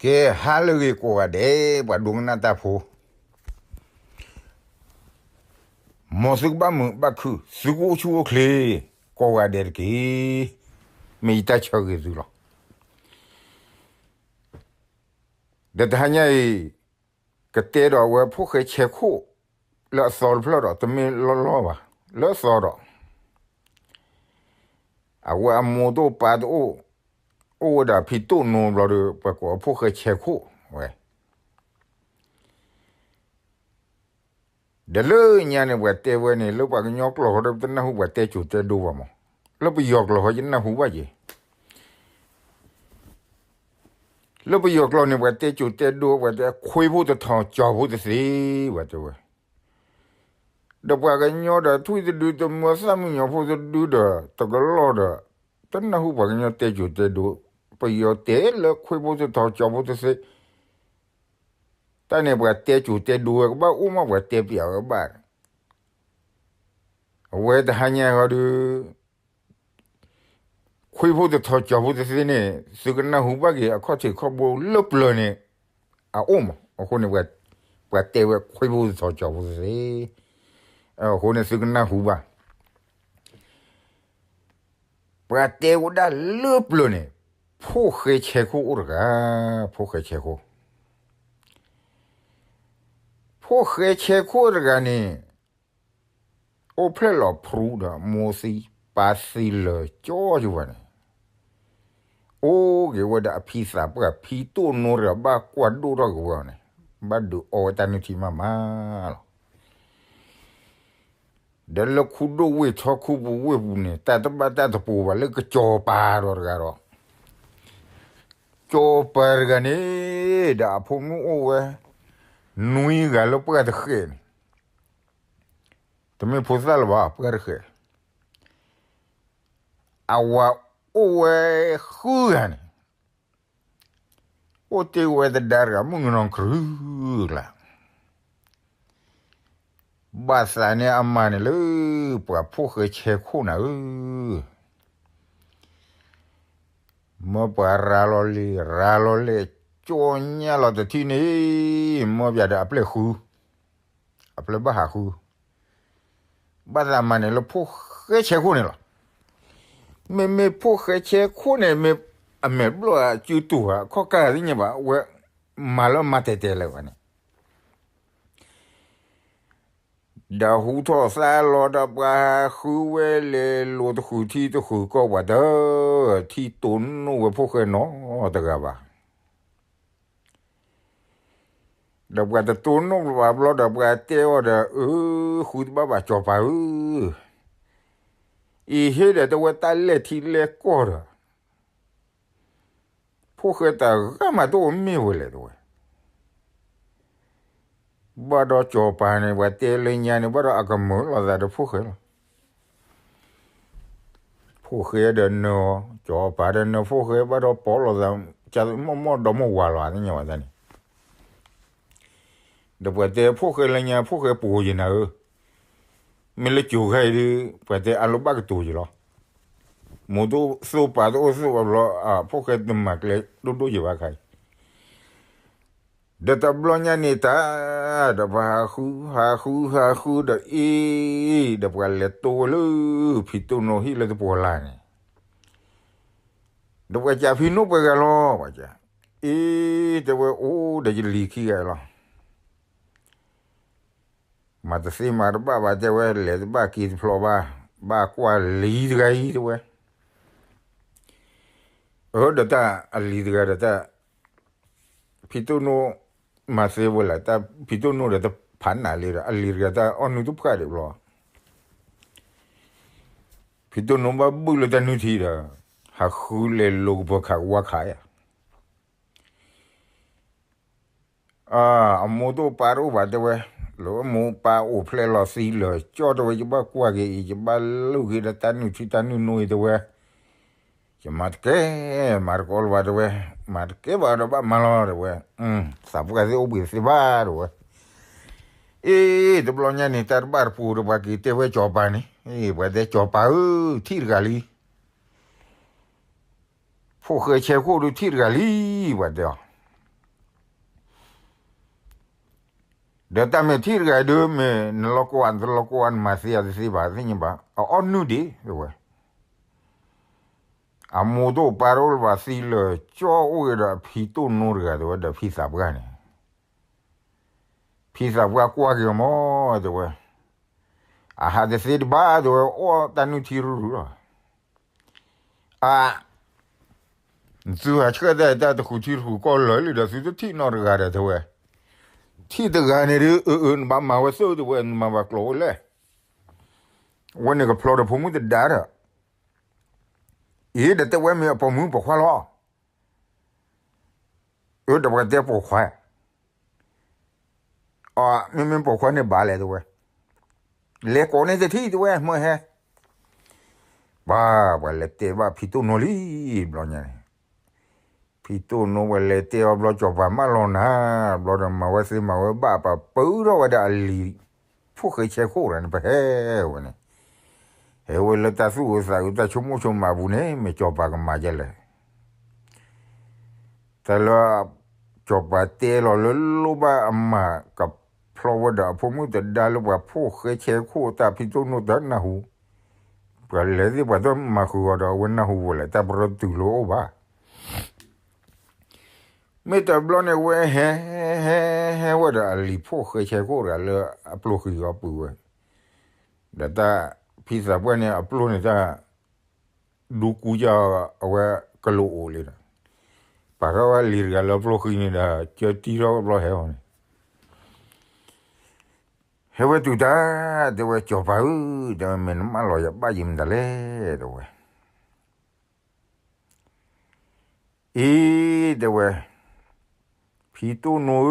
ကဲ ဟါလၢအဂ့ၤကိးဂၤဒဲး ပှၤဒိကနၣ်တၢ်ဖိ, မ်သုကဘၣ်မုာ်ဘၣ်ခုၣ် သုကအိၣ်ဆူၣ်အိၣ်ချ့ ကိးဂၤဒဲးတက့ၢ်. မ့ၢ်ယတၢ်ဆၢဂ့ၤသုလီၤ. ဒီးတဟါညါအံၤ ကတဲဒီးအဝဲဖိၣ်ဃဲဆဲးခိၣ် လၢအသီတဖျၢၣ်ဒီး တမ့ၢ်လီၢ်လီၢ်ဘၣ်, လၢအသီဒီး အဝဲအမိၢ်တအိၣ်ပၢ်တအိၣ်, အိၣ်ဝဲဒၣ်ဖံတိၣ်နိဘျီဒီး ပှၤကိးအဖိၣ်ဃဲဆဲးခိၣ်ဝဲ. ဒီးလၢညါန့ၣ် ပှၤတဲဝဲန့ၣ် လၢပှၤကညီကျိာ်ဃီဒီး ပတနၢ်ဟူပှၤတဲစိၤတဲဒိဘၣ်မး, လၢပယီၤကျိာ်ဃီယနၢ်ဟူဘၣ်က့ၤ. လၢပယီၤကျိာ်န့ၣ် ပှၤတဲစိၤတဲဒိ ပှၤတဲခွေးဖိတထောင် ကြောင်ဖိတသ့ ပှၤတဲဝဲ. ဒီးပှၤကညီဒီးထွံၣ်တဒု တမၢသၣ်မုၣ်ကညီဖိတဒုဒီး တကလီၢ်ဒီး တနၢ်ဟူပှၤကညီတဲစိၤတဲဒိ, ပယီၤတဲလၢခွေးဖိတထောင် ကြောင်ဖိတသ့, တၢ်န့ၣ်ပှၤတဲစိၤတဲဒိဝဲကဘၣ်အိၣ်မး ပှၤတဲပျးဝဲဘၣ်. အဝဲတဟါညါဃီဒီး ခွေးဖိတထောင် ကြောင်ဖိတသ့န့ၣ် သုကနၢ်ဟူဘၣ်က့ၤ အခီၣ်ထံးခီၣ်ဘိလၢပျၢၤန့ၣ် အအိၣ်မး. အဃိန့ၣ် ပှၤတဲဝဲခွေးဖိတထောင် ကြောင်ဖိတသ့, အဃိန့ၣ်သုကနၢ်ဟူဘၣ်. ပှၤတဲဝဲဒၣ်လၢပျၢၤန့ၣ် ဖိၣ်ဃဲဆဲးခိၣ်အိၣ်တဂၤ, ဖိၣ်ဃဲဆဲးခိၣ်, ဖိၣ်ဃဲဆဲးခိၣ်တဂၤန့ၣ် အိၣ်ဖျဲၣ်လီၤဖရူဒီး မိၢ်သံပၢ်သံလၢာ်ကၠီကဝဲန့ၣ်, အိၣ်က့ၤဝဲဒီးအဖံသးပှၢ် ဖံတိၣ်နိတဂၤ ဘၣ်ကွၢ်ဒိၣ်ထီၣ်က့ၤဝဲအီၤန့ၣ်, ဘၣ်ဒုးအီဝဲတၢ်နုၢ်ထံမးမးလီၤ. ဒီးလၢခူဒိၣ်ဝ့ၢ်ထီ ခူပူၤဝ့ၢ်ပူၤန့ၣ် တၢ်တဘၣ်တၢ်တပူၤဘၣ် လၢကစီၤပၤဒီးတဂၤဒီး, စီၤပၤတဂၤန့ၣ် ဒီးအဖိမုၣ်အိၣ်ဝဲ နွံဂၤလၢပှၢ်တဃဲးန့ၣ်, တမ့ၢ်ဖိသၣ်လၢၤဘၣ် ပှၢ်တဃဲး, အဝၤအိၣ်ဝဲဃုဂၤန့ၣ်, အိၣ်တ့ၢ်ဝဲသဒါတဂၤ မုၣ်ကနီၤခရူၢ်ကျါ, ဘၣ်သးန့ၣ်အမါန့ၣ်လၢ ပှၤဖိၣ်ဃဲဆဲးခိၣ်နၤဧၢ, မၢပှၤရၤလီၤလံ ရၤလီၤလဲၣ် ကၠီညါလီၤတထံၣ်န့ၣ်, မၢပၠးဒီးအပျဲၢ်ဃု, အပျဲၢ်ဘၣ်ဟးဃု, ဘၣ်သးမၤန့ၣ်လၢဖိၣ်ဃဲဆဲးခိၣ်န့ၣ်လီၤ. မ့မ့ၢ်ဖိၣ်ဃဲဆဲးခိၣ်န့ၣ် မ့ၢ်အမဲာ်ဘျီၣ်အစုတူၢ်ဧါ ခီၣ်ကၢ်သ့ၣ်ညါဘၣ် အဝဲမၤလၢမၤတဲာ်တဲာ်လၢၤဘၣ်န့ၣ်, ဒီးဟူထီၣ်သါလီၤဒီးပှၤဟးဃုဝဲလဲၤလိာ်တဃုာ်ထံတဃုာ်ကီၢ်ပှၤတၢၢ်, ထံၣ်တိၢ်နီၣ်ဝဲဖိၣ်ဃဲနီတဂၤဘၣ်. ဒီးပှၤတတိၢ်နီၣ်ပှၤဘျီဒီး ပှၤတဲအီၤဒီး အၢ ဃုတဘၣ်ဘၣ်စီၤပၤဧၢ, အံၤဟ့ၣ်ဒီးတဲဝဲတၢ်လဲၢ်ထံလဲၢ်ကီၢ်ဒီး ဖိၣ်ဃဲတဂၤမးတအိၣ်မ့ၢ်ဝဲလဲၣ်တဲဝဲ. ဘၣ်ဒီးစီၤပၤန့ၣ် ပှၤတဲလၢညါန့ၣ် ဘၣ်ဒီးအကမၢလီၤသးဒီးဖိၣ်ဃဲလီၤ. ဖိၣ်ဃဲဒီးနၢၤအီၤ, စီၤပၤဒီးနၢၤဖိၣ်ဃဲ ဘၣ်ဒီးပိာ်လိာ်သး မီၢ်မီၢ်ဒီမါဝၤလီၤ သ့ၣ်ညါဝဲဒၣ်န့ၣ်, ဒီးပှၤတဲဖိၣ်ဃဲလၢညါ ဖိၣ်ဃဲပိာ်ယံၤနၤဧၢ, မ့ၢ်လၢကၠိၤခဲအံၤဒီး ပှၤတဲအလိၤဘၣ်ကတိၤယံၤလီၤ. မိၢ်တအိၣ်သိၣ်ပၢ်တအိၣ်သိၣ်ဘၣ်ဘျီ ဖိၣ်ဃဲတမၤကျဲဒိၣ်ဒိၣ်ယံၤဘၣ်ခါအံၤ ဒီးတဘျီညါန့ၣ်တၢ်, ဒီးပှၤဟးဃုဟးဃုဟးဃုဒီးအံၤ, ဒီးပှၤလဲၤတိဝဲလၢ ဖံတိၣ်နိဟံၣ်လၢတပှီၤလၢ်န့ၣ်, ဒီးပှၤကးဖံနိၣ်ပှဲၤဂၤလီၤ, ပှၤကး, အံၤ, တဲဝဲအိၣ်ဒီးယလံၤခံဂၤလီၤ. မၤတသ့မၤတဘၣ်ဘၣ်တဲဝဲ လဲၤတဘၣ်က့ၤတဖျိးဘၣ်, ဘၣ်ကွၢ်လံၤတဂၤအံၤတဲဝဲ. အၢ ဒီးတၢ်အလံၤတဂၤဒီးတၢ် ဖံတိၣ်နိ မၤသ့ဝဲလၢ တၢ်ဖံတိၣ်နိဒီးတဖးနးလံဒီး အလံၤတဂၤတၢ်အီၣ်နုၢ်တဖှၣ်ဒံးဘျီ, ဖံတိၣ်နိဘၣ်ဘုၣ်လၢတၢ်နုၢ်ထံဒီး ဟးဃုလဲၤလိာ်ကပၢၤခးကဝါခးယၤ အမိၢ်တအိၣ်ပၢ်တအိၣ်ဘၣ်တဲဝဲ, လၢမိၢ်ပၢ်အိၣ်ဖျဲၣ်လီၤသံလၢာ်ကၠီတဲဝဲ ယဘၣ်ကွၢ်က့ၤအံၤ ယဘၣ်လိၣ်က့ၤဒီးတၢ်နုၢ်ထံတၢ်နုၢ်နိအံၤတဲဝဲ, ယမၤတကဲ, မၤတကီလၢၤဘၣ်တဲဝဲ, မၤတကဲဘၣ်ဒီးဘၣ်မၤလီၤတဲဝဲ, သးပှၢ်သ့ၣ်အိၣ်ဘှံးသ့ၣ်ဘၣ်တဲဝဲ, အ့ တဘျီညါန့ၣ် တၢ်တဘၣ်တပူၤဒီးပှၤက့ၤတဲဝဲစီၤပၤန့ၣ်, ပှၤတဲစီၤပၤဧၢ, ထံၣ်တဂၤလံ ဖိၣ်ဃဲဆဲးခိၣ်ဒုးထံၣ်တဂၤလံ, ပှၤတဲအီၤ, ဒီးတၢ်မဲာ်ထံတဂၤဒုး မ့ၢ်နလီၤကွၢ်နတလီၤကွၢ် နမၤသ့အတသ့ဘၣ်သ့ၣ်ညါဘၣ် အအီၣ်နုၢ်ဒံး တဲဝဲ. အမိၢ်တအိၣ်ပၢ်တအိၣ်လၢၤဘၣ်သံလၢာ် ကၠီအိၣ်က့ၤဒီးအဖံတိၢ်နိတဂၤ တဲဝဲ ဒီးဖံသးပှၢ်န့ၣ် ဖံသးပှၢ်ကွၢ်က့ၤအီၤမး တဲဝဲ, အဟးတသ့တဘၣ် တဲဝဲ အီၣ်တၢ်နုၢ်ထံရူၢ်ရူၢ်လီၤ. အ, သုဟးဆှၢတၢ်တၢ်တဃုထံတဃုကီၢ်လၢာ်လံဒီး သုတထံၣ်နီတဂၤဒီး တဲဝဲ, ထံၣ်တဂၤန့ၣ်ဒုး အၢ အၢ နဘၣ်မၤဝဲသၢ တဲဝဲ နမၤဘၣ်ကျိၤဝဲလဲၣ်. အဝဲန့ၣ်ကဖျီဒီးဖိမုၣ်သဒါဒီး အံၤဒီးတဲဝဲမ့ၢ်အပိာ်မုၣ်ပိာ်ခွါလီၤ. အၢ ဒီးပှၤတဲပိာ်ခွါ, အ, မ့မ့ၢ်ပိာ်ခွါန့ၣ်ဘၣ်လဲၣ် တဲဝဲ, လဲၤကိးန့ၢ်တထံၣ် တဲဝဲ မၢဟဲ, ပှၤ, ပှၤလဲၤတဲဘၣ်ဖံတိၢ်နိလံ, ဘျီညါန့ၣ်, ဖံတိၢ်နိပှၤလဲၤတဲအီၤဘျီ စီၤပၤမၢလီၤနၤ, ဘျီဒီးမၤဝဲသ့မၤဝဲဘၣ် ပှၤပၢဒီးဝဲဒၣ်အလံၤ ဖိၣ်ဃဲဆဲခိၣ်တဂၤန့ၣ် ပဟဲဝဲန့ၣ်, ဟဲဝဲလၢတၢ်သူၣ်အုးသးအုးတၢ်ဆိကမိၣ်ဆိကမးအပူၤန့ၣ် မ့ၢ်စီၤပၤကမၤဒ်လဲၣ် တၢ်လၢ စီၤပၤတဲလီၤလၢလိၣ်ဘၣ်အမၤကဖျီဝဲဒီးအဖိမုၣ်သဒါလၢပှၤဖိၣ်ဃဲဆဲခိၣ်တၢ် ဖံတိၢ်နိတနၢ်ဟူ, ပှၤလဲၤသ့ၣ်ပှၤတမၤဃုာ်အီၤဒီး အဝဲနၢ်ဟူဝဲလဲၣ် တၢ်ပရၢတုၤလၢအိၣ်ဘၣ်. မ့ၢ်တဘျီန့ၣ်ဝဲဟဲ, ဟဲ, ဟဲဝဲဒီးအလံၤဖိၣ်ဃဲဆဲခိၣ်တဂၤလၢအပျိၢ်ဃံၤအီၤပုၢ်ဝဲ, ဒီးတၢ်ဖံသးပှၢ်န့ၣ်အပျိၢ်န့ၣ်တၢ် ဒူကူကၢ်အဝဲကလိာ်အိၣ်လံဒီး, ပာ်ထီၣ်ဝဲလံၤတဂၤလၢပျိၢ်ဃံၤန့ၣ်ဒီး ကၢတံထီၣ်ဝဲဘျီဟဲအီၤန့ၣ်, ဟဲဝဲတုၤတၢ်, တဲဝဲစီၤပၤဧၢ, တဲဝဲမ့ၢ်နမၢလီၤယၤဘၣ်ယံၤမတၤလဲၣ် တဲဝဲ အံၤ, တဲဝဲ, ဖံတိၢ်နိဧ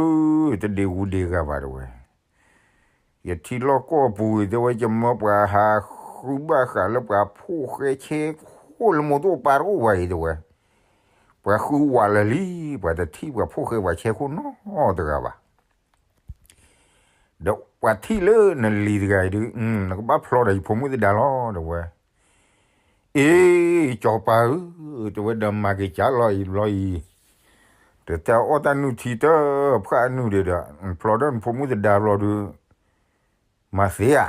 ၢ, တဒ့ဂူဒ့ဂၤဘၣ် တဲဝဲ, ယထံလီၢ်ကီၢ်ပူၤအံၤ တဲဝဲ ယမၢပှၤဟးဃုဘၣ်ဃးလၢပှၤဖိၣ်ဃဲဆဲခိၣ်လၢမိၢ်တအိၣ်ပၢ်တအိၣ်ဝဲအံၤ တဲဝဲ, ပှၤဃုဝးလၢာ်လံ, ပှၤတထံၣ်ပှၤဖိၣ်ဃဲပှၤဆဲခိၣ်နီတဂၤဘၣ် ဒီးပှၤထံၣ်လၢနလံၤတဂၤအံၤဒုး နကဘၣ်ဖျီဒီးယဖိမုၣ်သဒါလီၤ တဲဝဲ, အ့, စီၤပၤဧၢ, တဲဝဲဒီးမၤက့ၤကၢ်လီၤအံၤဘျီအံၤ, တၢ်အီၣ်တၢ်နုၢ်ထံတဖၣ်အနုၢ်ဒံးဒီး နဖျီဒီးနဖိမုၣ်သဒါဘျီဒုး, မၤသ့ဧါ,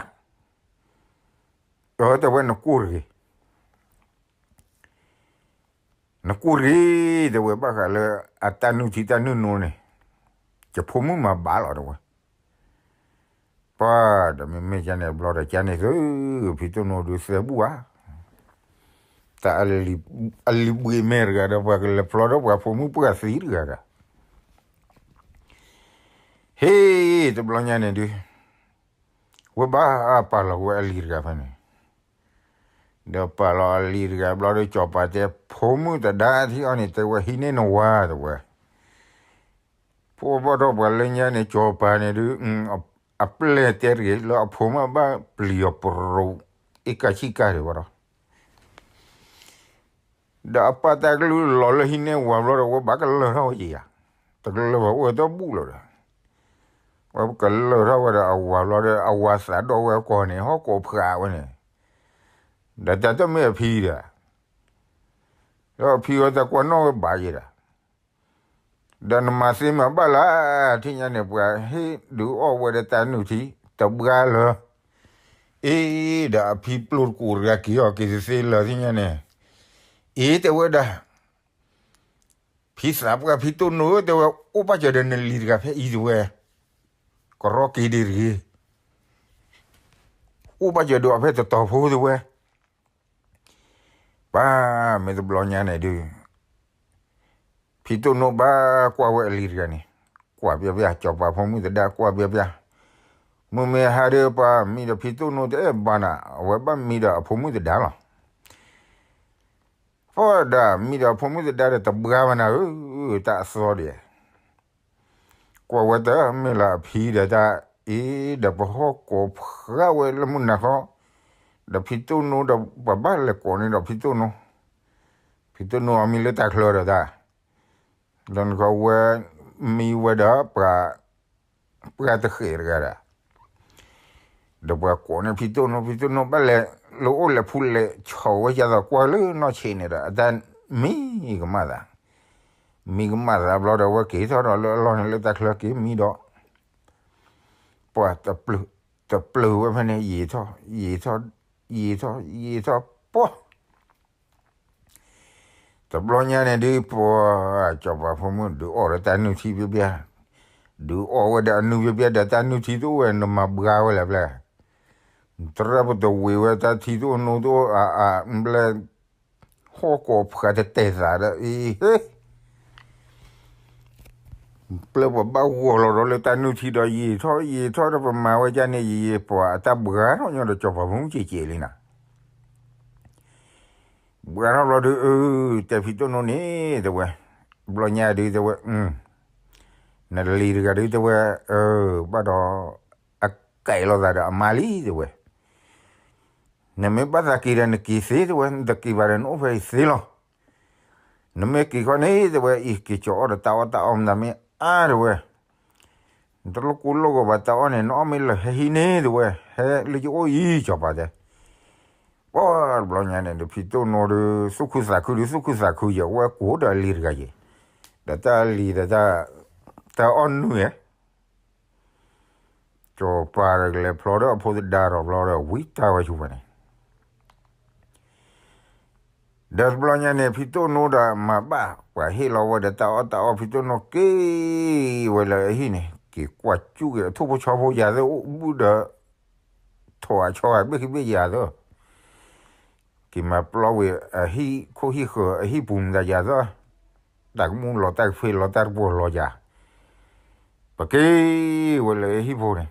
အၢ တဲဝဲနကိၢ်တဂ့ၤ နကိၢ်တဂ့ၤ, တဲဝဲဘၣ်ဃးလၢအတၢ်နုၢ်ထံတၢ်နုၢ်နိန့ၣ်, ယဖိမုၣ်မၤဘၣ်လီၤ တဲဝဲ, ပှၤ, ဒီးမ့မ့ၢ်ကန့ၣ်ဘျီဒီးကန့ၣ်သု, ဖံတိၢ်နိဒုးသဲဘူၣ်ဧါ, တၢ်အလံၤဘှံးမဲာ်တဂၤဒီး ပှၤကလဲၤဖျီဒီးပှၤဖိမုၣ်ပှၢ်သံတဂၤဒီး, ဟ့ၣ်, တဘျီညါန့ၣ်ဒုး, ဝဲဘၣ်ပာ်လီၤဝဲအလံၤတဂၤဖဲန့ၣ်, ဒီးပာ်လီၤအလံၤတဂၤဘျီဒီး စီၤပၤတဲ ဖိမုၣ်သဒါထံအီၤန့ၣ် တဲဝဲဟံးန့ၢ်နဝၤ တဲဝဲ, ဖိဘၣ်ထီၣ်ပှၤလၢညါန့ၣ် စီၤပၤန့ၣ်ဒုး, အပျဲၢ်တဲတဂ့ၤ လၢအဖိမုၣ်ဘၣ်ပျံၤအီၤပရိး, အ့ၣ်ကၢဆံၣ်ကၢ်ဒံးဘၣ်ဒီး ဒီးအပၢ်တၢ်ကလုၢ်လီၤလၢဟံးန့ၢ်ဝၤဘျီဒီး ဝဲဘၣ်ကလၢၢ်ထီၣ်ဝဲယံၤဧါ, တကလၢၢ်ဘၣ်အိၣ်ဝဲတဘူၣ်လီၤဒီး, ဝဲကလၢၢ်ထီၣ်ဝဲဒီးအဝၤဘျီဒီး အဝၤသးဒီၣ်ဝဲအကိာ်န့ၣ် ဟီၣ်ကိာ်ဖျးဝဲန့ၣ်, ဒီးတၢ်တမ့ၢ်အဖံဒီး, ဒီးအဖံဝဲတၢ်ကွၢ်နီၣ်ဝဲဘၣ်ယဲဒီး ဒီးနမၤသ့မၤဘၣ်လၢ ထံၣ်ညါန့ၣ် ပှၤဟ့ၣ်ဒုးအီၣ်ဝဲဒီးတၢ်နုၢ်ထံ တဘှါလၢ, အ့, ဒီးအဖံပျိၢ်တကိးတဂၤက့ၤအီၤက့ၤတသ့လၢာ် ထံၣ်ညါန့ၣ်, အ့ တဲဝဲဒၣ်, ဖံသးပှၢ်ဖံတိၢ်နိဧၢ တဲဝဲ အိၣ်ဘၣ်စၢၤဒီးနလံၤတဂၤဖဲအံၤ တဲဝဲ, ကရီက့ၤဒံးတဂ့ၤ, အိၣ်ဘၣ်စၢၤဒီးအီၤဖဲတတီၤဖိ တဲဝဲ ပှၤ, မ့ၢ်တဘျီညါန့ၣ်ဒုး, ဖံတိၢ်နိဘၣ်ကွၢ်ဝဲအလံၤတဂၤန့ၣ်, ကွၢ်ပျၢ်ပျၢ် စီၤပၤဖိမုၣ်သဒါကွၢ်ပျၢ်ပျၢ်, မုၢ်မ့ၢ်ဟါဒီးပှၤမံဒီးဖံတိၢ်နိတအဲၣ်ဘၣ်နၤ, အဝဲဘၣ်မံဒီးအဖိမုၣ်သဒါလီၤ. ပှၤဒၣ်မံဒီးအဖိမုၣ်သဒါဒီးတဘှါဘၣ်နၤဧၢ, တၢ်အသီဒံး ကွၢ်ဝဲတၢ်မ့ၢ်လၢအဖံဒီးတၢ်, အ့, ဒီးပဟီၣ်ကိးဖျါဝဲလၢမုၢ်နၤခီ, ဒီးဖံတိၢ်နိဒီးပှၤဘၣ်လဲၤကိးန့ၣ်ဒီးဖံတိၢ်နိ, ဖံတိၢ်နိအမံၤလၢတၢ်ချၢဒီးတၢ်, ဒီးနကဝဲမံဝဲဒီးပှၤ, ပှၤတဃဲးတဂၤဒီး ဒီးပှၤကိးန့ၣ်ဖံတိၢ်နိ, ဖံတိၢ်နိဘၣ်လဲၤ, လၢအိၣ်လဲၤဖူလဲၤဆီၣ်ဝဲယၤသးကွၢ်လၢနီၢ်ဆံးန့ၣ်ဒီး အတၢ်မံကမၣ်သး, မံကမၣ်သးဘျီဒီး အဝဲက့ၤထီၣ်ဒီးလၢအလီၢ်န့ၣ်လၢတၢ်ချၢက့ၤမံဒီး, ပှၤတပျၢၤဝဲဖဲန့ၣ် ယံာ်ထီၣ် ယံာ်ထီၣ် ယံာ်ထီၣ် ယံာ်ထီၣ် ပှၤ တဘျီညါန့ၣ်ဒုး ပှၤစီၤပၤဖိမုၣ်ဒုးအီၣ်ဒီးတၢ်နုၢ်ထံဖျါဖျါ, ဒုးအီၣ်ဝဲဒီးအနုၢ်ဖျါဖျါ ဒီးတၢ်နုၢ်ထံတအိၣ်ဝဲ နမၤဘှါဝဲလဲၣ်ဖျါ, နတရၢပတဝ့ၤဝဲတၢ်ထံတအိၣ်နိတအိၣ် အအဘျဲ ဟီၣ်ကိးဖှးတတဲာ်သးဒီးအံၤ ပျဲပှၤဘၣ်ဂီၤလီၤဒီးလၢတၢ်နုၢ်ထံဒီး ယံာ်ထီၣ်ယံာ်ထီၣ်ဒီး ပမၤဝဲဒ်န့ၣ် ယံာ်ယံာ် ပှၤအတၢ်ဘှါထီၣ်ညီဒီး စီၤပၤဖိမုၣ်ကဲးကဲးလံနၤ. ဘှါထီၣ်ဘျီဒုး အၢ တဲဖံတိၢ်နိန့ၣ် တဲဝဲ, ဘျီညါဒုး တဲဝဲ, နလံၤတဂၤဒုး တဲဝဲ, အၢ ဘၣ်ဒီး အကဲးလိာ်သးဒီးအမါလံ တဲဝဲ, နမ့ၢ်ဘၣ်သးက့ၤဒီးနက့ၤသ့ တဲဝဲ, နတက့ၤဘၣ်ဒီးနအိၣ်ဖဲအံၤသ့လီၤ. နမ့ၢ်က့ၤခီန့ၣ် တဲဝဲ, အံၤက့ၤကၠီအီၣ်ဒီးတၢ်အီၣ်တၢ်အီမတၤမ့ၢ်အါ တဲဝဲ, နတလိၣ်ကူလိၣ်ဂီၤဘၣ်တၢ်အီၣ်န့ၣ် နအီၣ်မ့ၢ်လၢာ်ဟဲဟံးန့ၣ် တဲဝဲ, ဟဲလၢယအိၣ်အံၤ စီၤပၤတဲ. ပှၤတဘျီညါန့ၣ်ဒီး ဖံတိၢ်နိဒီး သူၣ်ခုသးခုဒီး သူၣ်ခုသးခုယဲၢ် ဝဲကိးဒီးအလံၤတဂၤယဲၢ်, ဒီးတၢ်လံၤဒီး တၢ်အီၣ်နုၢ်ယဲၢ် စီၤပၤဒီးကလဲၤဖျီဒီးအဖိသဒါဒီးဖျီဒီး ဝံတၢ်ဝဲဆူၣ်ဝဲန့ၣ်, ဒီးတဘျီညါန့ၣ် ဖံတိၢ်နိဒီးမၤဘၣ် ပှၤဟ့ၣ်လီၤဝဲဒီးတၢ်အီၣ်တၢ်အီ ဖံတိၢ်နိက့ၤဝဲလၢအဟံၣ်န့ၣ် က့ၤကွၢ်စူၣ်က့ၤအထိၣ်ဖိဆီဖိယၤသ့ၣ် အိၣ်ဘူးဒီး ထိၣ်အဆီအဘ့ၣ်ခံဘ့ၣ်ယၤသ့ၣ် က့ၤမၤပျီဝံၤအဟံၣ်ခိၣ်ဟံၣ်ဃၢၤအဟံၣ်ပူၤမတၤယၤသ့ၣ်, တၢ်ကမူၣ်လီၤတၢ်ကဖ့လီၤတၢ်တပှီၤလီၤယၤ, ပက့ၤဝဲလၢအဟံၣ်ဖိန့ၣ်,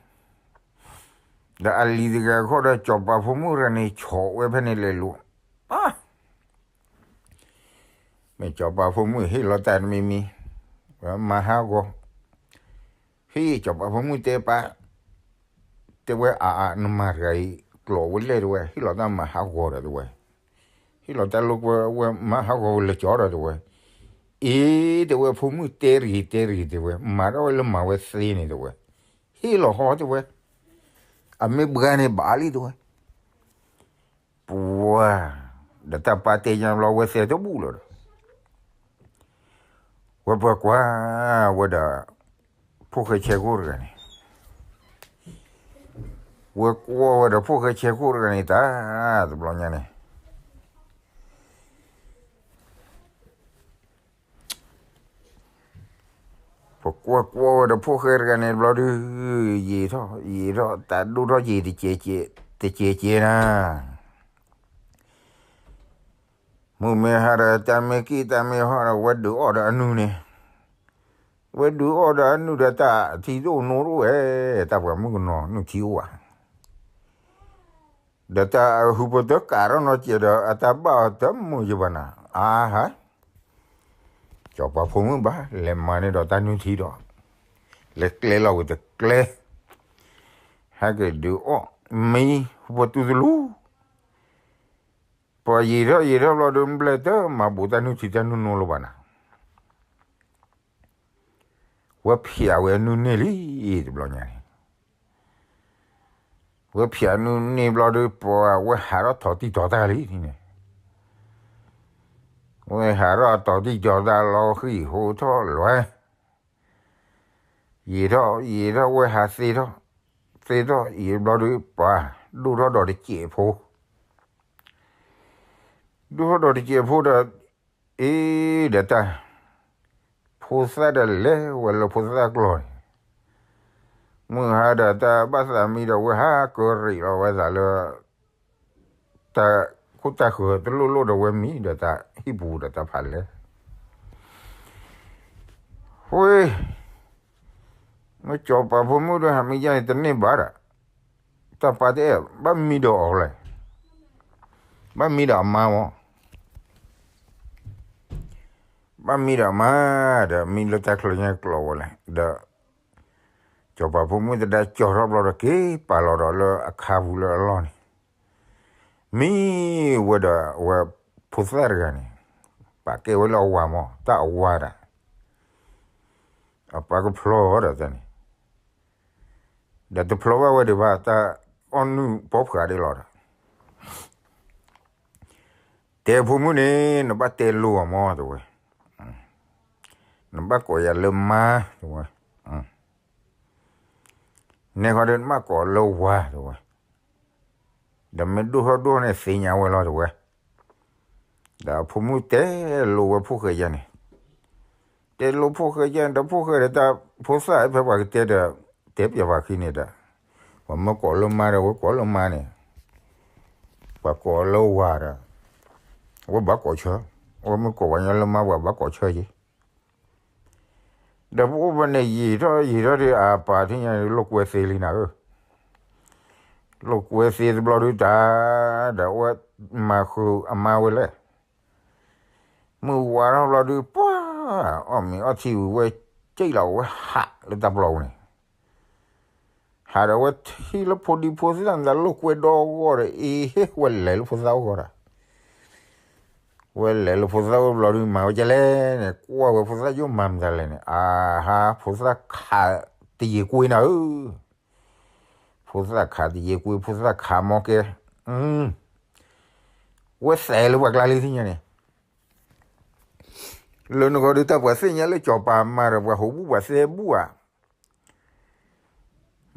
ဒီးအလံၤတဂၤခီဒီး စီၤပၤဖိမုၣ်တဂၤန့ၣ် ဆီၣ်ဝဲဖဲန့ၣ်လဲၤလိၤ, ပၢ် မ့ၢ်စီၤပၤဖိမုၣ်ဟ့ၣ်လီၤတၢ်တမံၤမံၤ, မၤဟးဂီၤ, ဟ့ၣ်စီၤပၤဖိမုၣ်တဲပၢ်, တဲဝဲအါအါ နမၤတဂၤအံၤ ကျိးဝဲလဲၣ်တဲဝဲ, ဟ့ၣ်လီၤတၢ်မၤဟးဂီၤဒီးတဲဝဲ, ဟ့ၣ်လီၤတၢ်လိာ်ကွဲဝဲမၤဟးဂီၤဝဲလၢကၠီဒီးတဲဝဲ, အ့ တဲဝဲ ဖိမုၣ်တဲတဂ့ၤတဲတဂ့ၤတဲဝဲ, မၤထီၣ်ဝဲလၢမၤဝဲသ့န့ၣ်တဲဝဲ, ဟ့ၣ်လီၤဟီတဲဝဲ, အမ့ၢ်ဘှါန့ၣ်ဘၣ်လံတဲဝဲ ပှၤ, ဒီးတၢ်ပၢ်တဲညါဘျီဝဲသဲတဘူၣ်လီၤဒီး, ဝဲပှၤကွၢ်ဝဲဒီး ဖိၣ်ဃဲဆဲခိၣ်တဂၤန့ၣ်, ဝဲကွၢ်ဝဲဒီးဖိၣ်ဃဲဆဲခိၣ်တဂၤန့ၣ်တၢ်, တဘျီညါန့ၣ် ပကွၢ်ကွၢ်ဝဲဒီးဖိၣ်ဃဲတဂၤန့ၣ်တဘျီဒုး, ယံာ်ထီၣ်ယံာ်ထီၣ် တၢ်ဒိၣ်ထီၣ်ယံာ်တကဲးကဲး တကဲးကဲးနၤ, မုၢ်မ့ၢ်ဟါဒီးတၢ်မ့ၢ်ကံၣ်တၢ်မ့ၢ်ဟီၣ်ဒီး ဝဲဒုးအီၣ်ဒီးအနုၢ်န့ၣ်, ဝဲဒုးအီၣ်ဒီးအနုၢ်ဒီးတၢ်ထံတအိၣ်နိတအိၣ်ဝဲ, တၢ်ပှၤမုၣ်ကနီၤနုၢ်ထံအိၣ်ဧါ ဒီးတၢ်အဟုပတကးထီၣ်နီတစဲးဒီး အတၢ်ဘၣ်အီၤတမုာ်ယဘၣ်နၤ, အါဟါ, စီၤပၤဖိမုၣ်ဘၣ် လဲၤမၤန့ၢ်ဒီးတၢ်နုၢ်ထံဒီး, လဲၤကျဲလီၤဝံၤတကျဲ, ဟဲက့ၤဒုးအီၣ်မံ ပတူၢ်တလူ, ပှၤယံာ်ထီၣ်ယံာ်ထီၣ်ဘျီဒီး ဘျဲၣ်တမၤဘူးတၢ်နုၢ်ထံတၢ်နုၢ်နိလၢၤဘၣ်နၤ ဝဲဖျးဝဲအနုၢ်န့ၢ်လံ, တဘျီညါန့ၣ်, ဝဲဖျးနုၢ်န့ၢ်ဘျီဒီး ပှၤဝဲဟးထီၣ်ထီၣ်တံၢ်ထီၣ်တၢ်လံန့ၣ်, ဝဲဟးထီၣ်ထီၣ်တံၢ်ထီၣ်တၢ်လီၤဃံၢ်ဟိထီၣ်လွဲ, ယံာ်ထီၣ်ယံာ်ထီၣ်ဝဲဟးသ့ထီၣ်, သ့ထီၣ်အံၤဘျီဒီး ပှၤဒိၣ်ထီၣ်ဒီးတစဲးဖိ ဒိၣ်ထီၣ်ဒီးတစဲးဖိဒီး, အ့ ဒီးတၢ်, ဖိသၣ်ဒီးလဲၤဝဲလၢဖိသၣ်ကျီၢ်န့ၣ်, မုၢ်ဟါဒီးတၢ်ဘၣ်သးမံဒီး ဝဲဟးကရံးလီၤဝဲသးလၢ တၢ်ခိၣ်တၢ်ဃၢၤတလိၣ်လိၣ်ဒီး ဝဲမံဒီးတၢ်ဟံၣ်ပူၤဒီးတၢ်ဖးလဲၢ် ဝဲ, မ့ၢ်စီၤပၤဖိမုၣ်ဒီး ဟးမံယါန့ၣ် တန့ၢ်ဘၣ်ဒီး, တၢ်ပၢ်တဲ ဘၣ်မံဒီးအီၤလဲၣ်, ဘၣ်မံဒီးအမါမၢ်, ဘၣ်မံဒီးအမါ, ဒီးမံလၢတၢ်ချၢညါကျိးဝဲလဲၣ်, ဒီး စီၤပၤဖိမုၣ်တဒါကၠီထီၣ်ဘျီဒီး က့ၤပာ်လီၤဒီးလၢအခါပူၤလၢအလီၢ်န့ၣ်, မံဝဲဒီးဝဲဖိသၣ်တဂၤန့ၣ်, ပာ်ကဲဝဲလၢအဝၤမၢ်, တၢ်အဝၤဒီး အပၢ်ကဖျီဒီးတၢ်န့ၣ်, ဒီးတဖျီဘၣ်ဝဲဒံးဘၣ် တၢ်အီၣ်နုၢ်ပိာ်ဖှးဒံးလီၤဒီး, တဲဖိမုၣ်န့ၣ် နဘၣ်တဲလိၤအီၤမၢ် တဲဝဲ, နဘၣ်ကိးယၤလၢမါ တဲဝဲ, မ့ၢ် နဲဃီဒီးနဘၣ်ကိးလၢဝၤတဲဝဲ, ဒီးမ့ၢ်ဒိၣ်ထီၣ်ဒိၣ်န့ၣ်သ့ၣ်ညါဝဲလီၤတဲဝဲ, ဒီးအဖိမုၣ်တဲလိာ်ဝဲဖိၣ်ဃဲယဲန့ၣ်, တဲလိာ်ဖိၣ်ဃဲယဲန့ၣ် ဒီးဖိၣ်ဃဲဒီးတၢ်ဖိသၣ်ဖဲပှၤကတဲဒီး, တဲပျဲပှၤခံန့ၣ်ဒီး, ပှၤမ့ၢ်ကိးလၢမါဒီး ဝဲကိးလၢမါန့ၣ်, ပှၤကိးလၢဝၤဒီး, ဝဲဘၣ်ကိးဆၢ, ဝဲမ့ၢ်ကိးပှၤညီလၢမါ ပှၤဘၣ်ကိးဆၢက့ၤ ဒီးပအိၣ်ဖဲန့ၣ်ယံာ်ထီၣ်ယံာ်ထီၣ်ဒီး အပၢ်ထံၣ်ညါန့ၣ် လိာ်ကွဲသ့လံနၤဧၢ, လိာ်ကွဲသ့တဘျီဒုးတၢ်, ဒီးအဝဲမၤဃုာ်အမါဝဲလဲၣ်, မုၢ်ဝါထီၣ်ဘျီဒုး ပှၤ, အီၣ်မ့ၤအီထံဝံၤဝဲ, ကၠံၣ်လီၤဝဲဟးလၢတၢ်ပျီပူၤန့ၣ်, ဟးဒီးဝဲထံၣ်လၢဖိဒံဖိသၣ်န့ၣ် လိာ်ကွဲဒီဂီၢ်ဒီး အ့ဟ့ၣ် ဝဲလဲၤလၢဖိသၣ်အိၣ်ဂီၢ်ဒီး ဝဲလဲၤလၢဖိသၣ်အိၣ်ဘျီဒုး မၤဝဲကလဲၣ်န့ၣ် ကွၢ်ဝဲဖိသၣ်ယိၣ်မၤမတၤလဲၣ်န့ၣ် အဟါ ဖိသၣ်ခးတယံာ်ကွ့နၤဧၢ, ဖိသၣ်ခးတယံာ်ကွ့ ဖိသၣ်ခးမီကဲ, ဝဲသဲးလၢပှၤကျါလံသ့ၣ်ညါန့ၣ်, လၢနဂီၢ်ဒုးတၢ်ပှၤသ့ၣ်ညါလၢစီၤပၤမၤဒီးပှၤဟိးဘူၣ်ပှၤသဲဘူၣ်ဧါ,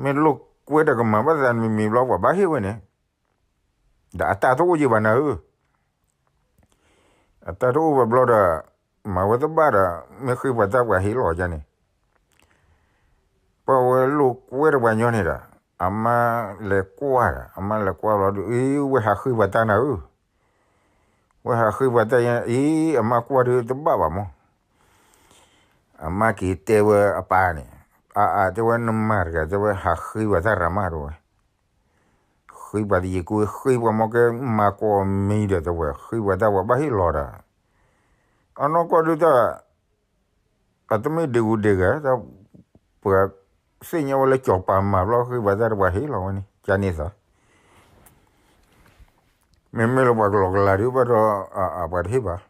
မ့ၢ်လိာ်ကွဲဒီးကမၤဘၣ်သးမံၤမံၤဘျီပှၤဘၣ်ဟ့ၣ်ဝဲန့ၣ်, ဒီးအတၢ်တအိၣ်ယံၤဘၣ်နၤဧၢ အတၢ်တအိၣ်ဘၣ်ဘျီဒီး, မၤဝဲတဘၣ်ဒီး မ့ၢ်ဃ့ပှၤတၢ်ပှၤဟ့ၣ်လီၤယါန့ၣ်, ပှၤဝဲလိာ်ကွဲတပှၤညီန့ၣ်ဒီး, အမါလဲၤကွၢ်ဒီး အမါလဲၤကွၢ်ဘျီဒီး အ့ ဝဲဟးဃ့ပှၤတၢ်နၤဧၢ, ဝဲဟးဃ့ပှၤတၢ်ယါ အ့ အမါကွၢ်ဒီးတဘၣ်ဘၣ်မး, အမါက့ၤတဲဝဲအပၢ်န့ၣ်, အအတဲဝဲနမၤတဂၤ တဲဝဲဟးဃ့ပှၤတၢ်ရၤမးတဲဝဲ ဃ့ပှၤတယံာ်ကွ့ ဃ့ပှၤမီကဲ မၤကိးမံၤဒီးတဲဝဲ ဃ့ပှၤတၢ်ပှၤဘၣ်ဟ့ၣ်လီၤဒီး, အနီၢ်ကီၢ်ဒုးတၢ်, အတမ့ၢ်ဒ့ဂူၤဒ့ဂၤ, ပှၤသ့ၣ်ညါဝဲလၢစီၤပၤမၤဘျီဃ့ပှၤတၢ်တပှၤဟ့ၣ်လီၤဝဲန့ၣ် ကန့ၣ်သး မ့မ့ၢ်လၢပှၤကလီကလးဒုးဘၣ်ဒီး, ပှၤတဟ့ၣ်ဘၣ်,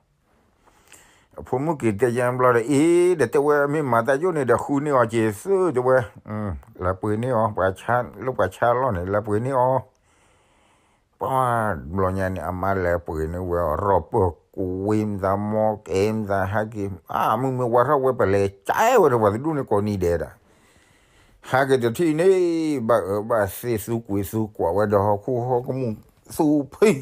အဖိမုၣ်က့ၤတဲယါဘျီဒီး အ့ ဒီးတဲဝဲမ့ၢ်မၤတၢ်ယိၣ်န့ၣ်ဒီးဃုန့ၢ်အီၤက့ၤသၢတဲဝဲ, လၢပှ့ၤန့ၢ်အီၤ, လၢပှၤဆါလီၢ်န့ၣ် လၢပှ့ၤန့ၢ်အီၤ, ပှၤဘျီညါန့ၣ် အမါလဲၤပှ့ၤန့ၢ်ဝဲ ရီၢ်ပၢၢ်ကွ့မသး မီကဲမသး ဟဲက့ၤ, မုၢ်မ့ၢ်ဝါထီၣ်ဝဲပလဲၤကဲဝဲဒီးပှၤတဒူၣ်န့ၣ်ကိးနံၤဒဲးဒီး ဟဲက့ၤတထံၣ်န့ၣ် ဘၣ်အၢဘၣ်သီ သူကွံာ်သူကွၢ်ဝဲဒီးဟီၣ်ခိၣ်ဟီၣ်ကမူၣ်သူဖံး,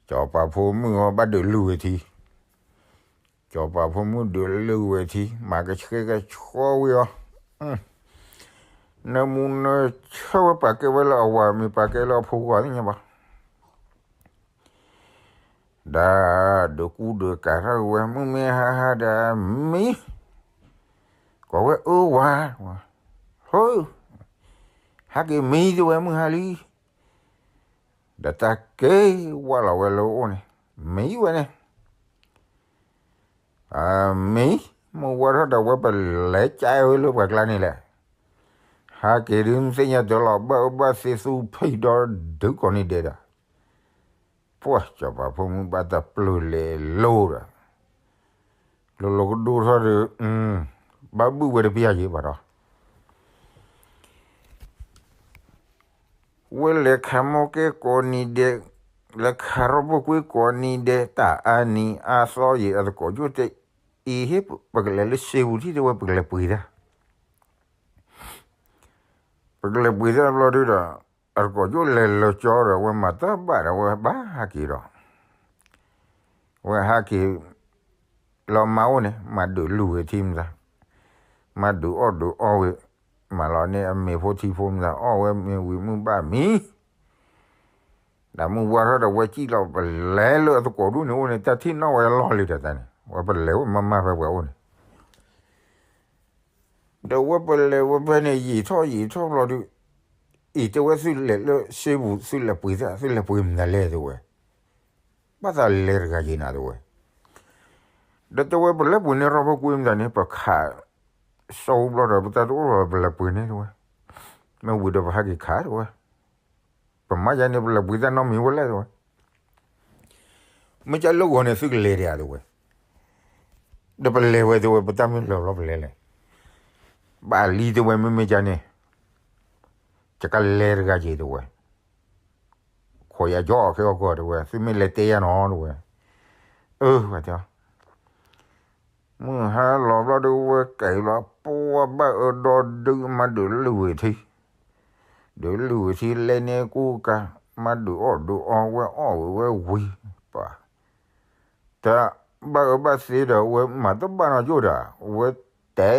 စီၤပၤဖိမုၣ်အီၤဘၣ်ဒုးလုၢ်ဝဲထံ, စီၤပၤဖိမုၣ်ဒုးလုၢ်ဝဲထံ မၤကဆှဲကဆှီဝံၤအီၤ, နၢမူနၢဆၢဝဲပာ်ကဲဝဲလၢအဝၤ မ့ၢ်ပာ်ကဲလၢအဖိခွါသ့ၣ်ညါဘၣ် ဒီးဒုးကူဒုးကၤထီၣ်ဝဲ မုၢ်မ့ၢ်ဟါဟါဒီးမံ, ကိးဝဲအၢဝၤ, ဟၢ, ဟဲက့ၤမံတဲဝဲမုၢ်ဟါလံ, ဒီးတၢ်က့ၤဝဲလီၤဝဲလၢအအိၣ်န့ၣ်, မံဝဲန့ၣ်, မံ, မုၢ်ဝါထီၣ်ဒီးဝဲပလဲၤကဲဝဲလၢပှၤကျါန့ၣ်လဲၣ်, ဟဲက့ၤဒုးမ့ၢ်သ့ၣ်ညါတၢ်လီၤ ဘၣ်အၢဘၣ်သီ သူဖံးဒီးဒုးကိးနံၤဒဲးဒီး ပှၤစီၤပၤဖိမုၣ်ဘၣ်တၢ်ပျၢၤလဲၤလိၤဒီး, လိၤလိၤကဒိၣ်ထီၣ်ဒီး, ဘၣ်ဘုၣ်ဝဲတပျၢ်ယံၤဘၣ်ဒီး, ဝဲလဲၤခးမီကဲကိးနံၤဒဲး, လဲၤခးရီၢ်ပၢၢ်ကွ့ကိးနံၤဒဲး တၢ်အါနံၤအါသီယံၤ အသကိးကၠိတဲ, အံၤဟ့ၣ်ပကလဲၤလၢစ့ပူၤထံၣ်တဲဝဲပကလဲၤပှ့ၤတၢ် ပကလဲၤပှ့ၤတၢ်ဘျီဒုဒီး, အသကိးကၠိလဲၤလၢကၠီဒီး ဝဲမၤတၢ်ဘၣ်ဒီးဝဲဘၣ်ဟဲက့ၤဒီး, ဝဲဟဲက့ၤ, လီၤမါအိၣ်န့ၣ် မၤဒုးလုၢ်ဝဲထံမသး, မၤဒုးအီၣ်ဒုးအီဝဲ, မၤလီၤန့ၢ်အမ့ၤဖိထံဖိမသး အီၣ်ဝဲမ့ၤဝံၤမုၢ်ဘၣ်မံ ဒီးမုၢ်ဝါထီၣ်ဒီးဝဲစံၣ်လီၤပလဲၤလၢအသကိးဒူၣ်န့ၣ်အိၣ်န့ၣ် တၢ်ထံၣ်နီၣ်ဝဲလီၢ်လံဒီးတၢ်န့ၣ် ဝဲပလဲၤဝဲမၤမၤဖဲပှၤအိၣ်န့ၣ်, ဒီးဝဲပလဲၤဝဲဖဲန့ၣ်ယံာ်ထီၣ်ယံာ်ထီၣ်ဘျီဒုး, အံၤတဲဝဲသုလဲၤလၢစ့ပူၤ သုလဲၤပှ့ၤတၢ် သုလဲၤပှ့ၤမနုၤလဲၣ်တဲဝဲ, ဘၣ်သးလဲၤတဂၤယံၤနၤတဲဝဲ, ဒီးတဲဝဲပလဲၤပှ့ၤန့ၢ်ရီၢ်ဖိကွ့မတၤန့ၣ် ပခး, စီၤအူဘျီဒီးပတၢ်တအိၣ်လီၤ ပလဲၤပှ့ၤန့ၢ်တဲဝဲ, မ့ၢ်ဝံၤဒီးပဟဲက့ၤခးတဲဝဲ, ပမၤယါန့ၣ် ပလဲၤပှ့ၤတၢ်နီတမံၤဝဲလဲၣ်တဲဝဲ, မ့ၢ်ကလၢဂီၤန့ၣ်သုကလဲၤဒံးဧါတဲဝဲ, ဒီးပလဲၤဝဲတဲဝဲ ပတၢ်မ့ၢ်လၢာ်ဘျီပလဲၤလဲၣ်, ဘၣ်လံတဲဝဲ မ့မ့ၢ်ကန့ၣ်, ယကလဲၤတဂၤက့ၤတဲဝဲ, ခိးယၤကၠီခဲအီၣ်ကီၢ်တဲဝဲ သုမ့ၢ်လဲၤတဲယၤနီၤတဲဝဲ, အၢဝဲတဲ, မုၢ်ဟါလီၤဘျီဒီးဝဲကဲလီၤပှၤ အဘၣ်အၢဒီဒုးမၤဒုးလုၢ်ဝံၤထံ, ဒုးလုၢ်ဝံၤထံလဲန့ၢ်ကူကၤ, မၤဒုးအီၣ်ဒုးအီဝဲအီၣ်ဝံၤဝဲဝံၤပၤ, တၢ်ဘၣ်အၢဘၣ်သီဒီး ဝဲမၤတဘၣ်နီတယိာ်ဒီး ဝဲတဲ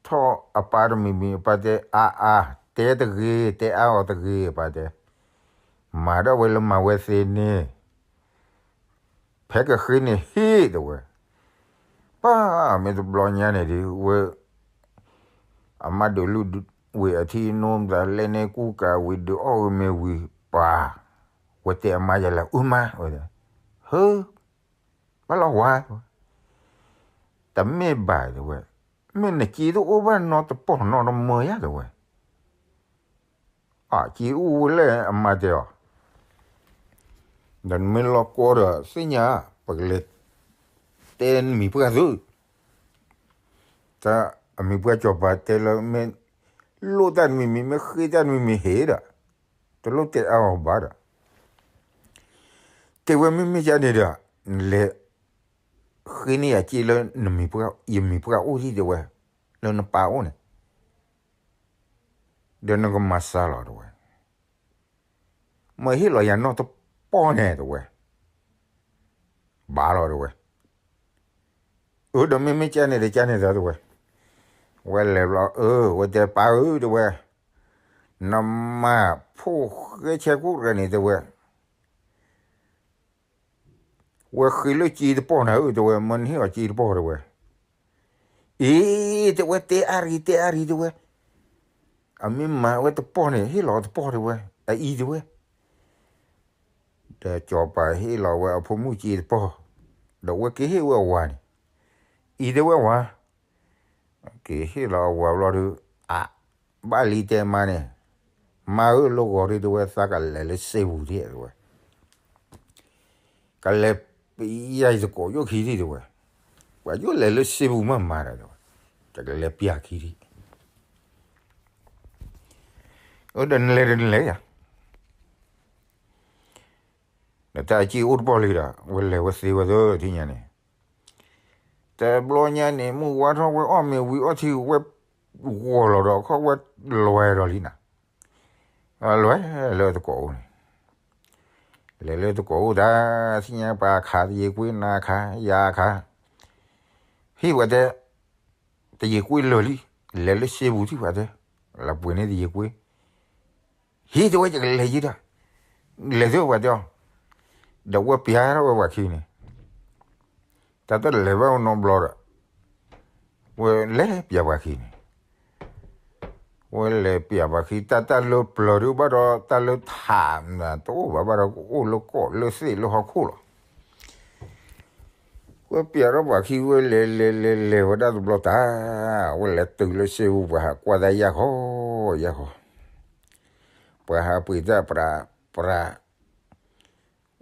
ထီၣ်အပၢ်တမံၤမံၤ အပၢ်တဲအါအါ, တဲတဂ့ၤ တဲအါအီၤတဂ့ၤ ပၢ်တဲ, မၤဒၣ်ဝဲလၢမၤဝဲသ့န့ၣ် ဖဲကဃ့န့ၣ်ဟ့ၣ်တဲဝဲ, ပၢ်မ့ၢ်တဘျီညါန့ၣ်ဒီး ဝဲ အမါဒုးလုၢ်ဝံၤအထံနိသးလဲန့ၢ်ကူကၤဝံၤဒုးအီၣ်ဝံၤမ့ၢ်ဝံၤပၤ, ဝဲတဲအမါယလဲၤအုမါဝဲ, ဟၢ, ဘၣ်လီၤဝါ, တမ့ၢ်ဘၣ်တဲဝဲ, မ့ၢ်နက့တအိၣ်ဘၣ်နီတပီၢ်နီတမၢယါတဲဝဲ အက့အိၣ်ဝဲလဲၣ်အမါတဲအီၤ, ဒီးနမ့ၢ်လီၤကီဒီးသ့ၣ်ညါ ပကလဲၤတဲနမံၤပှၢ်သု, တၢ်အမံၤပှၢ်စီၤပၤတဲလၢမ့ၢ်လိၣ်တၢ်တမံၤမံၤ မ့ၢ်ဃ့တၢ်တမံၤမံၤဟ့ၣ်ဒီး, တလိၣ်တဲအါအီၤဘၣ်ဒီး တဲဝဲမ့မ့ၢ်ကန့ၣ်ဒီး, နလဲၤဃ့န့ၢ်ယၤက့လၢနမံၤပှၢ်, ယမံၤပှၢ်အိၣ်ဒံးတဲဝဲ, လၢနပၢ်အိၣ်န့ၣ်, ဒီးနကမၤစှၤလီၤတဲဝဲ, မ့ၢ်ဟ့ၣ်လီၤယၤနီၢ်တပီၢ်န့ၣ်တဲဝဲ, ဘၣ်လီၤတဲဝဲ, အၢ ဒီးမ့မ့ၢ်ကန့ၣ်ဒီးကန့ၣ်သးတဲဝဲ, ဝဲလဲၤဘျီအၢ ဝဲတဲပၢ်ဧၢတဲဝဲ, နမၤဖိၣ်ဃဲဆဲခိၣ်တဂၤန့ၣ်တဲဝဲ ဝဲဃ့လၢက့တပီၢ်နၤဧၢတဲဝဲ, မ့ၢ်နဟ့ၣ်အီၤက့တပီၢ်တဲဝဲ, အ့ တဲဝဲ တဲအါရံၤ တဲအါရံၤတဲဝဲ, အမ့ၢ်မၤဝဲတပီၢ်န့ၣ် ဟ့ၣ်လီၤတပီၢ်တဲဝဲ, အအံၤတဲဝဲ, ဒီးစီၤပၤဟ့ၣ်လီၤဝဲအဖိမုၣ်က့တပီၢ်, ဒီးဝဲက့ၤဟ့ၣ်ဝဲအဝၤန့ၣ်, အံၤတဲဝဲဝၤ က့ၤဟ့ၣ်လီၤအဝၤဘျီဒီး, အ ဘၣ်လံတဲမါန့ၣ်, မါဧၢ လီၤဂီၤဒ်တဲဝဲ သးကလဲၤလၢစ့ပူၤဒ်တဲဝဲ, ကလဲၤပျၢ်ယသကိးယိၣ်ခံဒ်တဲဝဲ, ပှၤယိၣ်လဲၤလၢစ့ပူၤမးမၤဒီးတဲဝဲ, တကလဲၤပျၢ်ခံဒ်, အၢ ဒီးနလဲၤဒီးနလဲၤယၤ ဒီးတၢ်အက့အိၣ်တပီၢ်လံဒီး ဝဲလဲၤဝဲသ့ဝဲသၢထံၣ်ညါန့ၣ်, တဘျီညါန့ၣ် မုၢ်ဝါထီၣ်ဝဲအီၣ်မ့ၤဝံၤအီထံဝဲ, ဂီၤလီၤဒီးခီဝဲလွဲဒီးလံနၤ, လွဲလၢသကိးအိၣ်န့ၣ်, လဲၤလၢသကိးအိၣ်တၢ်, သ့ၣ်ညါပှၤခးတယံာ်ကွ့နၤခးယၤခး, ဟံၣ်ပှၤတဲ, တယံာ်ကွ့လၢာ်လံ, လဲၤလၢစ့ပူၤထံၣ်ပှၤတဲ, လၢပှ့ၤန့ၣ်တယံာ်ကွ့ ဟံးတဲဝဲယကလဲၤယံၤဒီး, လဲၤသ့ပှၤတဲအီၤ, ဒီးဝဲပျၢ်ထီၣ်ဝဲပှၤခံန့ၣ်, တၢ်တလဲၤဘၣ်နီတဘျီဒီး, ဝဲလဲၤပျၢ်ပှၤခံန့ၣ်, ဝဲလဲၤပျၢ်ပှၤခံ တၢ်တၢ်လၢပျၢၤဒုးဘၣ်ဒီး တၢ်လၢထးတအိၣ်ဘၣ်ဘၣ်ဒီး ကအိၣ်လၢကီၢ်လၢသ့ၣ်လၢဟီၣ်ခိၣ်လီၤ. ဝဲပျၢ်ထီၣ်ပှၤခံဝဲလဲၤလဲၤလဲၤလဲၤဝဲဒၣ်တဘျီတၢ်, ဝဲလဲၤတုၤလၢစ့ပူၤ ပှၤဟးကွၢ်တၢ်ယၢ်ဃီ, ယၢ်ဃီ, ပှၤဟးပှ့ၤတၢ်ပြးပြး,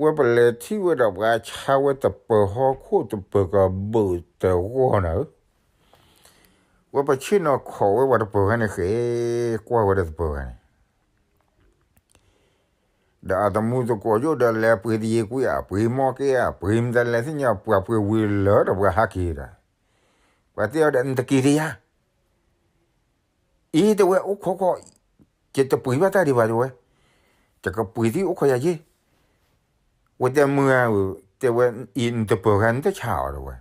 ဝဲပလဲၤထံၣ်ဝဲဒီးပှၤဆါဝဲတပၢၤဟီၣ်ခိၣ်တပၢၤကဘုးတဂီၢ်နၤဧၢ, ဝဲပဆ့ၣ်နီၤခိးဝဲပှၤတပၢၤခါန့ၣ်ဃဲ, ကွၢ်ဝဲဒီးတပၢၤခါန့ၣ် ဒီးအတမူသကိးယိၣ်ဒီးလဲၤပှ့ၤတယံာ်ကွံာ်ဧါ, ပှ့ၤမီၢ်က့ဧါ, ပှ့ၤမတၤလဲၣ်သ့ၣ်ညါ ပှၤပှ့ၤဝံၤလၢာ်ဒီးပှၤဟးက့ၤဒီး, ပှၤတဲအီၤဒီး နတက့ၤတယါ, အံၤတဲဝဲ အိၣ်ခိးခိး, ယတပှ့ၤဘၣ်တၢ်ဒံးဘၣ်တဲဝဲ, ယကပှ့ၤသံအိၣ်ခိးယၤယ့ၢ်, ဝဲတဲမုၢ်ဧၢ, တဲဝဲ, အံၤနတပၢၤဂၤနတဆါအီၤတဲဝဲ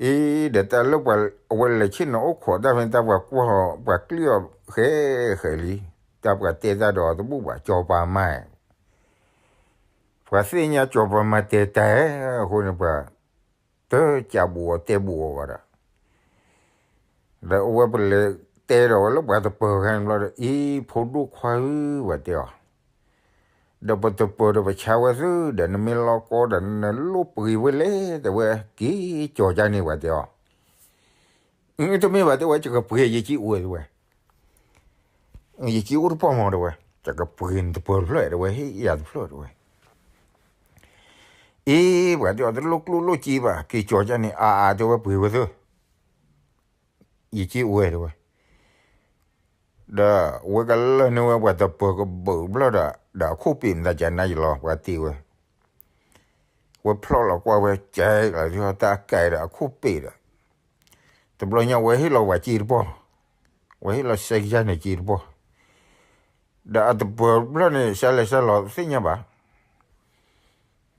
အံၤ ဒီးတၢ်လၢပှၤအဝဲလဲၤဆ့ၣ်နီၤအိၣ်ခိးတၢ်ဖဲတၢ်ပှၤကွၢ်အီၤ ပှၤကျံၣ်အီၤဃဲဃဲလံ, တၢ်ပှၤတဲတၢ်ဒီးတဘူၣ်ဘၣ် စီၤပၤမါ, ပှၤသ့ၣ်ညါစီၤပၤမါတဲတၢ်အဃိန့ၣ် ပှၤတကးဘူးအီၤတဲဘူးအီၤဘၣ်ဒီး ဒီးအဝဲပလဲၤတဲဒီးဝဲလၢပှၤတပၢၤခါန့ၣ်ဘျီဒီး အံၤ ဖိဒိၣ်ခွါဧၢ ပှၤတဲအီၤ, ဒီးပတပၢၤဒီးပဆါဝဲသုဒီး နမ့ၢ်လီၤကီဒီးနလိၣ်ပှ့ၤဝဲလဲၣ် တဲဝဲ, က့ၤကၠီၤကၢ်န့ၣ် ပှၤတဲအီၤ, တမ့ၢ်ဘၣ်တဲဝဲ ယကပှ့ၤယကံအိၣ်ဝဲတဲဝဲ, ယကံအိၣ်တပီၢ်မးတဲဝဲ, ယကပှ့ၤနတပၢၤတဖျၢၣ်တဲဝဲ ဟ့ၣ်ယၤတဖျၢၣ်တဲဝဲ, အ့ ပှၤတဲအီၤ တလိၣ်ကျိၣ်လိၣ်စ့ဘၣ် က့ၤကၠီၤကၢ်န့ၣ် အါအါတဲဝဲ ပှ့ၤဝဲသု ယကံအိၣ်ဝဲတဲဝဲ, ဒီးဝဲကလၢာ်န့ၢ်ဝဲပှၤတပၢၤကဘုးတဖျၢၣ်ဒီး ဒီးအခိၣ်ပ့ၤမတၤကနါယလီၤ ပှၤတ့ဝဲ, ဝဲဖျီၣ်လီၤကွၢ်ဝဲ ကဲကလီၤ တၢ်ကဲဒီးအခိၣ်ပ့ၤဒီး, တဘျီညါဝဲဟ့ၣ်လီၤဝဲစ့တပီၢ်, ဝဲဟ့ၣ်လီၤစဲကယၤန့ၣ်စ့တပီၢ်, ဒီးအတပၢၤဖျၢၣ်န့ၣ် ဆါလဲၤဆါလီၤသ့ၣ်ညါဘၣ်,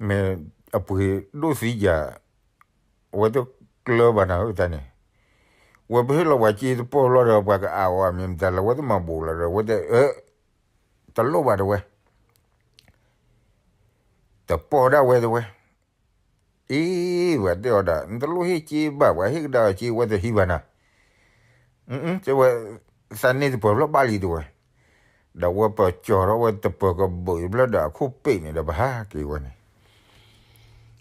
မ့ၢ်အပှ့ၤဒိၣ်သံယၤ, ဝဲတကျၢၤဘၣ်နၤဧၢတၢ်န့ၣ်, ဝဲပဟ့ၣ်လီၤဝဲစ့တပီၢ်လီၤဒီး ပှၤကအးအီၤအမံၤမတၤလၢ ဝဲတမၤဘူးလီၤဒီး ဝဲတအၢ, တလိၣ်ဘၣ်တဝဲ, တပီၢ်ဒၣ်ဝဲတဝဲ အ့ ဝဲတဲအီၤဒၣ် နတလိၣ်ဟ့ၣ်စ့ဘၣ် ပှၤဟ့ၣ်ကဒါအီၤစ့ ဝဲတဟံးဘၣ်နၤ, တဲဝဲ, သးန့ၢ်တပၢၤဖျၢၣ်ဘၣ်လံတဝဲ, ဒီးဝဲပကၠီၤထီၣ်ဝဲတပၢၤကဘုးတဖျၢၣ်ဒီးအခိၣ်ပ့ၣ်န့ၣ်ဒီး ပဟးက့ၤဝဲန့ၣ်,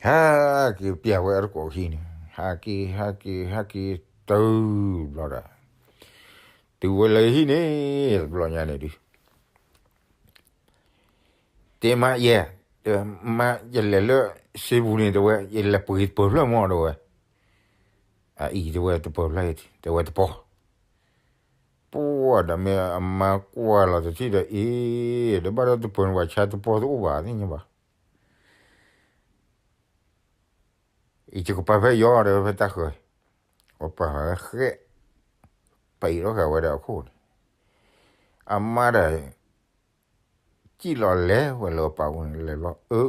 ဟးက့ၤပျၢ်ဝဲအတကိးဟံၣ်န့ၣ် ဟးက့ၤ ဟးက့ၤ ဟးက့ၤတုၤဘျီဒီး တုၤဝဲလၢဟံၣ်န့ၣ် တဘျီညါန့ၣ်ဒုး တဲမါယဲ, မါယလဲၤလၢစ့ပူၤန့ၣ် တဲဝဲ ယလဲၤပှ့ၤတပၢၤဖျၢၣ်မီၢ် တဲဝဲ, အအံၤတဲဝဲတပၢၤဖျၢၣ် တဲဝဲတပီၢ်, ပှၢ်ဒီးမ့ၢ်အမါကွၢ်လီၤတထံၣ်ဒီး အ့ ဒီးဘၣ်ဒီးတပၢၤန့ၣ် ပှၤဆါတပီၢ်တအိၣ်ဘၣ်သ့ၣ်ညါဘၣ်, အံၤယကပာ်ဖဲယီၤဒီးဖဲတၢ်ဃၢၤ, ပပာ်ဃဲ, ပံးထီၣ်ဃာ်ဝဲဒီးအခိၣ်န့ၣ်, အမါဒီး စံၣ်လီၤလဲၤဝဲလၢပၢ်အအိၣ်န့ၣ် လဲၤလီၤအၢ,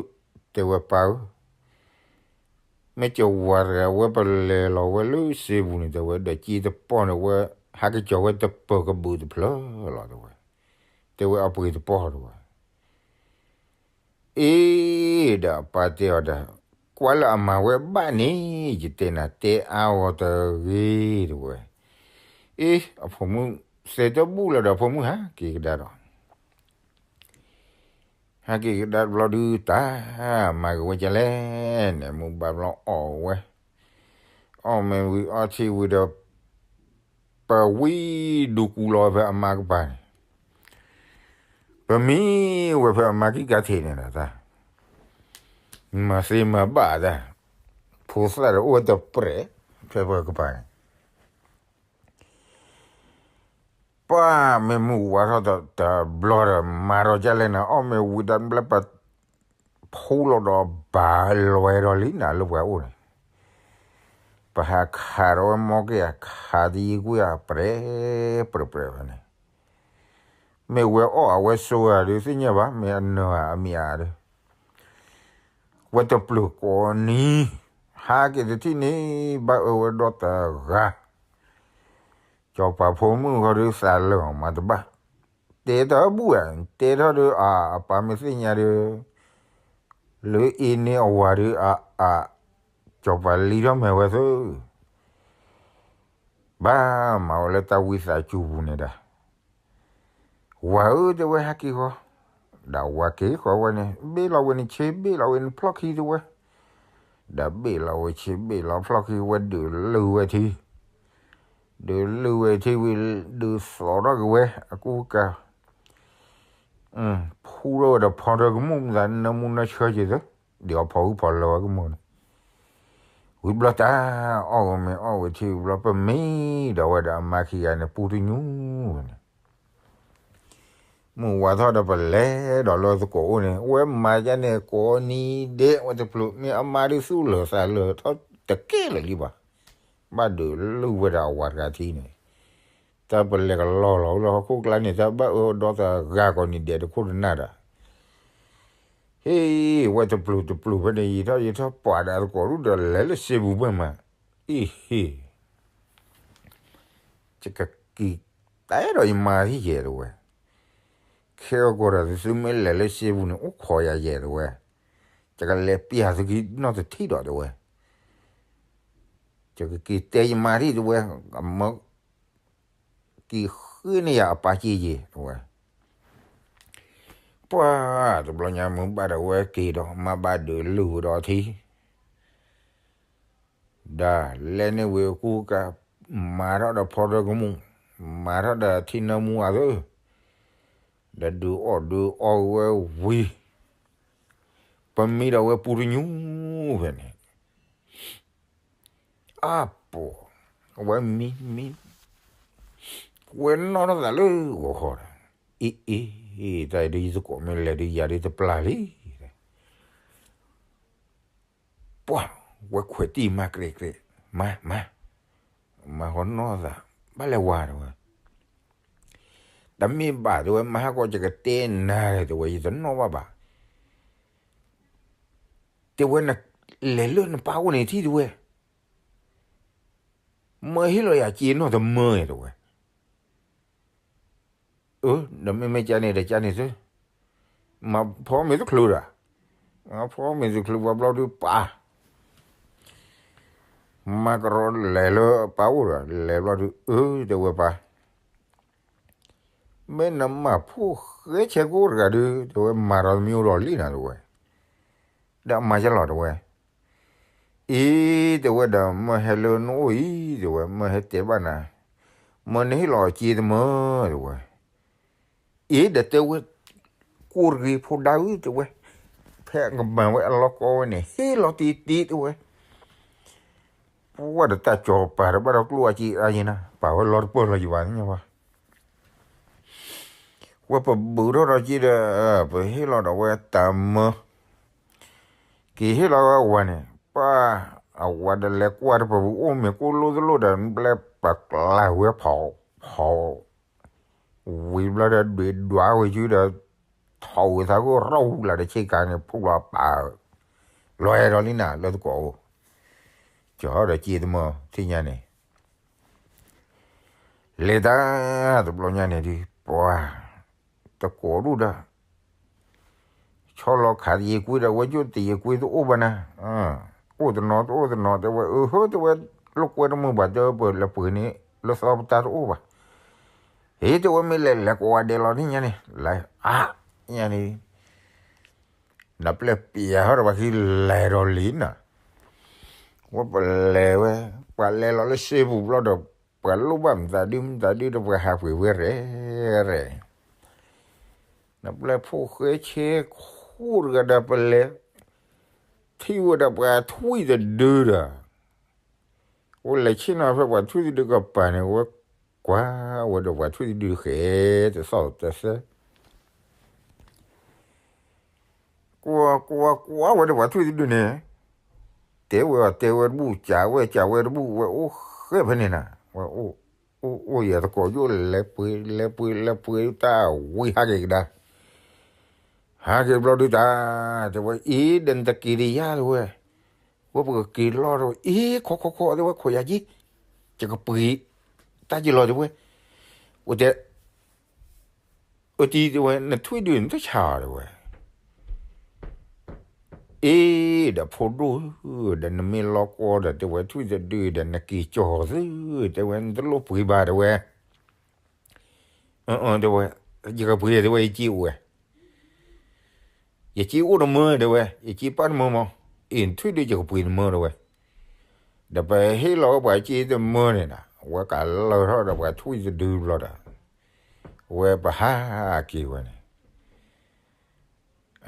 တဲဝဲပၢ်ဧၢ, မ့ၢ်ကဝၤတဂၤဝဲပလဲၤလီၤဝဲလၢစ့ပူၤန့ၣ် တဲဝဲ ဒီးစ့တပီၢ်န့ၣ် ဝဲဟးက့ၤကၠီၤဝဲတပၢၤကဘုးတဖျၢၣ်လီၤ တဲဝဲ, တဲဝဲအပှ့ၤတပီၢ် တဲဝဲ အ့ ဒီးအပၢ်တဲအီၤဒီး, ကွၢ်လၢအမၤဝဲဘၣ်န့ၣ် ယတဲနၤတဲအါဂီၤတဂ့ၤ တဲဝဲ, အ့ အဖိမုၣ်သဲတဘူၣ်လီၤဒီး ဖိမုၣ်ဟးက့ၤကဒါဒီး ဟဲက့ၤကဒါတဘျီဒုးတၢ်, မၤက့ၤဝဲကလဲၣ်န့ၣ် မုၢ်ဘၣ်ဘျီအီၣ်ဝဲ, အီၣ်မ့ၢ်ဝံၤအီထံဝံၤဒီး, ပဝံဒူကူလီၤဝဲဖဲအမါကပၤန့ၣ်, ပမံဝဲဖဲအမါခံကးထံးန့ၣ်ဒီးတၢ်, မၤသ့မၤဘၣ်တၢ်, ဖိသၣ်ဒီးအိၣ်ဝဲတပြဲး, ဖဲပကပၤန့ၣ် ပှၢ်မ့ၢ်မုၢ်ဝါထီၣ်တဘျီဒီး မၤဒီးကလဲၣ်နၤ အီၣ်မ့ၢ်ဝံၤတဘျီပဖူလီၤဒီးဘၣ်လွဲဒီးလံနၤလၢပှၤအိၣ်န့ၣ်, ပဟးခးဒီးဝဲမီက့ၤအခးတယံၤကွံာ်အပြဲးပြဲးပြဲးဖဲန့ၣ်, မ့ၢ်ဝဲအီၣ်အဝဲဆိဧါဒုးသ့ၣ်ညါဘၣ် မ့ၢ်အနၢၤဧါအမံၤဧါဒုး ဝဲတပျုၤကိးနံၤ, ဟးက့ၤတထံၣ်န့ၣ် ဘၣ်အၢဝဲဒီတဂၤ, စီၤပၤဖိမုၣ်ဃီဒုးသးလၢာ်အီၤမးတဘၣ်, တဲတၢ်ဘူၣ်ဧါ, တဲထီၣ်ဒုးအပၢ်မ့ၢ်သ့ၣ်ညါဒုး, လၢအ့န့ၢ်အဝၤဒုးအအ, စီၤပၤလံထီၣ်မဲာ်ဝဲသၢ, ဘၣ်မၤဝဲလၢတၢ်ဝံသးစူၤပူၤန့ၣ်ဒီး ဝၤဧၢ တဲဝဲဟဲက့ၤဃီ, ဒီးဝၤက့ၤဃီဝဲန့ၣ် ဘ့ၣ်လီၤဝဲန့ၣ်ဆ့ ဘ့ၣ်လီၤဝဲန့ၣ်ဖျီၣ်ခံတဲဝဲ, ဒီးဘ့ၣ်လီၤဝဲဆ့ ဘ့ၣ်လီၤဖျီၣ်ခံဝဲဒုးလုၢ်ဝဲထံ, ဒုးလုၢ်ဝဲထံဝံၤ ဒုးသီထီၣ်က့ၤဝဲအကူအကၤ, ဖူထီၣ်ဝဲဒီးဖီတၢ်ကမူၣ်မသး နၢမူနၢဆၢက့ၤသၢ, ဒ်အီၤဖီဟုဖီလၢဝဲကမူၣ်န့ၣ်, ဝံၤဘျီတၢ် အီၣ်ဝဲမ့ၢ်အီၣ်ဝဲထံဝံၤဘျီ ပမ့ၢ်ဒီးဝဲဒီးအမါခံဂၤန့ၣ် ပူတညူဝဲန့ၣ်, မုၢ်ဝါထီၣ်ဒီးပလဲၤဒီးလၢသကိးအိၣ်န့ၣ် ဝဲမၤဒ်န့ၣ်ကိးနံၤဒဲးဝဲတပျုၤ မ့ၢ်အမါဒုးသူၣ်လၢာ်သးလၢာ်ထီၣ်တကဲလၢာ်လံဘၣ်, ဘၣ်ဒုးလုၢ်ဝဲဒၣ်အဝၤတဂၤထံန့ၣ်, တၢ်ပလဲၤကလီလီၤလၢဟီၣ်ခိၣ်ကျါန့ၣ် တၢ်ဘၣ်အၢဒီသးဂၤကိးနံၤဒဲးတခိၣ်တနၢ်ဒီး ဟ့ၣ် ဝဲတပျုၤတပျုၤဖဲန့ၣ် ယံာ်ထီၣ်ယံာ်ထီၣ်ပှၤဒီးသကိးဒုးဒီးလဲၤလၢစ့ပူၤဘၣ်မး, အ့ဟ့ၣ် ယကက့ၤတဲဒီးယမါထံၣ်ယဲၢ်တဝဲ, ခဲအံၤကီးဒီးသုမ့ၢ်လဲၤလၢစ့ပူၤန့ၣ် အိၣ်ခိးယၤယဲၢ်တဝဲ, ယကလဲၤပျၢ်သုခံနီတထံၣ်ဒီးတဝဲ, ယကက့ၤတဲယမါထံၣ်တဝဲ, အမၢ က့ၤဃ့န့ၢ်ယၤအပၢ်က့ယဲၢ်တဝဲ, ပှၤတဘျီညါမုၢ်ဘၣ်ဒီးဝဲက့ၤဒီး မါဘၣ်ဒုးလုၢ်ဝဲဒီးထံ ဒီးလဲၤန့ၢ်ဝံၤအကူကၤ, မၤထီၣ်ဒီးဖီတၢ်ကမူၣ်, မၤထီၣ်ဒီးထံနၢမူအသၢ, ဒီးဒုးအီၣ်ဒုးအီဝဲဝံၤ, ပမံဒီးဝဲပူတညူဖဲန့ၣ်, အပှၤ, ဝဲမံမံ, ဝဲနီၣ်ထီၣ်သးလၢဂီၤခီဒီး, အ့အ့, တၢ်အံၤဒုးယသကိးမ့ၢ်လဲၤဒုးယၤဒုးတပျၢ်လံ ပှၤ, ဝဲခွဲးတံၢ်မါကြဲးကြဲး, မါ, မါ, မၤဃီနီၢ်သး, ဘၣ်လဲၤဝၤတဲဝဲ, တမ့ၢ်ဘၣ်တဲဝဲ မဟါကီးယကတဲနၤ တဲဝဲ ယတနီၣ်ဘၣ်ဘၣ်, တဲဝဲ နလဲၤလၢနပၢ်အိၣ်န့ၣ်ထံၣ်တဲဝဲ, မၢဟ့ၣ်လီၤယၤစ့နီၢ်တမၢတဲဝဲ, အၢ ဒီးမ့မ့ၢ်ကန့ၣ်ဒီးကန့ၣ်သု, မၤဖီမ့ၤတချုးဒီး, မၤဖီမ့ၤတချုးပှၤဘျီဒုးပာ် မၤကရီလဲၤလၢပၢ်အိၣ်ဒီး လဲၤဘျီဒုး အၢ တဲဝဲပၢ်, မ့ၢ်နမၤဖိၣ်ဃဲဆဲးကိးတဂၤဒုး တဲဝဲ မၤဒီးမ့ၢ်အိၣ်ဒီးလံနၤတဲဝဲ, ဒီးအမၤယလီၤတဲဝဲ, အံၤ တဲဝဲဒီး မၢဟဲလၢနအိၣ်အံၤ တဲဝဲ မၢဟဲတဲဘၣ်နၤ, မၢနဟ့ၣ်လီၤစ့တမၢ တဲဝဲ, အံၤ ဒီးတဲဝဲ, ကိၢ်တဂ့ၤဖိဒါဧၢ တဲဝဲ, ဖဲကမၤဝဲအလီၢ်ကီဝဲန့ၣ် ဟ့ၣ်လီၤတံၢ်တံၢ်တဲဝဲ, ပှၤဒီးတၢ်ကၠီၤပၤဒီးဘၣ်ဒီးကျိၣ်အစ့အါယဲနၤ ပာ်ဝဲလီၤတပၢၢ်လီၤယဘၣ်သ့ၣ်ညါဘၣ်, ဝဲပဘုးထီၣ်ဒီးစ့ဒီး ပဟ့ၣ်လီၤဒီးဝဲတၢ်မၢ က့ၤဟ့ၣ်လီၤဝဲဝၤန့ၣ် ပှၤအဝၤဒီးလဲၤကွၢ်တပၤပူၤအိၣ်မ့ၢ်ကိၢ်လိၣ်သလိၣ်ဒီး ဘျဲပကျါဝဲဖီၣ်ဖီၣ်, ဝံၤဘျီဒီးဒွဲၣ်ဒွးဝဲစုဒီး ထီၣ်ဝံၤသးခိၣ်ရီၣ်ဝူလၢ်ဒီးဆ့ကၤန့ၣ် ဖုၣ်လီၤပာ်, လီၤအဲၣ်ဒီးလံနၤလၢသကိးအိၣ်, ကၠီၤဒီးစ့တမၢ သ့ၣ်ညါန့ၣ် လဲၤတၢ်တဘျီညါန့ၣ်ဒုး ပှၤတကိးဒူၣ်ဒီး ဆီလီၤခးတယံာ်ကွ့ဒီး ဝဲကၠိၣ်တယံာ်ကွ့တအိၣ်ဘၣ်နၤ, အိၣ်တနီၤတအိၣ်တနီၤ တဲဝဲ အဟၢ တဲဝဲ လိာ်ကွဲတမုာ်ဘၣ် တဲပလဲၤပှ့ၤန့ၣ် လၢသီပတၢ်တအိၣ်ဘၣ်, ဟ့ တဲဝဲ မ့ၢ်လဲၤလဲၤကိးဂၤဒဲးလီၤန့ၣ်ညါန့ၣ် လဲၤအါညါန့ၣ် နပျဲၢ်ပျဲဟီဒီးပှၤခံလဲၤဒီးလံနၤ, ဝဲပလဲၤဝဲ, ပှၤလဲၤလီၤလၢစ့ပူၤဘျီဒီး ပှၤလိၣ်ဘၣ်မသးဒုမသးဒုဒီး ပှၤဟးပှ့ၤဝဲရဲၣ်ရဲၣ်, နပျဲၢ်ဖိၣ်ဃဲဆဲခိၣ်တဂၤဒီးပလဲၤ, ထံၣ်ဝဲဒီးပှၤထွံၣ်တဒုဒီး ဝဲလဲၤဆ့ၣ်နီၤဖဲပှၤထွံၣ်တဒုကပၤန့ၣ် ဝဲကွၢ်ဝဲဒီးပှၤထွံၣ်တဒုဃဲ တသီၣ်တသဲ ကွၢ်ကွၢ်ကွၢ်ဝဲဒီးပှၤထွံၣ်တဒုန့ၣ်, တဲဝဲအီၤတဲဝဲတဘူၣ် ကးဝဲကးဝဲတဘူၣ် ဝဲအိၣ်ဃဲဖဲန့ၣ်နၤ, ဝဲအိၣ်အိၣ်ယၤသကိးယိၣ်လဲၤပှ့ၤလဲၤပှ့ၤလဲၤပှ့ၤတၢ်ဝံၤဟးက့ၤကဒါ, ဟးက့ၤဘျီဒုးတၢ်, တဲဝဲအံၤ ဒီးနတက့ၤတယါတဲဝဲ, ဝဲပကက့ၤလီၤတဲဝဲ, အံၤ ခိးခိးခိး တဲဝဲ ခိးယၤက့ၤ, ယကပှ့ၤတၢ်က့ၤလီၤတဲဝဲ, ဝဲတဲ အတံၤတဲဝဲ နထွံၣ်ဒုးနတဆါအီၤတဲဝဲ, အ့ ဒီးဖိဒိၣ်ဧၢ, ဒီးနမ့ၢ်လီၤကီဒီး တဲဝဲ ထွံၣ်တဒုဒီး နက့ၤကၠီၤသု, တဲဝဲ နတလိၣ်ပှ့ၤဘၣ်တဲဝဲ, တဲဝဲ, ယကပှ့ၤတဲဝဲ ယစ့အိၣ်ဝဲ, ယစ့အိၣ်တမၢတဲဝဲ, ယစ့ပာ်တမၢမး, အ့ နထွံၣ်ဒုးယကပှ့ၤတမၢတဲဝဲ, ဒီးပဟ့ၣ်လီၤဝဲပှၤစ့တမၢန့ၣ်ဒီး ဝဲကလၢထီၣ်ဒီးပှၤထွံၣ်တဒုဘျီဒီး ဝဲပဟးက့ၤဝဲန့ၣ်,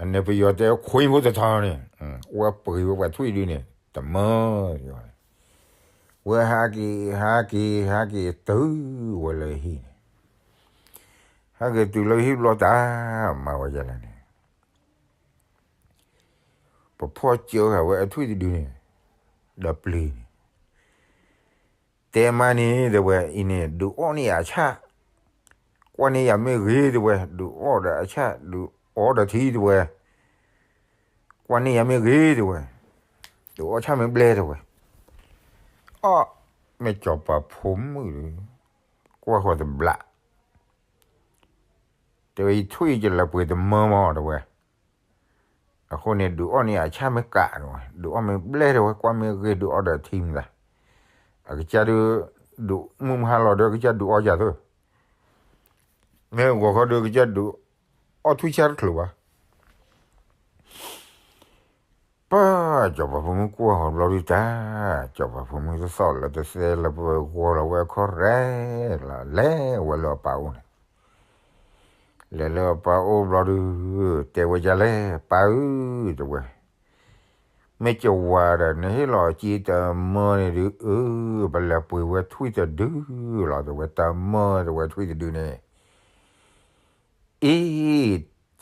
အန့ၣ်ပယီၤတဲခွံဖိတထီန့ၣ်, ဝဲပှ့ၤဝဲပှၤထွံၣ်ဒုန့ၣ် တမၢ, ဝဲဟးက့ၤ ဟးက့ၤ ဟးက့ၤတုၤဝဲလၢဟံၣ်န့ၣ်, ဟးက့ၤတုၤလၢဟံၣ်ဘျီတၢ် မၤဝဲဒ်လဲၣ်န့ၣ် ပဖီၣ်စၢဃာ်ဝဲအထွံၣ်တဒုန့ၣ်, ဒီးပျံၤန့ၣ်, တဲမးန့ၣ် တဲဝဲ အံၤန့ၣ် ဒုးအီၣ်န့ၢ်ယၤအဆၣ်, ကွၢ်န့ၢ်ယၤမ့ၢ်ဂ့ၤ တဲဝဲ ဒုးအီၣ်ဒီးအဆၣ် ဒုးအီဒီးထံ တဲဝဲ, ကွၢ်န့ၢ်ယၤမ့ၢ်ဂ့ၤ တဲဝဲ, ဒုးအီၣ်ဆၣ်မ့ၢ်ဘျဲ တဲဝဲ, အီၣ် မ့ၢ်စီၤပၤဖိမုၣ်ဒီး ကွၢ်ဃီၤတဘျး တဲဝဲ ယထွံၣ်ယလဲၤပှ့ၤတမၢမး တဲဝဲ, အဃိန့ၣ် ဒုးအီၣ်န့ၢ်အဆၣ်မ့ၢ်ကး တဲဝဲ, ဒုးအီၣ်မ့ၢ်ဘျဲ တဲဝဲ, ကွၢ်မ့ၢ်ဂ့ၤ ဒုးအီဒီးထံမး, အကစၢ်ဒုး ဒုးမုၢ်မဟါလီၤဒီး ကစၢ်ဒုးအီယၤသၢ, မ့ၢ်ဂီၤခီဒီး ကစၢ်ဒုးအီၣ်ထွံၣ်ဆၣ်တချုးဘၣ် ပၢ် စီၤပၤဖိမုၣ်ကွၢ်ဃီၤဘျီဒုးတၢ်, စီၤပၤဖိမုၣ်တသီၣ်လၢတသဲလၢပဂီၤလီၤဝဲအခီၣ်ရဲၣ်လီၤ လဲၤဝဲလၢအပၢ်အိၣ်န့ၣ်, လဲၤလၢအပၢ်အိၣ်ဘျီဒုး တဲဝဲဒ်လဲၣ် ပၢ်ဧၢ တဲဝဲ, မ့ၢ်ကဝၤဒီး နဟ့ၣ်လီၤစ့တမၢန့ၣ်ဒုး အၢ ပလဲၤပှ့ၤဝဲထွံၣ်တဒုလီၤ တဲဝဲ, တမၢ တဲဝဲ ထွံၣ်တဒုန့ၣ် အ့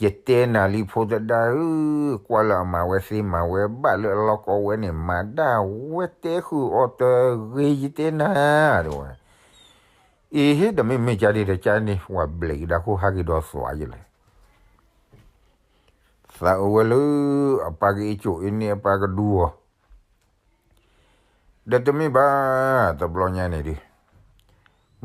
ယတဲနၤလံဖိသဒါဧၢ, ကွၢ်လၢအမၤဝဲသ့မၤဝဲဘၣ်လၢအလီၢ်ကီဝဲန့ၣ် မၤဒၣ်ဝဲတဲဃုာ်အီၤတဂ့ၤ ယတဲနၤ, တဲဝဲ. အ့ဟ့ၣ် ဒီးမ့မ့ၢ်ကန့ၣ်ဒီးကန့ၣ် ဝဲဘျဲးကဒါခိၣ်ဟးက့ၤဒီးသွးယလဲၣ်. သးအုးဝဲလၢအပၢ်ကအ့ၣ်ကိာ်အ့ၣ်န့ၣ် အပၢ်ကဒူအီၤ ဒီးတမ့ၢ်ဘၣ်, တဘျီညါန့ၣ်ဒီး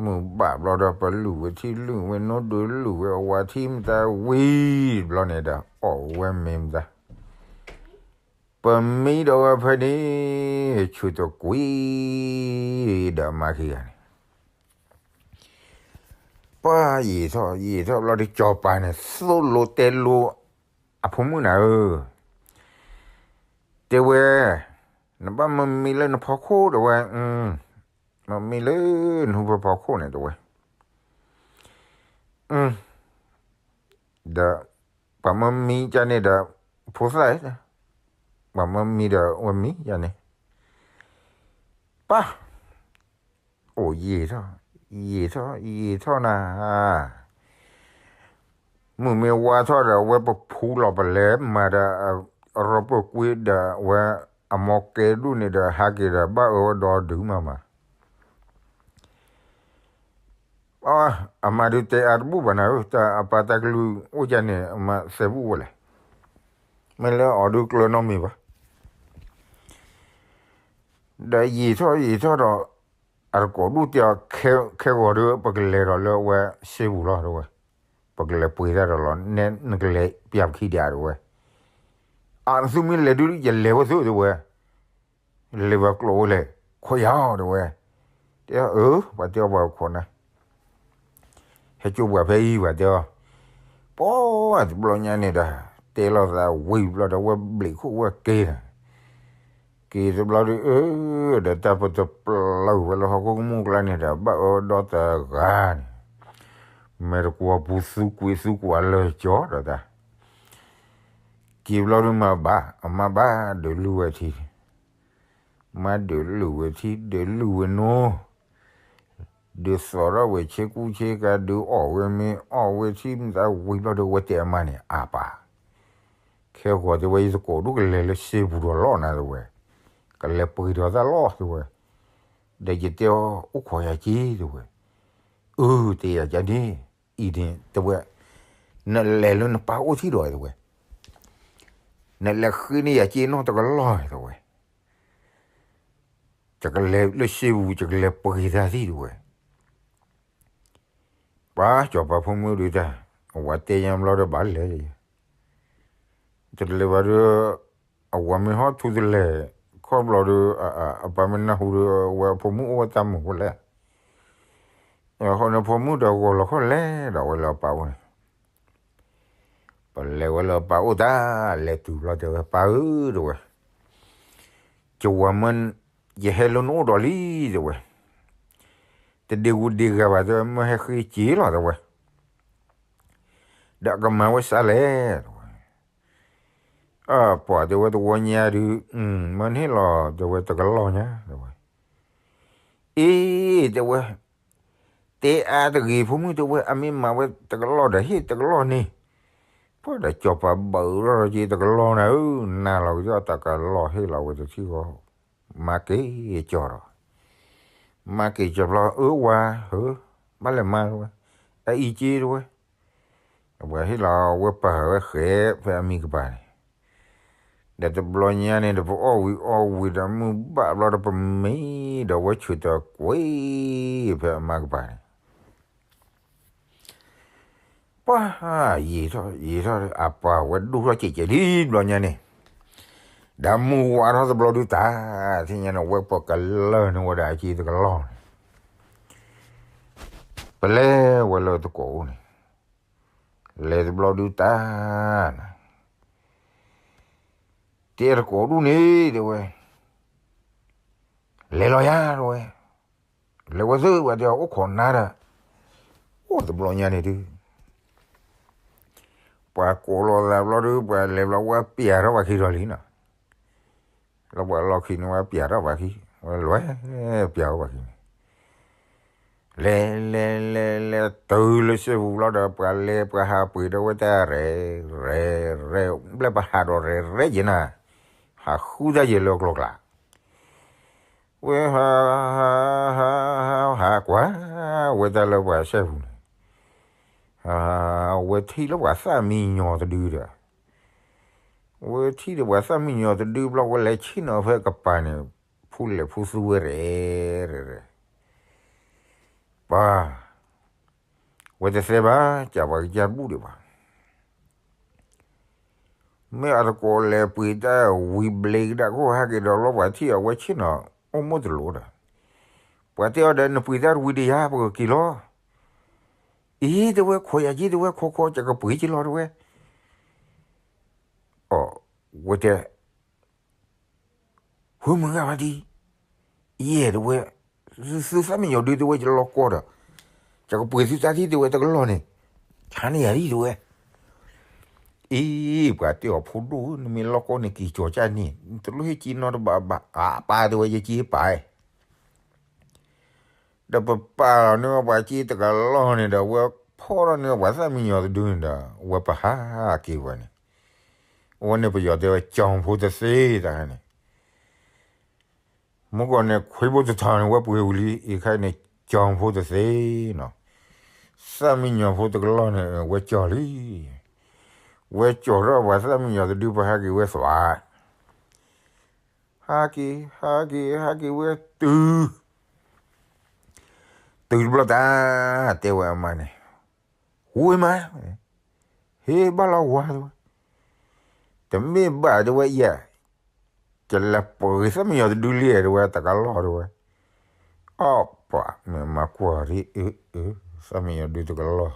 မုၢ်ဘၣ်ဘျီဒီး ပလုၢ်ဝဲထံလုၢ်ဝဲနိ ဒုးလုၢ်ဝဲအဝၤထံမတၤဝံၤတဘျီန့ၣ်ဒီး အီၣ်ဝဲမ့ၤမတၤ, ပမံဒီးဝဲဖဲန့ၣ် ဆူၣ်တကွံာ်ဒီးအမါခံဂၤန့ၣ် ပှၤယံာ်ထီၣ်ယံာ်ထီၣ်ဘျီဒီး စီၤပၤန့ၣ် သိၣ်လိတဲလိအဖိမုၣ်နၤဧၢ, တဲဝဲ, နဘၣ်မၢမံလၢနဖီခိၣ် တဲဝဲ, မၢမံလၢနဟူဖီခိၣ်န့ၣ် တဲဝဲ, ဒီးပှၤမၢမံကန့ၣ်ဒီး ဖိသၣ်, ပှၤမၢမံဒီးဝဲမံယန့ၣ်, ပၢ် အိၣ်ယံာ်ထီၣ်, ယံာ်ထီၣ်ယံာ်ထီၣ်နၤ, မုၢ်မ့ၢ်ဝါထီၣ်ဒီး အဝဲပဖူလီၤပလဲၤမၤဒီး အရီပၢၢ်ကွ့ဒီး အဝဲအမိၢ်ကဲဒိၣ်န့ၣ်ဒီး ဟးက့ၤဒီးဘၣ်အၢဝဲဒီဒုးမးမး, အမါဒုးတဲအါတဘူၣ်ဘၣ်နၤဧၢ, တၢ်အပၢ်တၢ်ကလုၢ်အိၣ်ကန့ၣ် အမါသဲဘူၣ်ဝဲလဲၣ်, မ့ၢ်လၢအီၤဒုးကျၢၤနီတမံၤဘၣ်. ဒီးယံာ်ထီၣ်ယံာ်ထီၣ်ဒီး အတကိးဒူၣ်တဲအီၤ, ခဲဂီၤဒီး ပကလဲၤဒီးလၢအဝဲစ့ပူၤလီၤ တဲဝဲ, ပကလဲၤပှ့ၤတၢ်ဒီးလီၤ, နဲနကလဲၤပျၢ်ပခံဒံးဧါ တဲဝဲ, အသုမ့ၢ်လဲၤဒုး ယလဲၤဝဲသု တဲဝဲ, လဲၤဝဲကျိးဝဲလဲၣ်, ခိးယၤအီၤ တဲဝဲ, တဲအီၤ အၢ ပှၤတဲအီၤပှၤခိးနၤ ဟဲကၠိပှၤဖဲအံၤ ပှၤတဲအီၤ, ပှၤတဘျီညါန့ၣ်ဒီး တဲလိာ်သးဝံၤဘျီဒီး ဝဲဘျံးခိၣ်ဝဲက့ၤဒီး, က့ၤတဘျီဒီး အၢ ဒီးတၢ်ပတပျၢၤဝဲလၢဟီၣ်ခိၣ်ကမူၣ်ကျါန့ၣ်ဒီး ဘၣ်အၢဒီတဂၤန့ၣ်, မ့ၢ်တကွီၤပူၤသူကွံာ်သူကွၢ်လၢကၠီဒီးတၢ် က့ၤဘျီဒုးမၤဘၣ် အမါဘၣ်ဒုးလုၢ်ဝဲထံ, မါဒုးလုၢ်ဝဲထံ ဒုးလုၢ်ဝဲနိ, ဒုးသိးထီၣ်ဝဲဆ့ကူဆ့ကၤ ဒုးအီၣ်ဝဲမ့ၤအီၣ်ဝဲထံ မတၤဝံၤဘျီဒီး ဝဲတဲအမါန့ၣ် အပၢ်, ခဲဂီၤတဲဝဲ ယသကိးဒူၣ်ကလဲၤလၢစ့ပူၤဒီးလီၤနၤ တဲဝဲ, ကလဲၤပှ့ၤဒီးတၢ်လီၤ တဲဝဲ, ဒီးယတဲအီၤ အိၣ်ခိးယၤက့ၤ တဲဝဲ, အၢ တဲယၤကန့ၣ်, အံၤန့ၣ် တဲဝဲ, နလဲၤလၢနပၢ်အိၣ်ထံၣ်ဒီး တဲဝဲ, နလဲၤဃ့န့ၢ်ယၤက့ၤနီၢ်တကလီၢ် တဲဝဲ, ယကလဲၤလၢစ့ပူၤ ယကလဲၤပှ့ၤတၢ်သံ တဲဝဲ, ပှၤစီၤပၤဖိမုၣ်ဒုးတၢ်, အဝၤတဲညါဘျီဒီးဘၣ်လဲၤ, တလဲၤဘၣ်ဒီး အဝၤမ့ၢ်ဟီၣ်ထူတလဲၤ ခီၣ်ဘျီဒီး အပၢ်မ့ၢ်နၢ်ဟူဒီး အဝဲအဖိမုၣ်အိၣ်ဝဲတၢ်မုာ်ဝဲလဲၣ်, အဃိန့ၣ်ဖိမုၣ်ဒီးဂီၤလီၤခီၣ်လဲၤဒီးဝဲလၢအပၢ်အိၣ်န့ၣ် ပလဲၤဝဲလၢအပၢ်အိၣ်တၢ် လဲၤတုၤဘျီတဲဝဲ ပၢ်ဧၢ တဲဝဲ, ယဝၤမၢ ယဟဲလၢနအိၣ်ဒီးလံ တဲဝဲ, တဒ့ဝူဒ့ဂၤဘၣ် တဲဝဲ မၢဟဲဃ့က့ၤလီၤ တဲဝဲ, ဒီးအကမၤဝဲစးလဲၣ် တဲဝဲ, အပှၤတဲဝဲ တဝီညါဒုး မၢန့ၢ်လီၤ တဲဝဲ တကလီၢ်ညါ တဲဝဲ, အ့ တဲဝဲ, တဲအါတဂ့ၤ ဖိမုၣ် တဲဝဲ, အမ့ၢ်မၤဝဲတကလီၢ်ဒီးဟ့ၣ်တကလီၢ်န့ၣ်, ပှၤဒီးစီၤပၤဘၣ်အၢထီၣ်က့ၤ တကလီၢ်နၤဧၢ, နၤလီၤကဒီးတၢ်ကလီၢ် ဟ့ၣ်လီၤဝဲတထံၣ်ဃီ, မၤက့ၤကၠီၤဒီး, မၤက့ၤကၠီၤဘျီ အၢဝၤဧၢ, ဘၣ်လဲၤမၤ တဲဝဲ, အအံၤက့ၤ တဲဝဲ, ပှၤဟ့ၣ်လီၤဝဲပၢ်ဝဲဃဲဖဲအမံၤကပၤန့ၣ်, ဒီးတဘျီညါန့ၣ်ဒီး ပအီၣ်ဝံၤအီဝံၤဒီး မုၢ်ဘၣ်ဘျီဒီး ပမံဒီးဝဲဆူၣ်တကွံာ် ဖဲအမါကပၤန့ၣ်, ပှၤယံာ်ထီၣ်ယံာ်ထီၣ် အပှၤဝဲဒိၣ်ထီၣ်ကဲးကဲးလံ တဘျီညါန့ၣ်, ဒီးမုၢ်ဝါထီၣ်တဘျီဒုးတၢ် ထံၣ်ညါန့ၣ် ဝဲပကလၢၢ်န့ၢ်ဝဲဒၣ်အက့ၤတကလီၢ်န့ၣ်, ပလဲၤဝဲလၢတကိးအိၣ်န့ၣ်, လဲၤတဘျီဒုးတၢ်နၤ, တဲတကိးဒူၣ်န့ၣ် တဲဝဲ, လဲၤလီၤယၤ တဲဝဲ, လဲၤဝဲသ့ ပှၤတဲအီၤ အိၣ်ခိးနၤဒီး, အိၣ်တဘျီညါန့ၣ်ဒုး ပှၤကိးလိာ်သးဘျီဒုး ပှၤလဲၤဘျီ ဝဲပျးထီၣ်ပှၤခံဒီးလံနီၤ, လၢပှၤလီၢ်ခံန့ၣ် ဝဲပျးထီၣ်ပှၤခံ, ဝဲလဲၤပျးဝဲပှၤခံန့ၣ်, လဲၤလဲၤလဲၤလဲၤတုၤလၢစဲပူၤဘျီဒီး ပှၤလဲၤပှၤဟးပှ့ၤဒီးဝဲတၢ်ရဲၣ် ရဲၣ် ရဲၣ် ဘျဲၣ်ပဟးဒီးရဲၣ်ရဲၣ်ယဲနၤ, ဟးဃုတၢ်ယဲလၢကျိၤကျါ, ဝဲဟး ဟး ဟး ဟးကွၢ် ဝဲတၢ်လၢပှၤစဲပူၤန့ၣ်, ဝဲထံၣ်လၢပှၤသၣ်မံညီၤတဒုဒီး, ဝဲထံၣ်ဒီးပှၤသၣ်မံညီၤတဒုဘျီ ဝဲလဲၤဆ့ၣ်နီၤဖဲကပၤန့ၣ်, ဖူလဲၤဖူသူဝဲရဲၣ် ပှၤ, ဝဲတသဲဘၣ် ကးပှၤကစၢ်ဘူၣ်ဒံးဘၣ်. မ့ၢ်အတကိးလဲၤပှ့ၤတၢ်ဝံၤဘျ့ကဒါခိၣ်ဟဲက့ၤဒီးလီၤ ပှၤထံၣ်အဝဲဆ့ၣ်နီၤ အိၣ်မိၢ်တလိၤဒီး, ပှၤတဲအီၤဒီး နပှ့ၤတၢ်တဝံၤတယါ ပကက့ၤလီၤ. အံၤတဝဲ ခိးယၤက့ၤတဝဲ ခိးခိး ကကပှ့ၤက့ၤလီၤတဝဲ. အဝဲတဲ ဝဲမုၢ်ဂၤဘၣ်ဒံး, ယဲၢ်တဝဲ, သုသၣ်မံညီၤဒုတဝဲ ယလီၤကီဒီး, ယကပှ့ၤသုတၢ်ထံၣ်တဝဲတကလီၢ်န့ၣ်, ဆါန့ၢ်ယၤဒံးတဝဲ. အံၤ ပှၤတဲအီၤ ဖိဒိၣ်ဧၢ, နမ့ၢ်လီၤကီန့ၣ် က့ၤကၠီၤကၢ်န့ၣ် နတလိၣ်ဟ့ၣ်က့ၤနီတဘးဘၣ်, အပၢ်တဝဲ ယက့ၤပာ် ဒီးပပာ်လီၤန့ၢ်အီၤပှၤက့ၤတကလီၢ်န့ၣ်ဒီး ဝဲဖီၣ်ထီၣ်န့ၢ်အီၤပှၤသၣ်မံညီၤတဒုန့ၣ်ဒီး ဝဲပဟးက့ၤဝဲန့ၣ်, အဝဲန့ၣ်ပယီၤတဲဝဲ ကၠီၤဖိတသ့တခါန့ၣ်, မုၢ်ကီၢ်န့ၣ် ခွ့ဘိတထီန့ၣ် ဝဲပှ့ၤဝံၤလံ, အံၤခါန့ၣ် ကၠီၤဖိတသ့နီၤ, သၣ်မံညီၤဖိတကလီၢ်န့ၣ် ဝဲကၠီၤလံ, ဝဲကၠီၤထီၣ်ပှၤသၣ်မံညီၤတဒု ပဟးက့ၤဝဲသွး ဟးက့ၤ ဟးက့ၤ ဟးက့ၤဝဲတုၤ, တုၤတဘျီတၢ် တဲဝဲအမါန့ၣ်, ဝ့မါ, ဟ့ၣ်ဘၣ်လီၤဝါတဝဲ, တမ့ၢ်ဘၣ်တဝဲယဲ, ကလဲၤပှ့ၤသၣ်မံညီၤတဒုလံတဝဲ တကလီၢ်တဝဲ, အီၣ်ပှၤ မ့ၢ်မၤကွၢ်ရံ အၢ အၢ သၣ်မံညီၤဒုတကလီၢ်,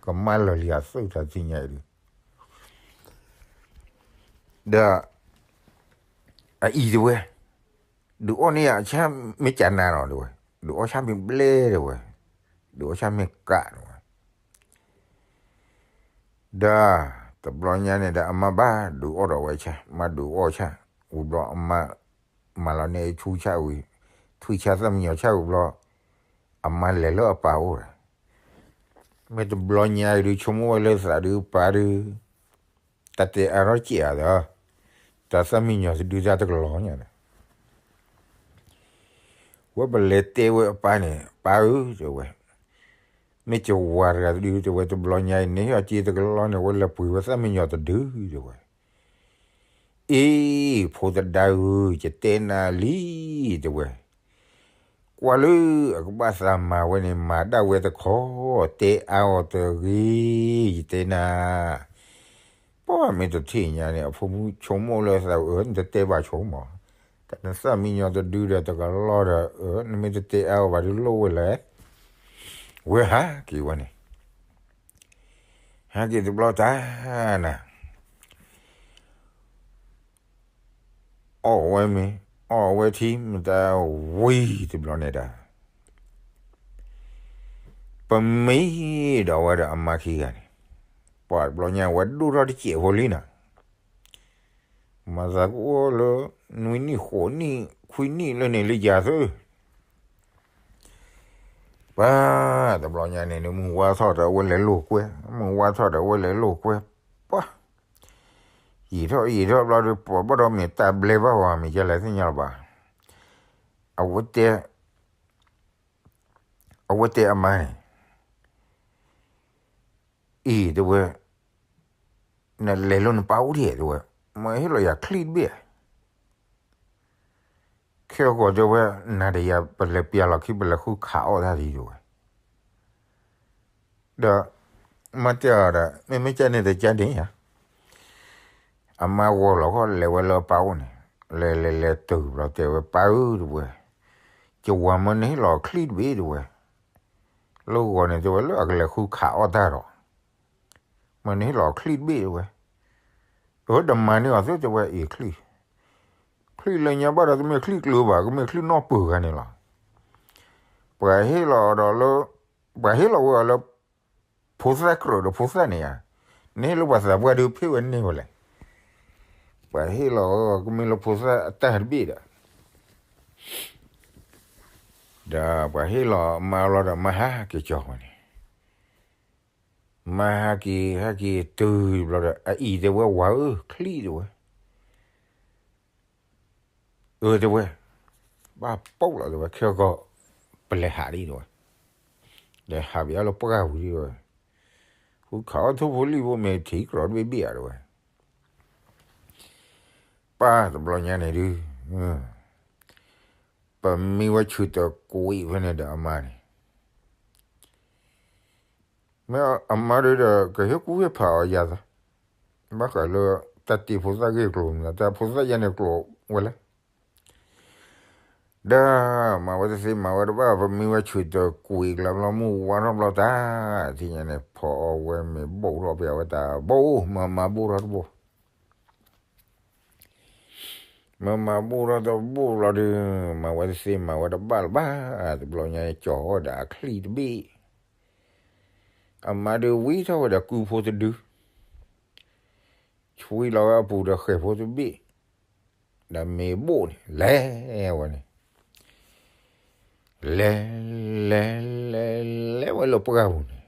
ကမၣ်လၢာ်လံအသုးတၢ်သ့ၣ်ညါအံၤဒု ဒီး အအံၤတဝဲ, ဒုးအီၣ်န့ၢ်ယၤအဆၣ်မ့ၢ်ကနၤနီၤတဝဲ, ဒုးအီၣ်ဆၣ်မ့ၢ်ဘျဲၣ်တဝဲ, ဒုးအီၣ်ဆၣ်မ့ၢ်ကးတဝဲ, ဒီး တဘျီညါန့ၣ်ဒီး အမါဘၣ်ဒုးအီၣ်ဒီးဝဲဆၣ်, မါဒုးအီၣ်ဆၣ်, ဝံၤဘျီအမါ မၤလီၤန့ၢ်ဆူဆၣ်ဝံၤ, ထွံၣ်ဆၣ်သၣ်မံညီၤဆၣ်ဝံၤဘျီ, အမါလဲၤလၢအပၢ်အိၣ်ဒီး, မ့ၢ်တဘျီညါအံၤဒုး ဆိကမိၣ်ဝဲလၢသးဒုးပၢ်ဒုး တၢ်တဲအါထီၣ်စဲးဧါဒီး, တၢ်သၣ်မံညီၤတဒုတၢ်တကလီၢ်ညါဒီး, ဝဲပလဲၤတဲဝဲအပၢ်န့ၣ် ပၢ်ဧၢ တဲဝဲ, မ့ၢ်ကဝၤတဂၤတဒု တဲဝဲ တဘျီညါအံၤ နဟ့ၣ်အီၤက့ၤတကလီၢ်န့ၣ် ဝဲလဲၤပှ့ၤဝဲသၣ်မံညီၤတဒု တဲဝဲ. အ့ ဖိသဒါဧၢ, ယတဲနၤလံ တဲဝဲ, ကွၢ်လၢအကဘၣ်သးမၤဝဲန့ၣ် မၤဒၣ်ဝဲတခီ, တဲအါအီၤတဂ့ၤ, ယတဲနၤ. ပှၢ်မ့ၢ်တထံၣ်ညါန့ၣ် အဖိမုၣ်ဆိကမိၣ်လၢသးအၢ နတတဲဘၣ်ဆိမး, တၢ်နသၣ်မံညီၤတဒုဒီးတကလီၢ်ဒီး အၢ နမ့ၢ်တတဲအါအီၤဘၣ်ဒုးလိၣ်ဝဲလဲၣ်. ဝဲဟးက့ၤဝဲန့ၣ် ဟဲက့ၤတဘျီတၢ်နၤ, အီၣ်ဝဲမ့ၤ အီၣ်ဝဲထံ မတၤဝံၤတဘျီန့ၣ်ဒီး ပမ့ၢ်ဒီးဝဲဒီးအမါခံဂၤန့ၣ် ပှၤတဘျီညါဝဲဒိၣ်ထီၣ်တစဲးဖိလံနီၤ, မၤသးကအိၣ်လၢ နွံနံၣ်ဃိးနံၣ်ခွံနံၣ်လၢန့ၣ်လံယၤသၢ ပှၤတဘျီညါန့ၣ် မုၢ်ဝါထီၣ်ဒီးအဝဲလဲၤလိာ်ကွဲ, မုၢ်ဝါထီၣ်ဒီးအဝဲလဲၤလိာ်ကွဲ, ပှၤ ယံာ်ထီၣ်ယံာ်ထီၣ်ဘျီဒီး ပှၤဘၣ်ဒီးမ့ၢ်တၢ်ဘျဲဘၣ်ဝဲ မ့ၢ်ကလဲၤသ့ၣ်ညါလၢၤဘၣ်. အဝဲတဲ အဝဲတဲအမါန့ၣ် အံၤတဲဝဲ, နလဲၤလၢနပၢ်အိၣ်ဒံးတဲဝဲ, မ့ၢ်ဟ့ၣ်လီၤယၤချံၣ်တဘ့ၣ်ဧါ. ခဲဂီၤတဲဝဲ, နၤဒီးယၤ ပလဲၤပျၢ်လီၤခံ ပလဲၤဃုခးအီၣ်တၢ်ဒံးတဲဝဲ. ဒီး မါတဲအီၤဒီး မ့မ့ၢ်ကန့ၣ်တကန့ၣ်ဧါ. အမါဂီၤလီၤခီလဲၤဝဲလၢအပၢ်အိၣ်န့ၣ်, လဲၤလဲၤလဲၤတုၤဘျီတဲဝဲ ပၢ်ဧၢတဲဝဲ, ကဝၤမ့ၢ်နဟ့ၣ်လီၤချံၣ်တဘ့ၣ်တဲဝဲ, လၢဂီၤန့ၣ်တဲဝဲ လၢအကလဲၤဃုခးအီၣ်တၢ်ဒီး မ့ၢ်နဟ့ၣ်လီၤချံၣ်တဘ့ၣ်တဲဝဲ. အၢ ဒီးမၤန့ၢ်အီၤသ့တဲဝဲ အံၤချံၣ်, ချံၣ်လၢညါဘၣ်ဒီး တမ့ၢ်ချံၣ်ကျၢၤဘၣ် ကမ့ၢ်ချံၣ်နီၣ်ပၢၢ်ဂၤန့ၣ်လီၤ. ပှၤဟ့ၣ်လီၤဒီးလၢ ပှၤဟ့ၣ်လီၤဝဲအီၤလၢ ဖိသၣ်ကြၢးဒီးဖိသၣ်န့ၣ်ဧါ, နဟ့ၣ်လၢပှၤသးပှၢ်ဒုးဖ့ၣ်ဝဲန့ၢ်ဝဲလဲၣ်. ပှၤဟ့ၣ်လီၤဝဲအီၤကမ့ၢ်လၢဖိသၣ်အတၢ်တဘ့ၣ်ဒီး ဒီးပှၤဟ့ၣ်လီၤအမါလီၤဒီး မါဟးက့ၤကၠီဝဲန့ၣ်, မါဟးက့ၤ ဟးက့ၤတုၤတဘျီဒီး အအံၤတဲဝဲ ဝၤဧၢ ချံၣ်တဲဝဲ, အၢတဲဝဲ, ဘၣ်ပိာ်လီၤတဲဝဲ ခဲကီၢ် ပလဲၤဟးဒံးတဲဝဲ, ဒီးဟးပယါလၢပှၢ်ပူၤဒံးတဲဝဲ, ဃုခးအီၣ်ထိၣ်ဖိလံၣ်ဖိ မ့ၢ်ထံၣ်ကြီတဘ့ၣ်ဘ့ၣ်ဧါတဲဝဲ, ပၢ်တဘျီညါန့ၣ်ဒုး ပမ့ၢ်ဝဲဆူးတကွံာ်ဖဲန့ၣ်ဒီးအမါန့ၣ်, မ့ၢ်အမါဒုးဒီး ကဟ့ၣ်ကူၣ်ဟ့ၣ်ဖးအီၤယၤသး, ဘၣ်ဃးလၢ တၢ်တ့ဖိသၣ်ဂ့ၢ်ကျိၤမး တၢ်ဖိသၣ်ယဲန့ၣ်ကျိၤဝဲလဲၣ်, ဒီးမၤဝဲတသ့မၤဝဲတဘၣ် ပမ့ၢ်ဝဲဆူးတကွံာ်ကျါဘျီ မုၢ်ဝါထီၣ်ဘျီတၢ်, ထံၣ်ညါန့ၣ် ဖီအီၣ်ဝဲမ့ၤဘိၣ်ထီၣ်ပဝဲတၢ်ဘိၣ် မၤမၤဘိၣ်ထီၣ်တဘိၣ် မၤမၤဘိၣ်ထီၣ်တဘိၣ်လီၤဒီး မၤဝဲတသ့မၤဝဲတဘၣ်လၢၤဘၣ်, တဘျီညါကၠီၤအီၣ်ဒီးအချံၣ်တဘ့ၣ်, အမါဒုးဝံထီၣ်ဝဲဒီးကုဖိတဒု, ဆွံလီၤဝဲအပူၤဒီးဃဲၤဖိတဘ့ၣ်, ဒီးမ့ၤဘိၣ်န့ၣ် လဲၤဝဲန့ၣ်, လဲၤ လဲၤ လဲၤ လဲၤဝဲလၢပှၢ်ပူၤန့ၣ်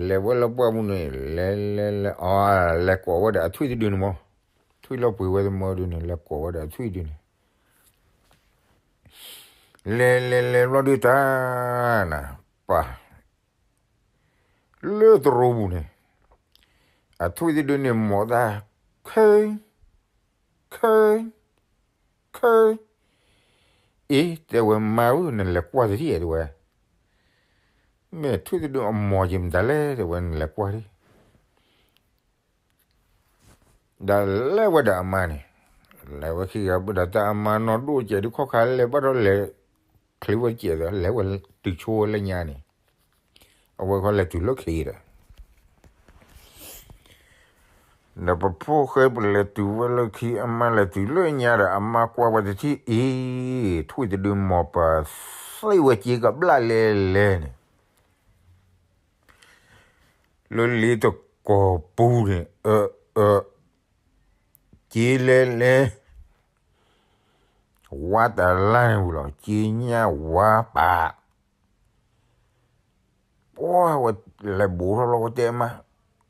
လဲၤဝဲလၢပှၢ်ပူၤန့ၣ် လဲၤ လဲၤ လဲၤ အီၤ လဲၤကိးဝဲဒီးအထွံၣ်တဒုန့ၣ်မး, ထွံၣ်လီၤပှ့ၤဝဲတမၢဒုန့ၣ် လဲၤကိးဝဲဒီးအထွံၣ်ဒုန့ၣ်, လဲၤ လဲၤ လဲၤဘျီဒုတၢ်နၤ, ပၢ် လၢတရိပူၤန့ၣ် အထွံၣ်တဒုန့ၣ် မိၢ်သၣ် ခဲ ခဲ ခဲ, အ့ တဲဝဲ မါဧၢ နလဲၤကွၢ်တထံၣ်တဲဝဲ, မ့ၢ်ထွံၣ်တဒုအမိၢ်က့ၤမတၤလဲၣ်တဲဝဲ နလဲၤကွၢ်ထံၣ်, ဒီးလဲၤဝဲဒီးအမါန့ၣ်, လဲၤဝဲခံဂၤဘၣ်ဒီး တၢ်အမါနီၢ်ဒိၣ်ကဲးဒုးခီၣ်ခါလဲၤဘၣ်ဒီးလဲၤ ချ့ဝဲတကဲးဒီး လဲၤဝဲတုၤဆိဝဲလၢညါန့ၣ်, အဝဲခီလဲၤတုၤလၢခံဒီး ဒီးပဖိၣ်ဃဲပလဲၤတုၤဝဲလၢခံ အမါလဲၤတုၤလၢညါဒီး အမါကွၢ်ဝဲတထံၣ် အ့ ထွံၣ်တဒုမိၢ်ပၢ်သ့ၣ်ဝဲက့ၤကဘျၣ်လဲၤလဲၤန့ၣ်, လၢလ့တကိးပူၤန့ၣ် အၢ အၢ က့ၤလဲၤလဲၤ ဝါတလါန့ၣ်ဝံၤလီၤ က့ၤညၣ်ဝါပာ်, ပှၢ်ဝဲလဲၤဘူးထီၣ်လီၤဝဲတဲအမါ,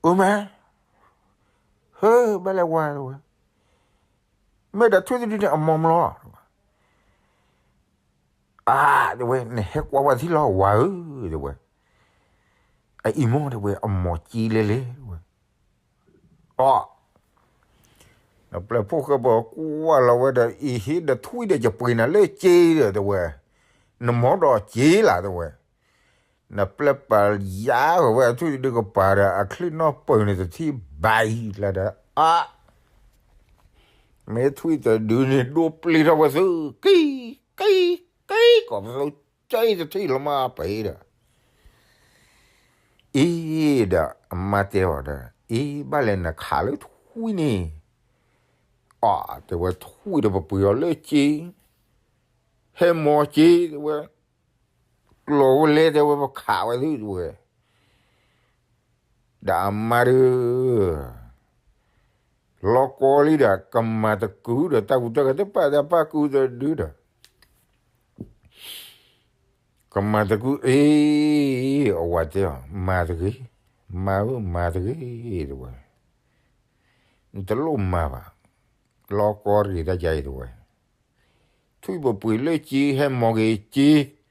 အၢမါ, ဟၢ ဘၣ်လဲၤဝါတဲဝဲ, မ့ၢ်ဒီးထွံၣ်တဒုန့ၣ်အမိၢ်မလီၤ, အါ တဲဝဲ နဟဲကွၢ်ဝဲထံၣ်လီၤဝၤဧၢ တဲဝဲ, အအံၤမိၢ်တဲဝဲ အမိၢ်က့ၤလဲၤလဲၤဝဲ အီ နပျဲၢ်ဖိၣ်ဃဲပှၤကွၢ်လီၤဝဲဒီး အံၤဟ့ၣ်ဒီးထွံၣ်ဒီးယပှ့ၤနၤလၢက့ၤဒီးတဲဝဲ, နမိၢ်ဒီးက့ၤလၢ်တဲဝဲ, နပျဲၢ်ပာ်ယါဃီၤဝဲအထွံၣ်တဒုကပၤဒီး အချံၣ်နီၢ်ပၢၢ်န့ၣ်တထံၣ်ဘၣ်အံၤလၢဒီး အါ မ့ၢ်ထွံၣ်တဒုန့ၣ်ဒိၣ်ပျံၤထီၣ်ဝဲသု ကံ ကံ ကံ ကိးပသူကံတထံၣ်လီၤမးပှဲၤဒီး အံၤဒီးအမါတဲအီၤဒီး အံၤဘၣ်လဲၣ်နခးလၢထွံၣ်န့ၣ်, အီ တဲဝဲထွံၣ်ဒီးပပှ့ၤအီၤလၢက့ၤ, ဟဲမိၢ်က့ၤတဲဝဲ, ကျိၤဝဲလဲၣ်တဲဝဲပခးဝဲသုတဲဝဲ, ဒီးအမါဒီး လီၤကီလံဒီး ကမၤတကုဒီး တၢ်ကူတၢ်ကၤတပာ်တၢ်ပာ်ကူတဒုဒီး ကမၤတကုအံၤ, အဝၤတဲအီၤ မၤတဂ့ၤ, မါဧၢ မၤတဂ့ၤတဲဝဲ, နတလိၣ်မၤဘၣ်, လီၤကီတဂ့ၤတၢ်ယါအံၤတဲဝဲ, ထွံၣ်ပပှ့ၤလၢက့ၤ ဟဲမိၢ်က့ၤက့ၤ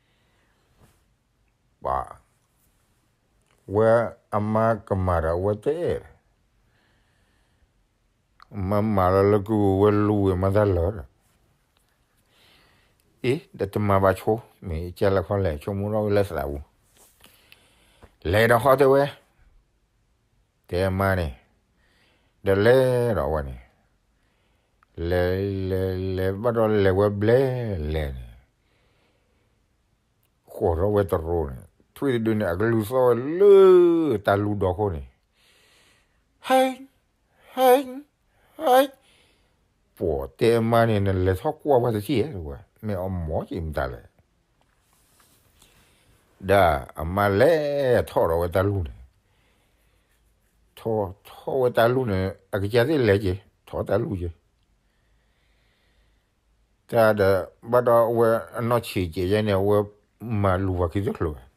ပှၤ ဝဲအမါကမၤဒီးအဝဲတအဲၣ်, မၤမၤလၢလၢကဝဲလူၤဝဲမၤတၢ်လၢာ်ဒီး, အ့ ဒီးတမၤဘၣ်ဆိ, မ့ၢ်ကဲလၢခီလဲၣ် ဆိကမိၣ်ထီၣ်ဝဲလၢသးပူၤ, လဲၤဒီးဃီတဲဝဲ, တဲအမါန့ၣ်, ဒီးလဲၤဒီးဝဲန့ၣ်, လဲၤ လဲၤ လဲၤဘၣ်ဒီးလဲၤဝဲဘျဲလဲၣ်န့ၣ် ဃီၤထီၣ်ဝဲတရိန့ၣ် ထွံၣ်တဒုန့ၣ် အကလုၢ်သီၣ်ဝဲလၢတၢ်လူၢ်ဒီခိၣ်န့ၣ်, ဟဲ ဟဲ ဟဲ, ပှၤတဲအမါန့ၣ် နလဲၤထီၣ်ကွၢ်ဝဲတထံၣ်ဧါ တဲဝဲ, မ့ၢ်အမိၢ်က့ၤမတၤလဲၣ်, ဒီးအမါလဲၤထီၣ်ဒီးဝဲတၢ်လူၢ်န့ၣ်, ထီၣ် ထီၣ်ဝဲတၢ်လူၢ်န့ၣ် အကစၢ်သ့ၣ်လဲၤက့ၤ ထီၣ်တၢ်လူၢ်က့ၤ တ တၢ်ဒီး ဘၣ်ဒီးအဝဲအနီၢ်ဆံးကဲးယဲန့ၣ် အဝဲမၤလူၤဝၤခံတချုးဘၣ်.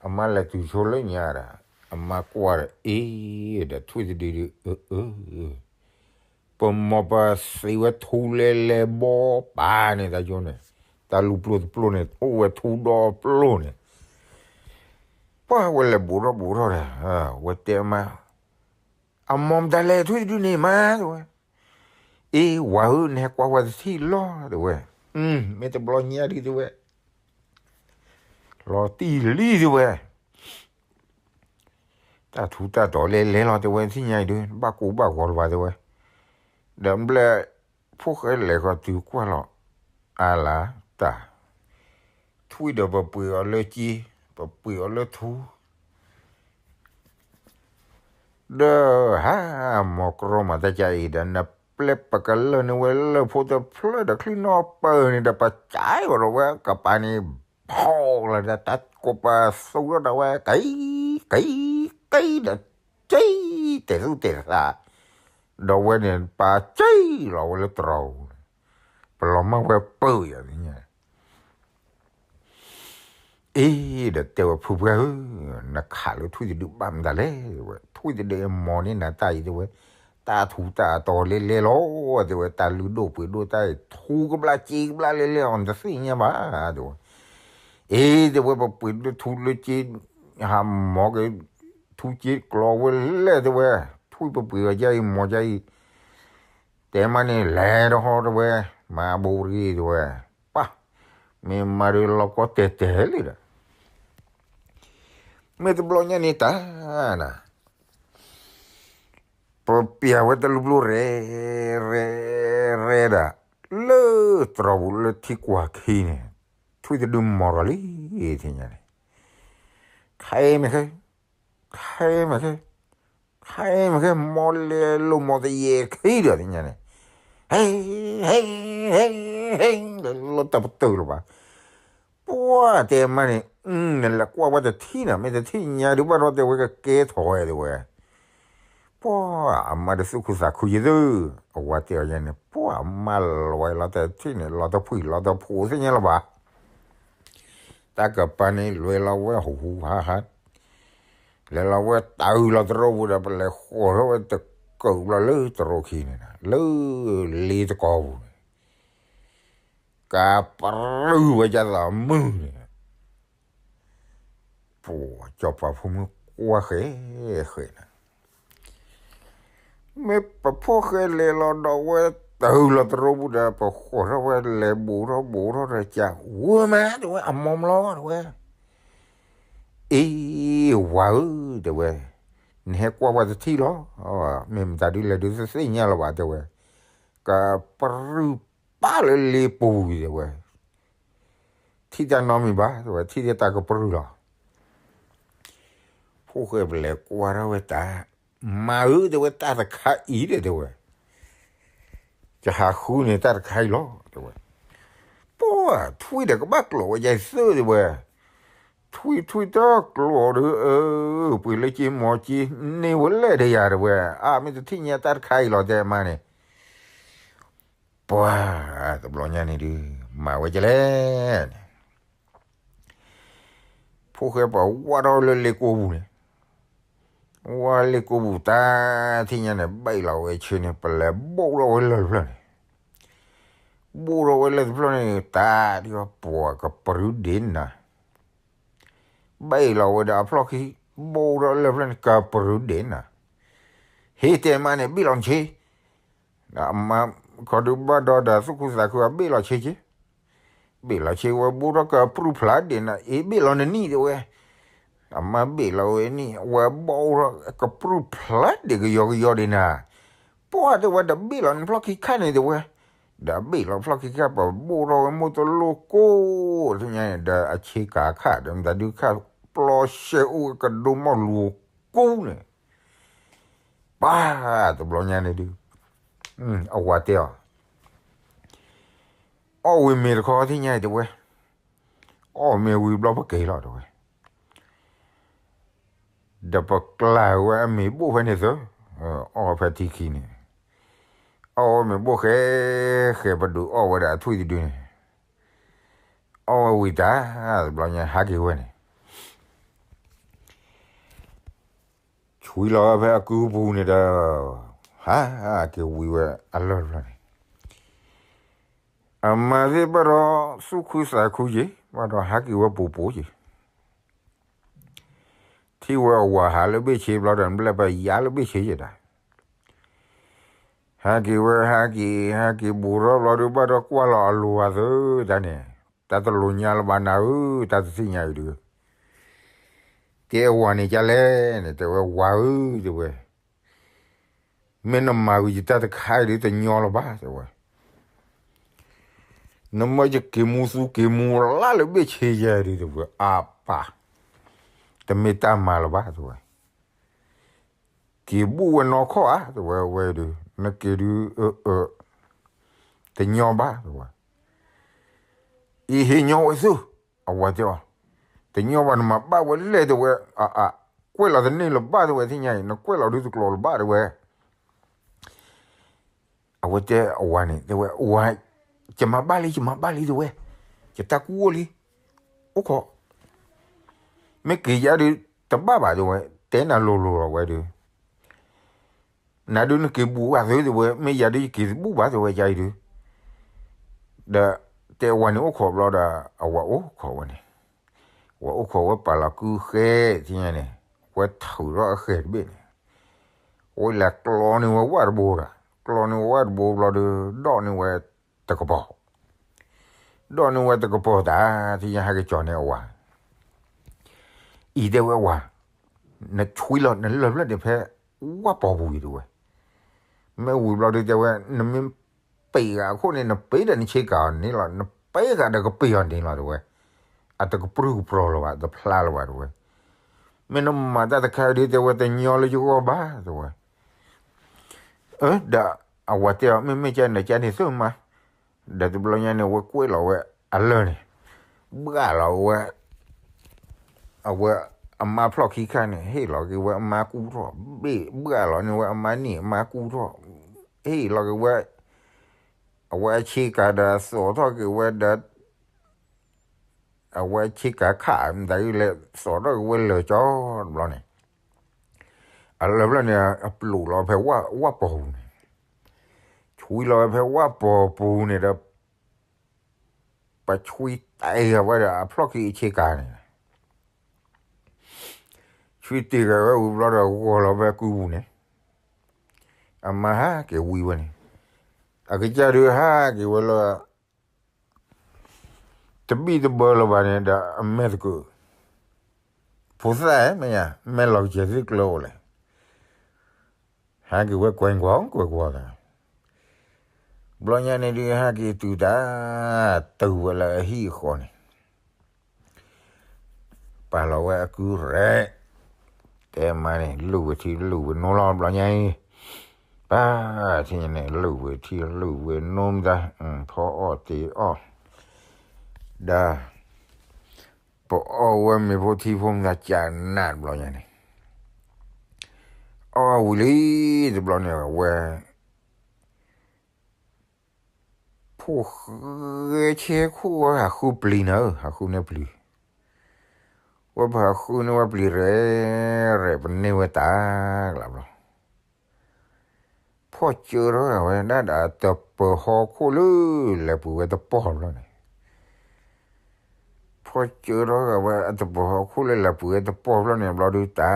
အမါလဲၤတုၤဆိလၢညါဒီး အမါကွၢ်ဒီး အ့ ဒီးထွံၣ်တဒုဒု အၢ အၢ ပမီၤပသံဝဲထူလဲလဲဘီပာ်န့ၣ် တၢ်ယိန့ၣ်, တၢ်လူၤပျိၢ်တပျိၢ်န့ၣ် အိၣ်ဝဲထူဒီပျိၢ်န့ၣ်, ပှၢ်ဝဲလဲၤဘူးထီၣ်ဘူးထီၣ်ဒီး ဝဲတဲအမါ, အမီၤမတၤလဲၣ် ထွံၣ်တဒုန့ၣ်မါ တဲဝဲ. အ့ ဝၤဧၢ နဟဲကွၢ်ဝဲတထံၣ်လီၤ တဲဝဲ. မ့ၢ်တဘျီညါဒု တဲဝဲ, လီၤတံၢ်လံ တဲဝဲ. တၢ်ထူးတၢ်တီၤလဲၤလဲၤလီၤ တဲဝဲ, သ့ၣ်ညါအံၤဒု ဘၣ်ကိၢ်ဘၣ်ဂီၤလၢၤဘၣ် တဲဝဲ. ဒီးဘျဲၣ် ဖိၣ်ဃဲလဲၤဃီၤတုၤကွၢ်လီၤ, အါလါတၢ်, ထွံၣ်ဒီးပပှ့ၤအီၤလၢက့, ပပှ့ၤအီၤလၢထူ ဒီးဟးမီၤကြီမးတၢ်ကါအံၤဒီး နပျဲပကလၢၢ်န့ၢ်ဝဲလၢၢ်ဖိတဖျၢၣ်ဒီး ချံၣ်နီၣ်ပၢၢ်န့ၣ်ဒီး ပကၢအီၤဒီးဝဲကပၤန့ၣ် ဖီၣ်လီၤဒီး တၢ်ကိးပသူဒီးဝဲ ကံ ကံ ကံ ဒီး ကံ တဲာ်သူၣ်တဲာ်သး, ဒီးဝဲန့ၣ် ပာ်ကံလီၤဝဲလၢတြီၤပူၤန့ၣ်, ပလီၤမၢ်ဝဲပၢၢ်ယၤန့ၣ် အ့ ဒီးတဲဝဲ ဖုပှၢ်ဧၢ, နခးလၢထွံၣ်တဒုဘၣ်မတၤလဲၣ် တဲဝဲ, ထွံၣ်တဒုအမီၤန့ၢ်နၤတၢ်အံၤ တဲဝဲ, တၢ်ထူးတၢ်တီၤလဲၤလဲၤလီၤ တဲဝဲ, တၢ်လုၢ်ဒိၣ်ပှ့ၤဒိၣ်တၢ်အံၤ ထူကဘျၣ်က့ကဘျၣ်လဲၤလဲၤအီၤ နတသ့ၣ်ညါဘၣ် တဲဝဲ. အ့ တဲဝဲ ပပှ့ၤလၢထူလၢက့ ဟးမီၤက့ၤ ထူက့ကျီဝဲလဲၣ် တဲဝဲ, ထွံၣ်ပပှ့ၤအီၤကါအံၤ မီၤကါအံၤ တဲမးန့ၣ် လဲၤဒီးဟီ တဲဝဲ, မၤဘိရံ တဲဝဲ, ပၢ်, မ့ၢ်မၤဒီးလီၤကီတဲာ်တဲာ်လံဒီး, မ့ၢ်တဘျီညါန့ၣ်တၢ်နၤ, ပပျဲဝဲတလူၤပျိၢ်ရဲၣ် ရဲၣ် ရဲၣ်ဒီး လၢတြီၤပူၤလၢထံကွၢ်ခံန့ၣ်, ထွံၣ်တဒုမီၤထီၣ်လံ သ့ၣ်ညါန့ၣ်, ခဲမ့ၢ်ခဲ ခဲမ့ၢ်ခဲ, ခဲမ့ၢ်ခဲ မီၤလဲၤလိာ်မီၤတယဲၢ်ခံဒီး သ့ၣ်ညါန့ၣ်, ဟဲ ဟဲ ဟဲ ဟဲ လၢတၢ်ပတုာ်လၢၤဘၣ်. ပှၢ်တဲမးန့ၣ်, နလဲၤကွၢ်ဝဲတထံၣ်နၤ, မ့ၢ်တထံၣ်ညါဒုးဘၣ်ဒီးတဲဝဲကကဲထီၣ်ဝဲ တဲဝဲ. ပှၢ်အမါဒီးသူၣ်ခုသးခုယသ့, အဝၤတဲအီၤယဲန့ၣ်, ပှၢ်အမါလီၤဝဲလီၤတထံၣ်န့ၣ် လီၤတဖှံၣ်လီၤတဖိးသ့ၣ်ညါလၢၤဘၣ်. တၢ်ကပၤန့ၣ် လဲၤလီၤဝဲဟူးဟူးဟးဟး, လဲၤလီၤဝဲတၢ်အုၣ်လီၤတရိပူၤဒီး ပလဲၤဃီၤထီၣ်ဝဲတကၢၢ်ဘျီလၢတရိခံန့ၣ်, လၢလ့တကီပူၤန့ၣ်, ကပြုၢ်ဝဲဒ်သိးမုၢ်န့ၣ်, ပှၢ် စီၤပၤဖိမုၣ်ကွၢ်ဃဲဃဲနၤ, မ့ၢ်ပဖိၣ်ဃဲလဲၤလီၤဒီးဝဲတၢ်အုၣ်လီၤတရိပူၤဒီး ပဃီၤထီၣ်ဝဲလဲၤဘူးထီၣ်ဘူးထီၣ်ဒီး ကးဝဲမး တဲဝဲ အမီၤမလီၤ တဲဝဲ. အ့ ဝၤဧၢ တဲဝဲ, နဟဲကွၢ်ပှၤတထံၣ်လီၤ, မ့ၢ်မတၤဒုလဲၣ်ဒုးသ့ၣ်ညါလၢၤဘၣ် တဲဝဲ, ကပြုၢ်ပၢ်လၢလ့ပူၤ တဲဝဲ, ထံၣ်တၢ်နီတမံၤဘၣ် တဲဝဲ, ထံၣ်တၢ်ကပြုၢ်လီၤ. ဖိၣ်ဃဲပလဲၤကွၢ်ထီၣ်ဝဲတၢ်, မါဧၢ တဲဝဲ တၢ်တခါအံၤဒီး တဲဝဲ, ယဟးဃုန့ၢ်တၢ်တခါအံၤလီၤ တဲဝဲ. ပှၢ်ထွံၣ်ဒီးကဘၣ်ကျိးဝဲယဲသၢ တဲဝဲ, ထွံၣ်ထွံၣ်တၢ်ကျိးဒီး အၢ ပှ့ၤလၢက့မီၤက့ န့ၢ်ဝဲလဲၣ်ဒီးယၤ တဲဝဲ, အါ မ့ၢ်တထံၣ်ညါတၢ်တခါအံၤလီၤ တဲမါန့ၣ်. ပှၢ်တဘျီညါန့ၣ်ဒုး မၤဝဲကလဲၣ်န့ၣ်, ဖိၣ်ဃဲပှၤဝါထီၣ်လၢလ့ကိပူၤန့ၣ်, ဝါလ့ကိပူၤတၢ်ထံၣ်ညါန့ၣ် ဘၣ်အံၤလီၤဝဲဆ့န့ၣ် ပလဲၤဘိၣ်ထီၣ်ဝဲလၢၢ်တဖျၢၣ်န့ၣ်, ဘိၣ်ထီၣ်ဝဲလၢၢ်တဖျၢၣ်န့ၣ် တၢ်ဒ်ပှၤကပြုၢ်ဒ့နၤ ဘၣ်အံၤလီၤဝဲဒီးအဖျီၣ်ခံ, ဘိၣ်ထီၣ်လၢၢ်ဖျၢၣ်န့ၣ် ကပြုၢ်ဒ့နၤ, ဟ့ၣ်တဲမါန့ၣ် ဘ့ၣ်လီၤနဆ့, ဒီးအမါခီဒုးဘၣ်ဒီးဒီးသူၣ်ခုသးခုအဘ့ၣ်လီၤဆ့က့, ဘ့ၣ်လီၤဆ့ဝဲဘိၣ်ထီၣ်ကပြုၢ်ဖျါဒ့နၤ အ့ၣ်ဘ့ၣ်လီၤနနံၣ်တဲဝဲ, အမါဘ့ၣ်လီၤဝဲနံၣ် ဝဲဘိၣ်ထီၣ်ကပြုၢ်ဖျါဒ့ကယီကယီဒ့နၤ, ပှၢ်တဲဝဲဒီးဘ့ၣ်လီၤနဖျီၣ်ခံခါန့ၣ်တဲဝဲ, ဒီးဘ့ၣ်လီၤဖျီၣ်ခံခါ ပဘိၣ်ထီၣ်ဝဲမိၢ်တလိၣ်ကိၢ်, သ့ၣ်ညါန့ၣ် ဒီးအဆ့ကၤခါ ဒီးမတၤဒုခါ ပျီရှဲအိၣ်ဝဲကဒိမီၢ်လူၤကိၢ်န့ၣ်, ပှၢ်တဘျီညါန့ၣ်ဒုး အဝၤတဲအီၤ, အီၣ်ဝံၤမ့ၤတခီ သ့ၣ်ညါအံၤတဲဝဲ, အီၣ်မ့ၤဝံၤဘျီပက့ၤလီၤတဲဝဲ, ဒီးပကျါဝဲအမ့ၤဘိၣ်ဖဲန့ၣ်သၢ, အီၣ်ဖဲထံခံန့ၣ်, အီၣ်ဝဲမ့ၤဘိၣ်ဃဲဃဲ ပဒုးအီၣ်ဝဲဒၣ်အထွံၣ်တဒုန့ၣ်, အီၣ်ဝဲဝံၤတၢ်, တဘျီညါဟးက့ၤဝဲန့ၣ် ဆွံလီၤဝဲဖဲအကုပူၤန့ၣ်ဒီး ဟးက့ၤဝံၤဝဲအလၢၢ်တဖျၢၣ်န့ၣ်, အမၤသ့ၣ်ဘၣ်ဒီးသူၣ်ခုသးခုက့ၤ ဘၣ်ဒီးဟးက့ၤဝဲပူၤပူၤက့ၤ, ထံၣ်ဝဲအဝၤဟးလၢဘ့ၣ်ဆ့ဘျီဒီး နဘျဲၣ်ပယါလၢဘ့ၣ်ဆ့ယဲဒၣ်, ဟးက့ၤဝဲ ဟးက့ၤ ဟးက့ၤဘူးထီၣ်ဘျီဒီး ဘၣ်ဒီးကွၢ်လီၤအလိၤဝဲသုတၢ်န့ၣ်, တၢ်တလိၤညါလၢၤဘၣ်နၤဧၢ, တၢ်တသ့ၣ်ညါအံၤဒုး, ကဲအဝၤန့ၣ်ကလဲၣ်န့ၣ် တဲဝဲ ဝၤဧၢ တဲဝဲ, မ့ၢ်နမၤဂ့ၤယတၢ်တခါအံၤဒုး တညီလၢၤဘၣ် တဲဝဲ, နမ့ၢ်ယက့ၤမူသူက့ၤမူလၢ်လၢဘ့ၣ်ဆ့ယဲဒုး တဲဝဲ, အပၢ်, တမ့ၢ်တၢ်မၤလၢၤဘၣ် တဲဝဲ, က့ၤဘူးဝဲနီၢ်ခီၣ်ဧါ တဲဝဲ, ဝဲဒုး နက့ၤဒုး အၢ အၢ တညီဘၣ် တဲဝဲ, အံၤဟ့ၣ်ညီဝဲသု, အဝၤတဲအီၤ, တညီဘၣ် နမၤဘၣ်ဝဲလဲၣ် တဲဝဲ, အ အ ကွဲးလီၤတန့ၢ်လၢၤဘၣ် တဲဝဲ, သ့ၣ်ညါအံၤ နကွဲးလီၤဒုးတကျိၤလၢၤဘၣ် တဲဝဲ, အဝဲတဲအဝၤန့ၣ် တဲဝဲ, ဝၤ, ယမၤဘၣ်လံ ယမၤဘၣ်လံ တဲဝဲ, ယတၢ်ကူၣ်အိၣ်လံ, အိၣ်ခိး, မ့ၢ်က့ၤယၤဒုး တဘၣ်ဘၣ် တဲဝဲ, တဲနၤလိၤလိၤလီၤဝဲဒုး နၤဒုးနက့ၤဘူးဝဲသု တဲဝဲ, မ့ၢ်ယၤဒုးယက့ၤတဘူးဘၣ် တဲဝဲ ယၤအံၤဒုး, ဒီးတဲအဝၤန့ၣ်အိၣ်ခိးဘျီဒီး အဝၤအိၣ်ခိးဝဲန့ၣ်, ဝဲအိၣ်ခိးဝဲပာ်လီၤကုဃဲ သ့ၣ်ညါန့ၣ်, ဝဲထုးထီၣ်အဃဲၤတဘ့ၣ်န့ၣ်, ဝဲလဲၤကျီန့ၢ်ဝဲဝၣ်တဘိဒီး, ကျီန့ၢ်ဝဲဝၣ်တဘိဘျီဒီး ဒီးန့ၢ်ဝဲတကပီၤ ဒီးန့ၢ်ဝဲတကပီၤတၢ် သ့ၣ်ညါဟဲက့ၤကၠီန့ၢ်အဝၤ, အံၤတဲဝဲဝၤ, နဆွံလီၤနလၢၢ်ဖျၢၣ်န့ၣ်ဖဲဝၣ်ပီၤပူၤအံၤ တဲဝဲ, မ့ၢ်ဝံၤဘျီဒုးတဲဝဲ နမ့ၢ်ပ့ၤဂၤအခိၣ်န့ၣ် နပ့ၤဒီးနဆ့ကၤအီၤန့ၣ်လီၤ, နပ့ၤဂၤဒီးကပ့ၤအီၤန့ၣ်လီၤ တဲဝဲ, အတကပြုၢ်ကပြီၤလၢၤဘၣ် တဖျါလၢၤဘၣ် တဲဝဲ, မ့ၢ်နမၤတၢ်တခါဒုး တဲဝဲ တညီလၢယဂီၢ်ဘၣ် တဲဝဲ ဒီးအဝၤတဲအီၤ မ့မ့ၢ်ကန့ၣ် ကန့ၣ်သ့ၣ်မး, ဒီးတဘျီညါန့ၣ် ဝဲကွဲးလီၤဝဲအလၢၢ်န့ၣ်, ဘှၣ်လီၤဝဲ, အဝဲအမါဖျီၣ်ခံခါန့ၣ် ဟ့ၣ်လီၤက့ၤဝဲအမါကူၣ်ထီၣ်, ဘ့ၣ်ဘှၣ်လီၤန့ၢ်ဝဲအမါန့ၣ်အမါကူၣ်ထီၣ်, ဟ့ၣ်လီၤက့ၤဝဲ, အဝဲအဆ့ကၤဒီးသိးထီၣ်က့ၤဝဲဒီး အဝဲဆ့ကၤခး မတၤဒ်လဲၣ် သိးထီၣ်က့ၤဝဲလၢာ်ကၠီတဘျီန့ၣ်, အလၢၢ်ဖျၢၣ်န့ၣ် အပျိးလီၤဖဲဝၣ်ပီၤပူၤန့ၣ်, ဆွံလီၤဝဲဖဲဝၣ်ပီၤပူၤန့ၣ်ဒီး ပဆွံတ့ၢ်ဃာ်ဝဲဒီးအဖျီၣ်ခံအဆ့ကၤန့ၣ်, ဆွံတ့ၢ်ဃာ်ဝဲဝံၤဘျီဒီး ဂီၤလီၤဖဲကုပူၤန့ၣ်, အမါဟးက့ၤဝံၤဝဲန့ၣ်, အကစၢ်ဒုးဟးက့ၤဝဲလၢ တဘံၣ်တဘၢလၢၤဘၣ်န့ၣ်ဒီး အမဲာ်သကိး, ဖိသၣ်ဧၢ မ့ၢ်ယါ မ့ၢ်လီၤကစဲၤသ့ၣ်ကျၢၤအိၣ်လဲၣ်, ဟဲက့ၤဝဲကွဲးကွီၤကွဲးကွီၤသး, ဘျီညါန့ၣ်ဒုး ဟဲက့ၤတုၤတၢ်, တုၤဝဲလၢအဟံၣ်အဃီန့ၣ် ပာ်လီၤဝဲအကုရဲၣ်, တဲမါန့ၣ် လုၢ်ဝဲထံလုၢ်ဝဲနိလီၤ ဘျီညါအံၤ, ပၢ်ထံၣ်ညါန့ၣ် လုၢ်ဝဲထံလုၢ်ဝဲနိမတၤ, ဖီအီၣ်တ့ၤအီၣ်, ဒီး ပအီၣ်ဝဲမ့ၤဖိထံဖိမတၤကနးတဘျီညါန့ၣ်, အီၣ်ဝံၤလံတဘျီန့ၣ် ဝဲ ဖိၣ်ဃဲဆဲခိၣ်ဝဲဟးဃုပျံၤနၤဧၢ, ဟးဃုန့ၢ်ပျံၤ, ဝဲပဟးဃုန့ၢ်ဝဲပျံၤရဲၣ်ရဲၣ် ပန့ၢ်ဝဲတၢ်ကလးဘျီ, ဖီၣ်စၢထီၣ်ဂာ်ဝဲဒၣ်ဒီးအတပၢၤဟီၣ်ခိၣ်လၢလဲၤပှ့ၤဝဲတပီၢ်ဘျီန့ၣ်, ဖီၣ်စၢထီၣ်ဂာ်ဝဲအတပၢၤဟီၣ်ခိၣ်လၢလဲၤပှ့ၤဝဲတပီၢ်ဘျီန့ၣ်ဘျီဒုးတၢ်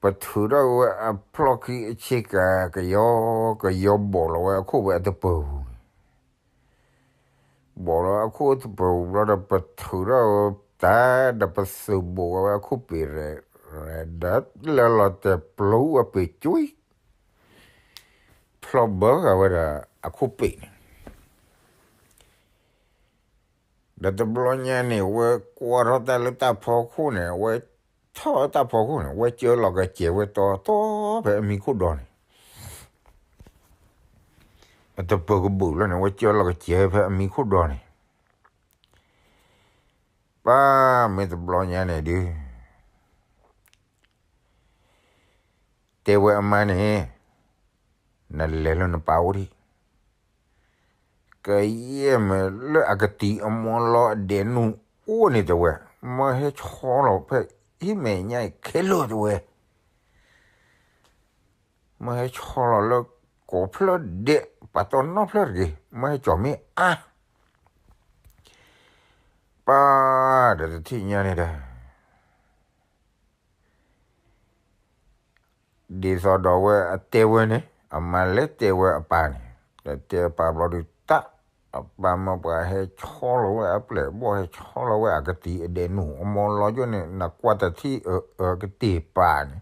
ပထုးထီၣ်ဝဲအဖျီၣ်ခံအဆ့ကၤ ကယီကယီဘီၣ်လီၤဝဲအခိၣ်ဝဲအတပၢၤပူၤန့ၣ်, ဘီၣ်လီၤအခိၣ်တပၢၤပူၤဘျီဒီး ပထုးထီၣ်ဝဲတၢ်ဒီးပသုးဘိၣ်ဝဲအခိၣ်ပ့ၤရဲၣ်ရဲၣ်ဒီး လၢလီၤတဲာ်ပျိဝဲပ့ၤကွံာ် ဖျီၣ်ဘၢဂာ်ဝဲဒီးအခိၣ်ပ့ၤန့ၣ် ဒီးတဘျီညါန့ၣ် ဝဲကွၢ်ထီၣ်တၢ်လၢတၢ်ဖီခိၣ်န့ၣ် ဝဲထီၣ်တၢ်ဖီခိၣ်န့ၣ် ဝဲကၢလီၤကစဲၤဝဲတီတီဖဲအမံခိၣ်ဒီန့ၣ်, အတပၢၤကဘုးလီၤန့ၣ် ဝဲကၢလီၤကစဲၤဖဲအမံခိၣ်ဒီန့ၣ်, ပၢ်မ့ၢ်တဘျီညါန့ၣ်ဒုး တဲ တဲဝဲအမါန့ၣ်, နလဲၤလၢနပၢ်အိၣ်ဒံး, ကယဲၢ်မ့ၢ်လၢအကတံၤအမီလီအဒဲးနူၢ်အိၣ်န့ၣ်တဲဝဲ, မၢဟဲဆီလီၤဖဲဟံၣ်မဲာ်ညါအံၤခဲလၢာ်တဲဝဲ, မၢဟဲဆီလီၤလၢကိးဖျၢၣ်ဒဲး ပာ်တီနီၣ်ဖျၢၣ်တဂ့ၤ, မၢဟဲကၠီၤမ့ၢ်အါ, ပၢ်ဒီးတထံၣ်ညါန့ၣ်ဒီး ဒ်သိးဒီးဝဲအတဲဝဲန့ၣ် အမါလဲၤတဲဝဲအပၢ်န့ၣ်, ဒီးတဲအပၢ်ဘျီဒုးတၢ်, အပၢ်မၢပှၤဟဲဆီလီၤဝဲအပျဲၢ်အဘီၣ် ဟဲဆီလီၤဝဲအကတံၤအဒဲးနူၢ်အမီလီကၠိန့ၣ် နကွၢ်တထံၣ်အၢအၢကတ့ၢ်ပၢ်န့ၣ်,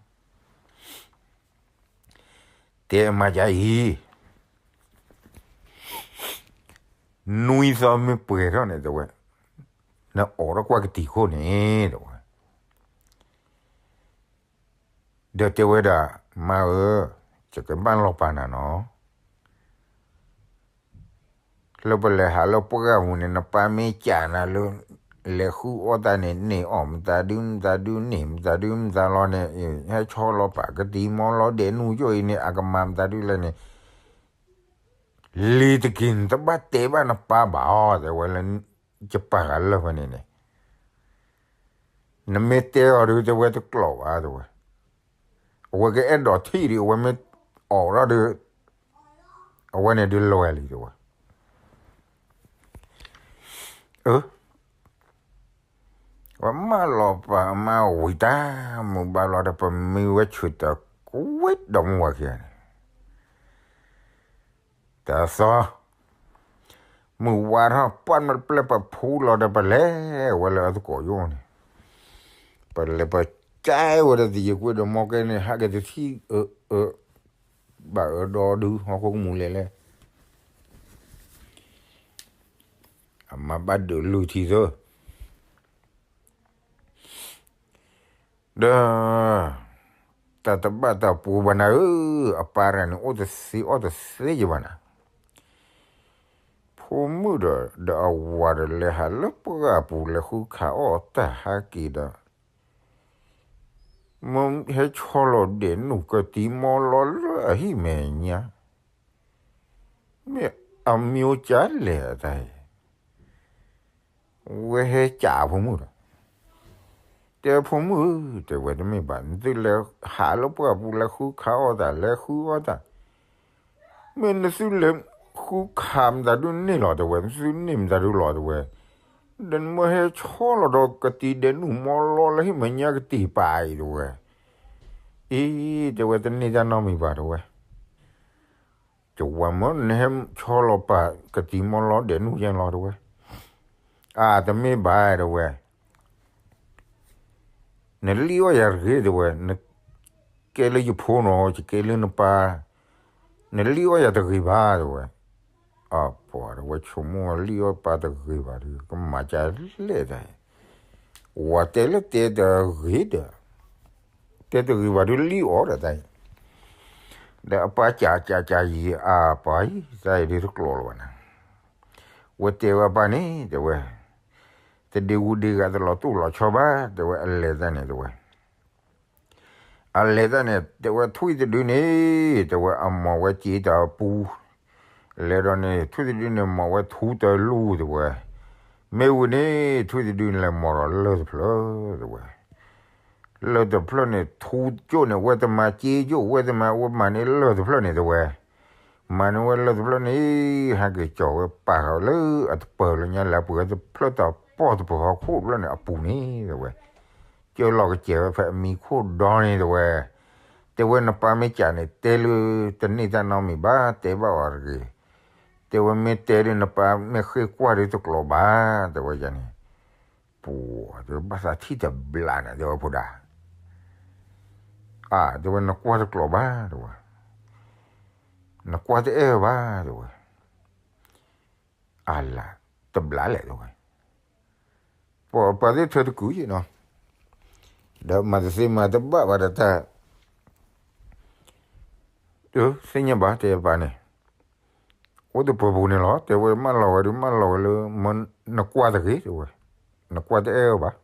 တဲအမါကအံၤ နွံသီမ့ၢ်ပှဲၤထီၣ်န့ၣ်တဲဝဲ, နအိးထီၣ်ကွၢ်ကတံၤခိၣ်န့ၣ်တဲဝဲ, ဒီးတဲဝဲဒၣ်, မါဧၢ, ယကဘၣ်လီၤပာ်နၤနီၤ, လၢပလဲၤဟးလၢပှၢ်ပူၤန့ၣ် နပၢ်မ့ၢ်ကးနၤလၢ လဲၤဃုအီၣ်တၢ်န့ၣ် န့ၢ်အီၣ်မတၤဒုမတၤဒု န့ၢ်မတၤဒုမတၤလီၤန့ၣ်, ဟဲဆီလီၤပာ်ကတံၤမီလီဒဲးနူၢ်ကၠိအံၤန့ၣ် အကမၤမတၤဒုလဲၣ်န့ၣ် လံၤတက့ၢ် နတဘၣ်တဲဘၣ်နပၢ်ဘၣ်အီၤ တဲဝဲလၢ ယပာ်ဃာ်လၢဖဲန့ၣ်န့ၣ်, နမ့ၢ်တဲအီၤဒုး တဲဝဲတကျိးဘၣ် တဲဝဲ, အဝဲကအဲၣ်ဒိးထံၣ်ဒုး အဝဲမ့ၢ်အိးထီၣ်ဒုး အဝဲန့ၣ်ဒုးလွဲၢ်လံ တဲဝဲ, အၢ ဝဲမၢလီၤပာ်အမါဝံၤတၢ် မုၢ်ဘၣ်လီၤဒီး ပမံဝဲဆူၣ်တကွ့ဒီးမုၢ်ဝၤခံဂၤန့ၣ်, တၢ်သီ မုၢ်ဝါထီၣ်ပှၢ်မ့ၢ်တပျဲၢ်ပဖူလီၤဒီး ပလဲၤဝဲလၢအသကိးယိၣ်န့ၣ်, ပလဲၤပကဲဝဲဒီးသယံၤကွ့ဒီးမီကဲန့ၣ် ဟးက့ၤတထံၣ်အၢအၢ ဘၣ်အၢဒီဒု ဟီၣ်ခိၣ်ကမူၤလဲၤလဲၣ်, အမါဘၣ်ဒုးလုၢ်ထံသၢ ဒီး တၢ်တဘၣ်တၢ်ပူၤဘၣ်နၤဧၢ, အပၢ်တဂၤန့ၣ် အိၣ်တသ့အီၣ်တသ့ယဘၣ်နၤ, ဖိမုၣ်ဒီး ဒီးအဝၤဒီး လဲၤဟးလၢပှၢ်ပူၤ လဲၤဃုခးအီၣ်တၢ်ဟးက့ၤဒီး မ့ၢ်ဟဲဆီလီၤဒဲးနူၢ်ကတံၤမီလီလၢအဟံၣ်မဲာ်ညါ, မ့ၢ်အမံၤကလဲၣ်အတၢ်အံၤ ဝဲဟဲကးအဖိမုၣ်ဒီး, တဲဖိမုၣ်ဧၢ, တဲဝဲတမ့ၢ်ဘၣ် နသုလဲၤဟးလၢပှၢ်ပူၤ လဲၤဃုခးအီၣ်တၢ် လဲၤဃုအီၣ်တၢ်, မ့ၢ်နသုလဲၤဃုခးမတၤဒုန့ၣ်လီၤ တဲဝဲ, နသုန့ၢ်မတၤဒုလီၤ တဲဝဲ, ဒီးနမ့ၢ်ဟဲဆီလီၤဒီးကတံၤဒဲးနူၢ်မီလီလၢဟံၣ်မဲာ်ညါကတံၤပာ်အံၤ တဲဝဲ, အံၤ တဲဝဲတန့ၢ်တၢ်နီတမံၤဘၣ် တဲဝဲ ယဝၤမၢ နဟဲဆီလီၤပာ်ကတံၤမီလီဒဲးနူၢ်ယဲလီၤ တဲဝဲ, အၢ တမ့ၢ်ဘၣ် တဲဝဲ, နလံၣ်အီၣ်ယၤတဂ့ၤ တဲဝဲ, နကဲလၢယဖိနီၤ ယကဲလၢနပၢ်, နလံၣ်အီၣ်ယၤတဂ့ၤဘၣ် တဲဝဲ, အပှၤ တဲဝဲ ဆိကမိၣ်လံၣ်အီၣ်ပၢ်တဂ့ၤဘၣ်ဒီး ကမၤကလဲၣ်တၢ် ဝၤတဲလၢတဲတဂ့ၤဒီး, တဲတဂ့ၤဘၣ်ဒုးလံၣ်အီၣ်ဒီးတၢ်အံၤ, ဒီးအပၢ်ကးကးကးယံာ်အပၢ်အံၤ တၢ်အံၤဒုးတကျိၤလၢၤဘၣ်နၤ, ဝဲတဲဝဲအပၢ်န့ၣ် တဲဝဲ, တဒ့ဝူဒ့ဂၤတလီၤတိၢ်လီၤဆီဘၣ် တဲဝဲ အလဲၤတၢ်န့ၣ် တဲဝဲ အလဲၤတၢ်န့ၣ် တဲဝဲထွံၣ်တဒုန့ၣ် တဲဝဲအမိၢ်ဝဲစ့တၢ်ပူၤ, လဲၤဒီးန့ၣ် ထွံၣ်တဒုန့ၣ် မိၢ်ဝဲထူတလူၢ် တဲဝဲ, မ့ၢ်ဝံၤန့ၣ် ထွံၣ်တဒုန့ၣ် လဲၤမိၢ်ဒီးလၢၢ်တဖျၢၣ် တဲဝဲ, လၢၢ်တဖျၢၣ်န့ၣ် ထူကၠိၣ်န့ၣ် ဝဲတမၤစ့ကၠိၣ် ဝဲတမၤ ဝဲမၤန့ၢ်လၢၢ်တဖျၢၣ်န့ၣ် တဲဝဲ မၤန့ၢ်ဝဲလၢၢ်တဖျၢၣ်န့ၣ် ဟဲက့ၤကၠီၤဝဲပာ်ဃာ်လၢအတပၢၤလၢညါလၢအပှဲၤတဖျၢၣ်တၢ်ပီၢ်တပၢၤဟီၣ်ခိၣ်တဖျၢၣ်န့ၣ် အပူၤန့ၣ် တဲဝဲ, ကၢလီၤကစဲၤဝဲဖဲအမံၤခိၣ်ဒီန့ၣ် တဲဝဲ, တဲဝဲနပၢ်မ့ၢ်ကးန့ၣ် တဲလၢတန့ၢ်တၢ်နီတမံၤဘၣ် တဲဘၣ်အီၤတဂ့ၤ, တဲဝဲမ့ၢ်တဲဒုးနပၢ်မ့ၢ်ဃ့ကွၢ်ဒုးတကျိၤဘၣ် တဲဝဲယၤန့ၣ်, ပှၤ တဲဝဲဘၣ်သးထံၣ်တဘျးနၤ တဲဝဲဖိဒါ အါ တဲဝဲ နကွၢ်တကျိၤဘၣ် တဲဝဲ, နကွၢ်တအဲၣ်ဘၣ် တဲဝဲ, အလၤ တဘျးလဲၣ် တဲဝဲ, ပှၤပှၤသ့ၣ်ထၢတကုာ်ယံၤနီၤ, ဒီးမၤတသ့မၤတဘၣ်ဘၣ်ဒီးတၢ် သ့ၣ်ညါဘၣ် တဲပၢ်န့ၣ်, အိၣ်တပၢၤပူၤန့ၣ်လီၤ တဲဝဲ မၢလီၤဝဲဒုး မၢလီၤဝဲလၢ နကွၢ်တဂ့ၤ တဲဝဲ, နကွၢ်တအဲၣ်ဘၣ်,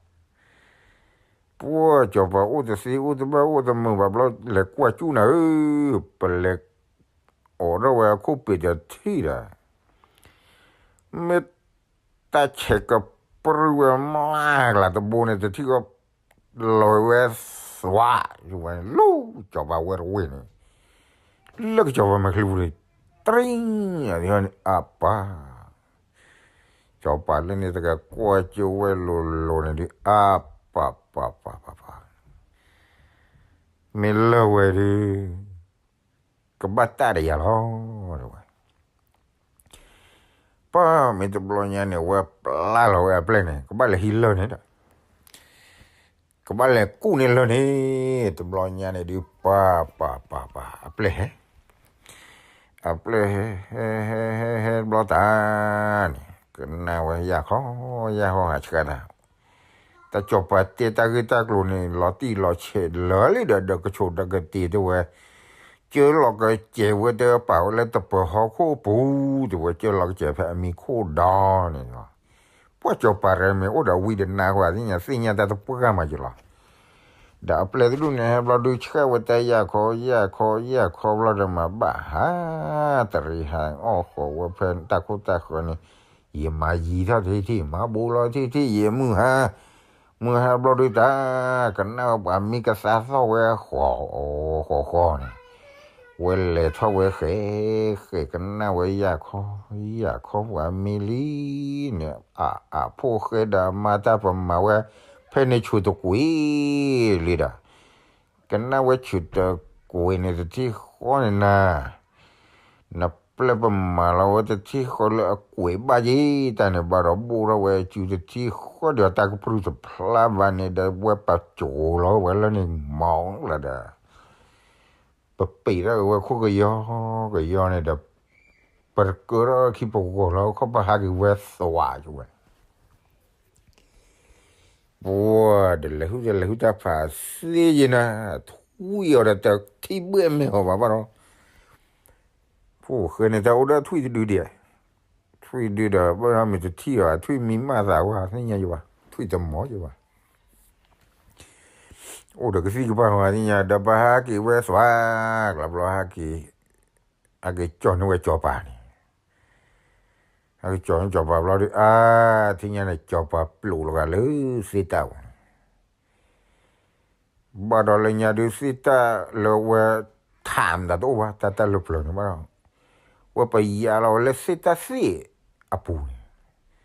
ပ ပှၢ်စီၤပၤအိၣ်တသ့အိၣ်တဘၣ်အိၣ်တမုာ်ဘၣ်ဘျီ လဲၤကွၢ်ကၠူၣ်နၤဧၢ, ပလဲၤအိးထီၣ်ဝဲအခိၣ်ပ့ၤတထံၣ်ဒီး မ့ၢ်တၢ်ဆဲးကပြုၢ်ဝဲမျးကျါတဘိန့ၣ် တထံၣ်ဃီ လီၤဝဲသွး ဝဲလီၤ စီၤပၤဝဲတဝ့ၢ်န့ၣ် လၢကစီၤပၤမဲာ်ချံပူၤန့ၣ် တရံၣ် အပၢ် စီၤပၤလၢန့ၣ်တဂၤကွၢ်ကၠိဝဲလိၤလိၤန့ၣ်ဒီး အပၢ်ပၢ်ပၢ်ပၢ်ပၢ် မ့ၢ်လၢဝဲဒီး ကဘၣ်တၢ်ဒီးယၤလီၤ တဲဝဲ. ပၢ်မ့ၢ်တဘျီညါန့ၣ် ဝဲပျၢ်လီၤဝဲအပျဲၢ်န့ၣ် ကဘၣ်လဲၤဟံးလၢၢ်န့ၣ်ဒီး ကဘၣ်လဲၤကူၣ်န့ၢ်လၢၢ်န့ၣ် တဘျီညါန့ၣ်ဒုး ပၢ်ပၢ်ပၢ်ပၢ် အပျဲၢ်ဟဲ အပျဲၢ်ဟဲ ဟဲ ဟဲ ဟဲ ဟဲတဘျီတၢ်န့ၣ် ကနၣ်ဝဲယၢ်ခီ ယၢ်ခီဟးဆှၣ်တၢ် တၢ်စီၤပၤတဲတၢ်ဂ့ၢ်တၢ်ကျိၤန့ၣ် လီၤတံၢ်လီၤဆဲးလၢာ်လံဒီး ဒီးကဆိးဒီးကတ့ၤတဲဝဲ ကၢလီၤကစဲးဝဲတပာ်ဝဲလၢတပၢၤဟီၣ်ခိၣ်ပူၤ တဲဝဲ ကၢလီၤကစဲးဖဲအမံၤခိၣ်ဒီန့ၣ်လီၤ. ပှၢ်စီၤပၤရဲမ့ၢ်အိၣ်ဒီးဝံတနါဃီ သ့ၣ်ညါ သ့ၣ်ညါတၢ်တပှၢ်မးယလီၤ. ဒီးအပျဲၢ်တဒူၣ်န့ၣ် ဟဲဘျီဒုးဆှၣ်ဝဲတၢ်ယၢ်ခီ ယၢ်ခီ ယၢ်ခီဘျီဒီးမၤဘၣ်ဟး တရံးဟးအီၣ်ဃီၤဝဲဖဲတၢ်ခိၣ်တၢ်ဃၢၤန့ၣ် ယမၤယံၤထီၣ်ထံထံ မၤဘူးလီၤထံထံ ယမုၢ်ဟါ မုၢ်ဟါဘျီဒုးတၢ် ကနၣ်ဝဲပှၤမံကသါသီၣ်ဝဲဃီၤ ဃီၤဃီၤန့ၣ် ဝဲလဲၤထီၣ်ဝဲဃဲ ဃဲကနၣ်ဝဲယၢ်ခီ ယၢ်ခီပှၤမံလံန့ၣ် အ အဖိၣ်ဃဲဒီးအမါတၢ်ပမၤဝဲ ဖဲန့ၣ်ဆူၣ်တကွံာ်လံဒီး ကနၣ်ဝဲဆူၣ်တကွံာ်န့ၣ် တထံၣ်ဃီန့ၣ်နၤ နပျဲၢ်ပမၤလီၤဝဲတထံၣ်ဃီလၢအကွံာ်ဘၣ်က့ၤ တၢ်န့ၣ်ဘၣ်ဒီး ဘိၣ်ထီၣ်ဝဲစုတထံၣ်ဃီဒီး တၢ်ကပြုၢ်တဖျါဘၣ်န့ၣ်ဒီး ဝဲပာ်ကၠိလီၤဝဲလၢန့ၣ်မီၤလၢဒီး ပပံးထီၣ်က့ၤဝဲခိၣ်ကယီကယီန့ၣ်ဒီး ပကၢထီၣ်ခံပဂီၢ်လီၤ ခီပဟးက့ၤဝဲသွးက့ၤဝဲ ပှၢ်ဒီးလဲၤဟုၣ်ဒီးလဲၤဟုၣ်တၢ်ဖးသ့ယဲနၤ ထွံၣ်အီၤဒီးတထံၣ်ဘှဲၣ်မဲာ်ဟီၣ်ဘၣ်ဘၣ်ဒီး ဖိၣ်ဃဲန့ၣ် တၢ်အိၣ်ဒီးထွံၣ်တဒုဒံး ထွံၣ်ဒုဒီး ဘၣ်မ့ၢ်တထံၣ်အီၤ ထွံၣ်မံမးသးဝဲ သ့ၣ်ညါယဘၣ် ထွံၣ်တမီၤယဘၣ် အိၣ်ဒီးကသံၣ်ကပၤဝဲသ့ၣ်ညါ ဒီးပဟးက့ၤဝဲသွး ကျါဘျီဟးက့ၤ ဟးက့ၤကၠီၣ်န့ၢ်ဝဲစီၤပၤန့ၣ် ဟဲက့ၤကၠီၣ်န့ၢ်စီၤပၤဘျီဒီး အါ ထံၣ်ညါန့ၣ် စီၤပၤပျိးလီၤဂာ်လၢသ့ၣ်တၢ်ပူၤန့ၣ် ဘၣ်ဒီးလၢညါဒုးသ့ၣ်တၢ်လၢဝဲ ထးမတၤတအိၣ်ဘၣ် တၢ်တၢ်လၢပျၢၤန့ၣ်ဘၣ်ဒီး ဝဲပယါလီၤဝဲလၢသ့ၣ်တၢ်သ့ၣ်အပူၤန့ၣ်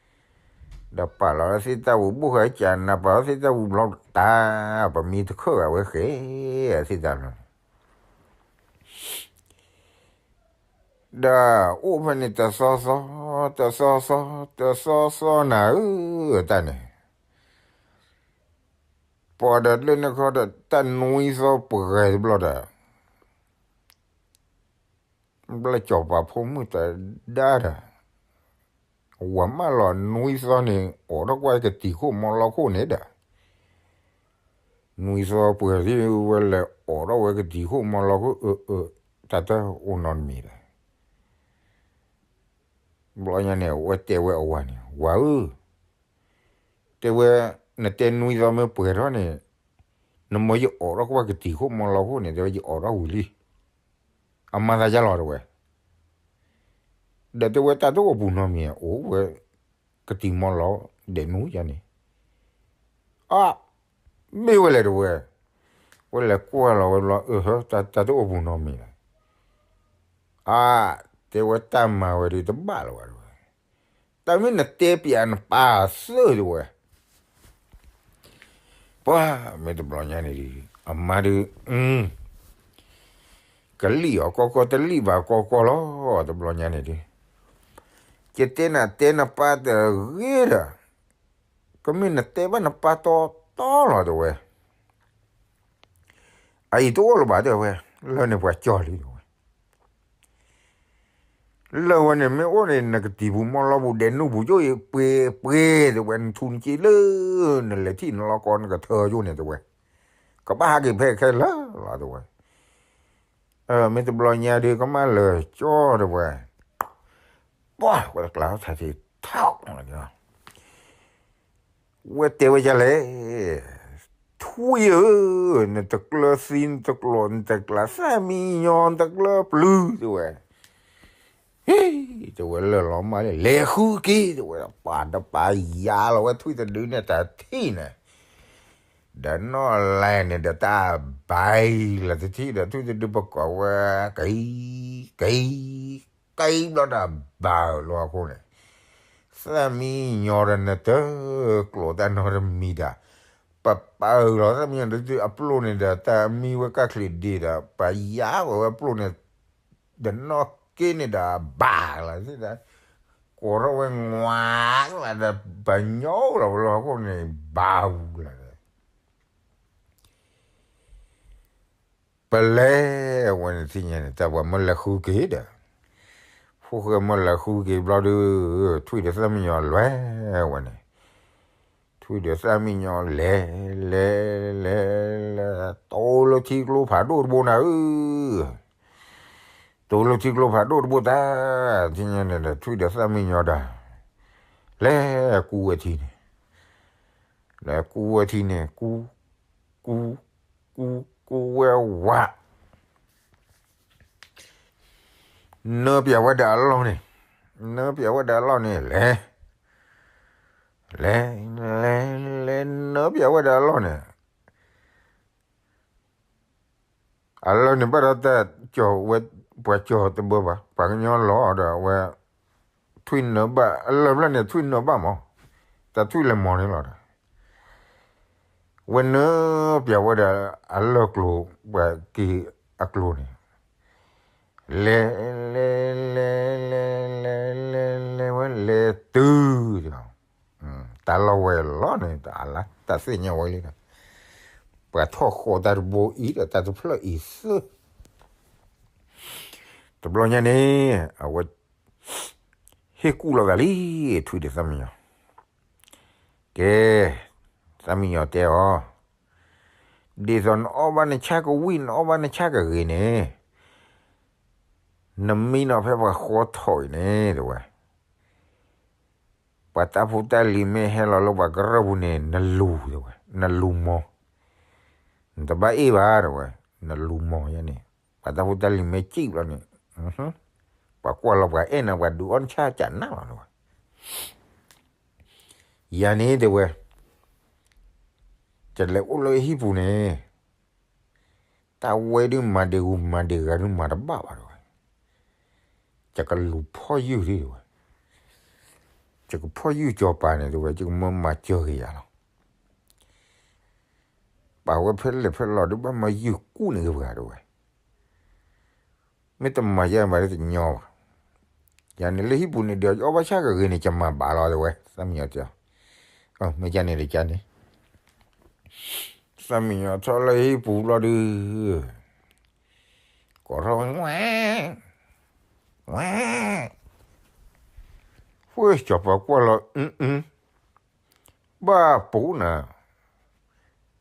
ဒီးပာ်လီၤလၢသ့ၣ်တၢ်ပူၤ ဘိၣ်ဃာ်ကနၢ်ပာ်လီၤသ့ၣ်တၢ်ပူၤဘျီတၢ် ပမံတခၢၣ်ဂာ်ဝဲဃဲ သ့ၣ်တၢ်လီၤ ဒီးအိၣ်ဖဲန့ၣ်တသီသီ တသီသီ တသီသီနၤဧၢ တၢ်န့ၣ် ပှၤဒီးလၢန့ၣ်ခီဒီးတၢ်နွံသီပှဲၤတဘျီဒီး ဘျီစီၤပၤဖိမုၣ်တဒါဒီး ဝၤမၢလီၤနွံသီန့ၣ် အိးထီၣ်ကွၢ်ကတံၤခိၣ်မီလီခိၣ်န့ၣ်ဒီး နွံသီပှဲၤသံဝဲလဲၤအိးထီၣ်ဝဲကတံၤခိၣ်မီလီခိၣ် အၢ အၢ တၢ်တအိၣ်နီတမံၤဒီး ဘျီညါန့ၣ် အဝဲတဲဝဲအဝၤန့ၣ် ဝၤဧၢ တဲဝဲ နတဲနွံသီမ့ၢ်ပှဲၤထီၣ်န့ၣ် နမ့ၢ်ယအိးထီၣ်ကွၢ်ကတံၤခိၣ်မီလီခိၣ်န့ၣ် တဲဝဲယအိးထီၣ်ဝံၤလံ အမၤသးယါလီၤတဲဝဲ ဒီးတဲဝဲတၢ်တအိၣ်ပူၤနီတမံၤ အိၣ်ဝဲ ကတံၤမီလီ ဒဲးနူၤယါန့ၣ် အ မ့ၢ်ဝဲလဲၣ်တဲဝဲ ဝဲလဲၤကွၢ်လီၤဝဲဘျီ အၢ တၢ်တအိၣ်ပူၤနီတမံၤလီၤ အ တဲဝဲတၢ်မၤဝဲဒုးတဘၣ်လၢၤဘၣ်တဲဝဲ တၢ်မ့ၢ်နတဲပၠးနပၢ်သၢတဲဝဲ ပှၤမ့ၢ်တဘျီညါန့ၣ်ဒုး အမါဒုး ကလံၣ်အီၤကီကီ တလံၣ်ဘၣ်ကီကီလီၤ တဘျီညါန့ၣ်ဒုး ယတဲနၤတဲနပၢ်တဂ့ၤဒီး ကမ့ၢ်နတဲဘၣ်နပၢ်တီတီလီၤတဲဝဲ အအံၤတအိၣ်လၢၤဘၣ်တဲဝဲ လၢန့ၣ်ပှၤကၠီၣ်လံတဲဝဲ လၢဝဲန့ၣ်မ့ၢ်အိၣ်န့ၣ် နကတံၤပူၤမီလီပူၤ ဒဲးနူၤပူၤကၠိအံၤပှ့ၤပှ့ၤတဲဝဲ နထူနက့လၢ နလဲၤထံၣ်နလီၢ်ကီၢ်နကထၢကၠိန့ၣ်တဲဝဲ ကဘၣ်ဟးက့ၤဖဲခဲလၢာ်လီၤတဲဝဲ မ့ၢ်တဘျီညါဒုးကမၣ်လၢာ်ကၠီတဲဝဲ ပှၤဝဲတကျါထးထံးထီၣ် ဝဲတဲဝဲဒ်လဲၣ်, ထူ ဝံဧၢ, နတကျၢၤသံ နတကျိး နတကျါ သၣ်မံညီ နတကျၢၤပျုၤ တဲဝဲ. ဟ့, တဲဝဲ လၢာ်လီၤမးလံ လဲၤဃုက့ၤ တဲဝဲ. ပှၤတပာ်ယါလီၤဝဲထွံၣ်တဒုန့ၣ်တထံၣ်န့ၣ်, ဒီးနီၢ်လဲၣ်န့ၣ်ဒီးတၢ်ဘါလီၤတထံၣ်ဒီး ထွံၣ်တဒုပကိးဝဲ က့ၤ, က့ၤ, က့ၤဘျီဒီးဘၣ်လီၤအဃိန့ၣ်, သၣ်မံညီဒီးနတကျိးတၢ်နီတမံၤဒီး, ပပာ်လီၤသၣ်မံညီဒီးအပျိၢ်န့ၣ်ဒီး တၢ်မံဝဲကၢ်ချံးဒ့ဒီး ပယါဝဲဝဲပျိၢ်န့ၣ်, ဒီးနီၢ်က့န့ၣ်ဒီးဘၣ်လီၤသ့ၣ်ဒီး, ကိးထီၣ်ဝဲငွးလီၤဒီး ပညိလီၤဝဲလီၤအဃိန့ၣ် ဘၣ်ဝူလီၤဒီး ပလဲၤဝဲန့ၣ်သ့ၣ်ညါန့ၣ် တၢ်ပှၤမၢလဲၤဃုက့ၤဒီး, ဖိၣ်ဃဲမၢလဲၤဃုက့ၤဘျီဒီး, ထွံၣ်ဒီးသၣ်မံညီလဲၤဝဲန့ၣ်, ထွံၣ်ဒီးသၣ်မံညီလဲၤ, လဲၤ, လဲၤ, လဲၤ, လဲၤ, တိၢ်လၢထံကျိဖးဒိၣ်တဘိနၤဧၢ, တိၢ်လၢထံကျိဖးဒိၣ်တဘိတၢ်, သ့ၣ်ညါန့ၣ်ဒီး ထွံၣ်ဒီးသၣ်မံညီဒီး, လဲၤကူဝဲထံန့ၣ်, လဲၤကူဝဲထံန့ၣ် ကူ, ကူ, ကူ, ကူဝဲဝး နၢပၠးဝဲဒၣ်အလီၢ်န့ၣ်, နၢပၠးဝဲဒၣ်အလီၢ်န့ၣ် လဲၤ, လဲၤ, လဲၤ, လဲၤနၢပၠးဝဲဒၣ်အလီၢ်န့ၣ်, အလီၢ်န့ၣ်ဘၣ်ဒီးတၢ်ကၠီၤဝဲ, ပှၤကၠီၤတဘၢဘၣ်, ပှၤကညီလီၤဒီးအဝဲ, ထွံၣ်နၢဘၣ်, အလီၢ်ဖျၢၣ်န့ၣ် ထွံၣ်နၢဘၣ်မး, တၢ်ထွံၣ်လဲၤမီၤန့ၣ်လီၤဒီး ဝဲနၢပၠးဝဲဒၣ်အလီၢ်ကျိၤ, ပှၤက့ၤအကျိၤန့ၣ်, လဲၤ, လဲၤ, လဲၤ, လဲၤ, လဲၤ, လဲၤ, လဲၤဝဲလဲၤတုၤ, တၢ်လီၢ်ဝဲလီၤန့ၣ် တၢ်သ့ၣ်ညါဝဲလံဒီး, ပှၤထီၣ်ဃီတၢ်တဘိအံၤဒီးတၢ်တဖျၢၣ်အံၤသၢ, တဘျီညါန့ၣ်, အဝဲ ဟ့ၣ်ကူၣ်လီၤသးလံ, ထွံၣ်ဒီးသၣ်မံညီ, ကဲ, သၣ်မံညီတဲအီၤ, ဒ်သိးနအီၣ်ဘၣ်နဆၣ်ကဝံၣ် နအီၣ်ဘၣ်နဆၣ်ကဂ့ၤန့ၣ်, နမံနီၤဖဲပှၤဃီထီၣ်အံၤန့ၣ် တဲဝဲ, ပှၤတၢ်ဖိတၢ်လံၤမ့ၢ်ဟဲလီၤလၢပှၤကရၢၢ်ပူၤန့ၣ် နလူၤ တဲဝဲ, နလူၤမီၤ, နတဘၣ်အ့ၣ်ဘၣ် တဲဝဲ, နလူၤမီၤယဲန့ၣ်, ပှၤတၢ်ဖိတၢ်လံၤမ့ၢ်စံၣ်ဘျီန့ၣ်, ပှၤကွၢ်လီၤပှၤအဲၣ်နၤ ပှၤဒုးအီၣ်နဆၣ်ကနၣ်လီၤ တဲဝဲ. ယၤန့ၣ် တဲဝဲ, ယလဲၤအိၣ်လၢဟံၣ်ပူၤန့ၣ်, တၢ်ဝဲဒုးမၤဒံးဂူၤ မၤဒံးဂၤဒုးမၤတဘၣ်ဘၣ် တဲဝဲ, ယကလူၤဖီၣ်ယုၢ်ဒံး တဲဝဲ, ယကဖီၣ်ယုၢ်စီၤပၤန့ၣ် တဲဝဲ, ယကမၢမၤစၢၤက့ၤယၤလီၤ. ပာ်ဝဲဖဲလဲၣ်ဖဲလဲၣ်ဒုး ဘၣ်မၤယုၢ်ကူၣ်န့ၢ်က့ၤပှၤ တဲဝဲ, မ့ၢ်တမၤယဲဘၣ်လၢတညီဘၣ်. ယၤန့ၣ်လၢဟံၣ်ပူၤန့ၣ်ဒီး ယအီၣ်ဘၣ်ဆၣ်ကဂ့ၤန့ၣ် ယမၤဘၣ်လီၤ တဲဝဲ, သၣ်မံညီတဲအီၤ, မ့ၢ်ကန့ၣ်တကန့ၣ်, သၣ်မံညီထီၣ်လၢဟံၣ်ပူၤဘျီဒုး, ကိးထီၣ်ဝဲ, ဝဲ, ဝဲ, ဝဲ, စီၤပၤကွၢ်လီၤ, ဘၣ်ပိာ်နၤ,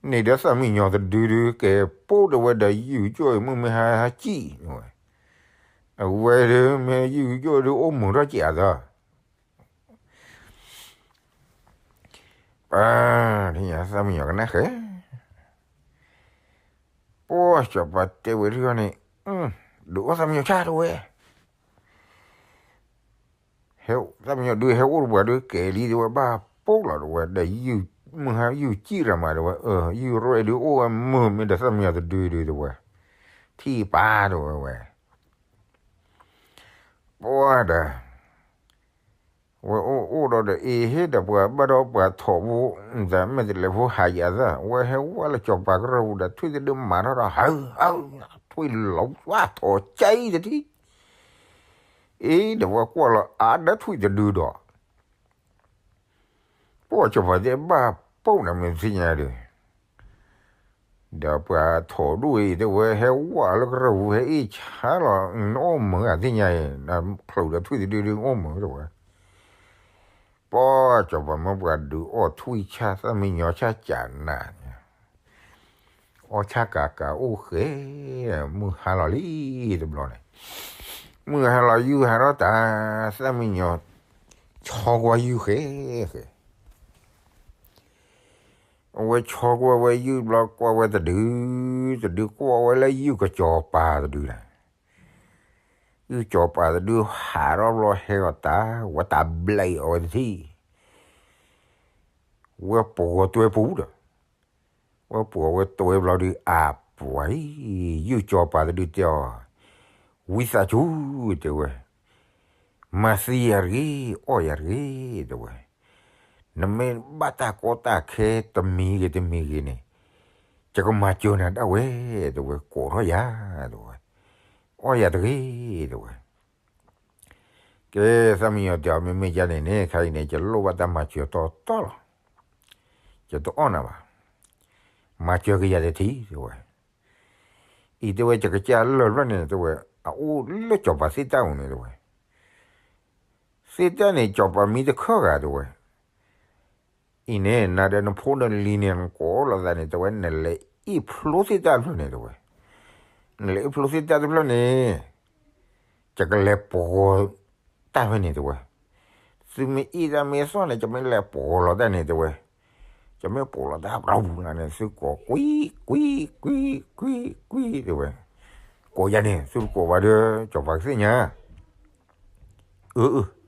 န့ၣ်ဒီးသၣ်မံညီတဒုဒုး ကဲပိာ်ဒီးဝဲဒီးယုၢ်ကၠိၣ်အံၤ မုၢ်မ့ၢ်ဟါဟါကံၣ်ဝဲ, အဝဲဒုးမ့ၢ်ယုၢ်ကၠိၣ်ဒုး အိၣ်မုာ်ထီၣ်ကဲးအသး ပှၤ, သၣ်မံညီကနၣ်ဃဲ, ပှၤစီၤပၤတဲဝဲဒ်န့ၣ်, ဒုးအီၣ်သၣ်မံညီဆၣ်တဲဝဲ, သၣ်မံညီဒုးဟဲအိၣ်တပှၤဒုးကဲလံတဲဝဲ ဘၣ်ပိာ်လီၤတဲဝဲ ဒီးယုၢ်, မုၢ်ဟါယုၢ်ကံၣ်ရၤမးတဲဝဲ, ယုၢ်ရဲၣ်ဒုးအိၣ်ဝဲမုာ်မ့ၢ်ဒီးသၣ်မံညီတဒုဒုးတဲဝဲ, ထံၣ်ပာ်တဲဝဲဝဲ ပှၤဒီး ဝဲအိၣ်အိၣ်ဒီးဒီးအ့ဟ့ၣ်ဒီးပှၤဘၣ်ဒီးပှၤထိးဖိ, ဒီးမဲာ်တဲးလဲးဖိဟးယၤသၢ, ဝဲဟဲဝဲလၢစီၤပၤကရၢၢ်ပူၤဒီး ထွံၣ်တဒုမၤထီၣ်ဒီး ဟး, ထွံၣ်လီၤဝဲထိးကဲအံၤတထံၣ်, အ့ဒီးပှၤကွၢ်လီၤအါဒီးထွံၣ်တဒုဒီး ပှၤစီၤပၤတဲဘၣ်ပိာ်နၤမ့ၢ်သ့ၣ်ညါဒီး ဒီးပှၤထိးဒိၣ်အံၤတဲဝဲ ဟဲဝဲလၢကရၢၢ်ပူၤ ဟဲအ့ၣ်ဆါလီၤ နအိၣ်မုာ်အသ့ၣ်ညါအံၤ, နချုးဒီးထွံၣ်တဒုဒုအိၣ်မုာ်တဲဝဲ, ပှၤစီၤပၤမၢပှၤဒုးအီၣ်ထွံၣ်ဆၣ် သၣ်မံညီဆၣ်ကနၤန့ၣ် အီၣ်ဆၣ်ကၤကၤအိၣ်ဃဲ, မုၢ်ဟါလီၤလံတဘျီန့ၣ်, မုၢ်ဟါလီၤယုၢ်ဟးထီၣ်တၢ်, သၣ်မံညီ ဆီကွၢ်ယုၢ်ဃဲဃဲ, အဝဲဆီကွၢ်ဝဲယုၢ်ဘျီကွၢ်ဝဲတဒု, တဒုကွၢ်ဝဲလၢယုၢ်ကစီၤပၤတဒုန့ၣ်, ယုၢ်ကစီၤပၤတဒုဟးထီၣ်ဘျီဟဲဂီၤတၢ် ဝဲတၢ်ဘျဲးအီၤဝဲတထံၣ်, ဝဲပှီၤတွဲပူၤဒီး, ဝဲပှီၤဝဲတွဲဘျီဒုး အါပှၤအံၤ, ယုၢ်ကစီၤပၤတဒုတဲအီၤ, ဝံသးစူၤ တဲဝဲ, မၤသံယၤတဂ့ၤ, အီၣ်ယၤတဂ့ၤ တဲဝဲ, နမ့ၢ်ဘၣ်တၢ်ကီတၢ်ခဲတမံၤဂ့ၤတမံၤဂ့ၤန့ၣ်, ယကမၤစၢၤနၤဒၣ်ဝဲ တဲဝဲ, ကိးထီၣ်ယၤ တဲဝဲ, အီၣ်ယၤတဂ့ၤ တဲဝဲ. ကဲ သၣ်မံယီၤတဲအီၤ မ့မ့ၢ်ယၤန့ၣ်န့ၣ် ခဲအံၤန့ၣ် ယလိၣ်ဘၣ်တၢ်မၤစၢၤတီတီလီၤ. ယတအီၣ်နၤဘၣ်. မၤစၢၤက့ၤယၤတထံၣ် တဲဝဲ. အံၤတဲဝဲ ယကစၢ်လၢၢ်ဖျၢၣ်န့ၣ် တဲဝဲ, အအိၣ်လၢစီၤပၤသ့ၣ်တၢ်အအိၣ်န့ၣ် တဲဝဲ. သ့ၣ်တၢ်န့ၣ် စီၤပၤမံတခၢၣ်ဂၤ တဲဝဲ. အံၤန့ၣ် နၤဒီးနဖိနလံၤန့ၣ် နကိးလိာ်သးန့ၣ် တဲဝဲ, နလဲၤအ့ၣ်ဖျိသ့ၣ်တၢ်တဖျၢၣ်န့ၣ် တဲဝဲ. နလဲၤအ့ၣ်ဖျိသ့ၣ်တၢ်တဖျၢၣ်န့ၣ် ယကလဲၤပှီၤတၢ်ဖဲန့ၣ် တဲဝဲ. သုမ့ၢ်အ့ၣ်တၢ်မ့ၢ်သီၣ်န့ၣ် ယမ့ၢ်လဲၤပှီၤလီၤတၢ်န့ၣ် တဲဝဲ. ယမ့ၢ်ပှီၤလီၤတၢ် ဘျီပူၤလၢန့ၣ် သုကိး ကွံ ကွံ ကွံ ကွံ ကွံ တဲဝဲ. ကိးယၤန့ၣ် သုတကိးဘၣ်ဒီး စီၤပၤကသ့ၣ်ညါ. အၢ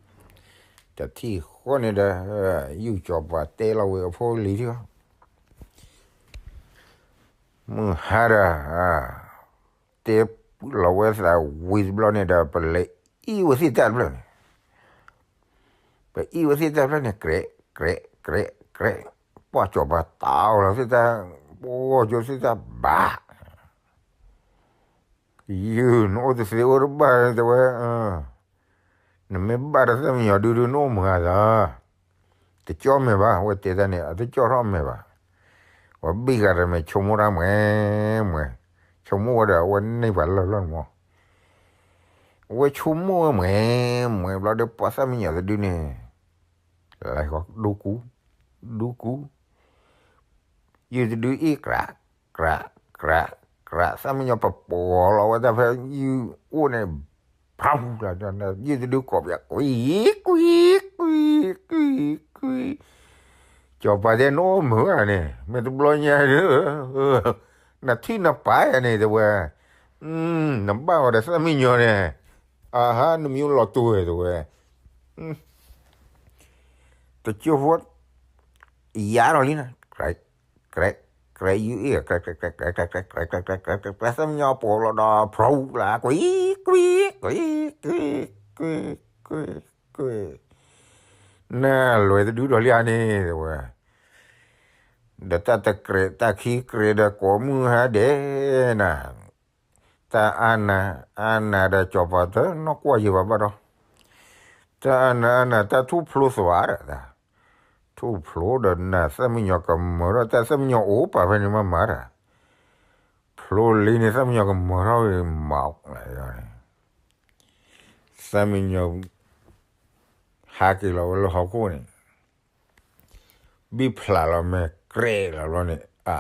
တထံၣ်ဃီန့ၣ်ဒီး ယုၢ်စီၤပၤတဲလီၤဝဲအဖိလံၤထံၣ်လီၤ. မုၢ်ဟါဒီး တဲလီၤဝဲသးဝံၤတဘျီန့ၣ်ဒီး ပလဲၤအ့ၣ်ဝဲသ့ၣ်တၢ်တဖျၢၣ်န့ၣ်, ပအ့ၣ်ဝဲသ့ၣ်တၢ်တဖျၢၣ်န့ၣ် ကြဲး ကြဲး ကြဲး ကြဲး, ပှၢ်စီၤပၤတၢ်အီၣ်လီၤသ့ၣ်တၢ်, ပှၢ်ကၠိသ့ၣ်တၢ်ဘၣ် ယုၢ် နအိၣ်တသ့အိၣ်တဘၣ် တဲဝဲ, နမ့ၢ်ဘၣ်ဒီးသၣ်မံယီၤဒုဒု နအိၣ်မုာ်ဂၤသၢ, တကၠီၣ်မဲာ်ဘၣ်, အဝဲတဲတၢ်န့ၣ် အတကၠီၣ်ထီၣ်မဲာ်ဘၣ်, ဝဲဘံၣ်ဂၤတမဲာ် ဆိကမိၣ်တၢ်မှဲၤမှဲၤ, ဆိကမိၣ်ဝဲဒီး အဝဲန့ၢ်ပှၤလၢၢ်လီၢ်န့ၣ်မး, အဝဲဆိကမိၣ်ဝဲမှဲၤမှဲၤဘျီဒီး ပှၤသၣ်မံယီၤတဒုန့ၣ် လဲၤဃီ ဒူကူ, ဒူကူ, ယုၢ်တဒုအ့ၣ် ကြး ကြး ကြး ကြး, သၣ်မံယီၤပပှီၤလီၤဝဲတၢ်ဖဲယုၢ်အိၣ်န့ၣ်, ဖးဖူလၢ ယုၢ်တဒုကိးပယီၤ ကွံ ကွံ ကွံ ကွံ ကွံ, စီၤပၤတဲ နအိၣ်မုာ်ဂၤန့ၣ် မ့ၢ်တဘျီညါဒီး နထံၣ်နပၢ်ယၤန့ၣ် တဲဝဲ, နဘၣ်အီၤဒီးသၣ်မံယီၤန့ၣ်, အဟါ နမံၤလီၤတူၢ်ဝဲ တဲဝဲ, တကၠိဖိ ယါထီၣ်လံနၤ, ကြဲး ကြဲး ယုၢ်အ့ၣ် ကြဲး ကြဲး ကြဲး ကြဲး ကြဲး ကြဲး ကြဲး သၣ်မံယီၤပှီၤလီၤဒီး ဖျိလၢ ကွံ ကွံ ကွံ ကွံ ကွံ ကွံ ကွံ, နလွဲၢ်တဒုဒီးလံဧါန့ၣ် တဲဝဲ, ဒီးတၢ်တကြဲးတၢ်ခံကြဲးဒီးကိးမုၢ်ဟါဒဲးနၤ, တၢ်အါနၤ အါနၤဒီးစီၤပၤတနီၣ်ကွၢ်ယံၤဘၣ်ဘၣ်ဒီး, တၢ်အါနၤအါနၤ တၢ်ထူၣ်ဖျိသဝးဒီး, ထူၣ်ဖျိဒီးနၤ သၣ်မံယီၤကမၢၤထီၣ် တၢ်သၣ်မံယီၤအိၣ်ပာ်ဖဲန့ၣ်မးမးဒီး, ဖျိလံန့ၣ် သၣ်မံယီၤကမၢၤထီၣ်ဝဲမး, သၣ်မံယီၤ ဟးက့ၤလီၤဝဲလၢဟီၣ်ခိၣ်န့ၣ် ဘံၣ်ဖျးလီၤမဲာ် ကြဲးလီၤဘျီန့ၣ် အ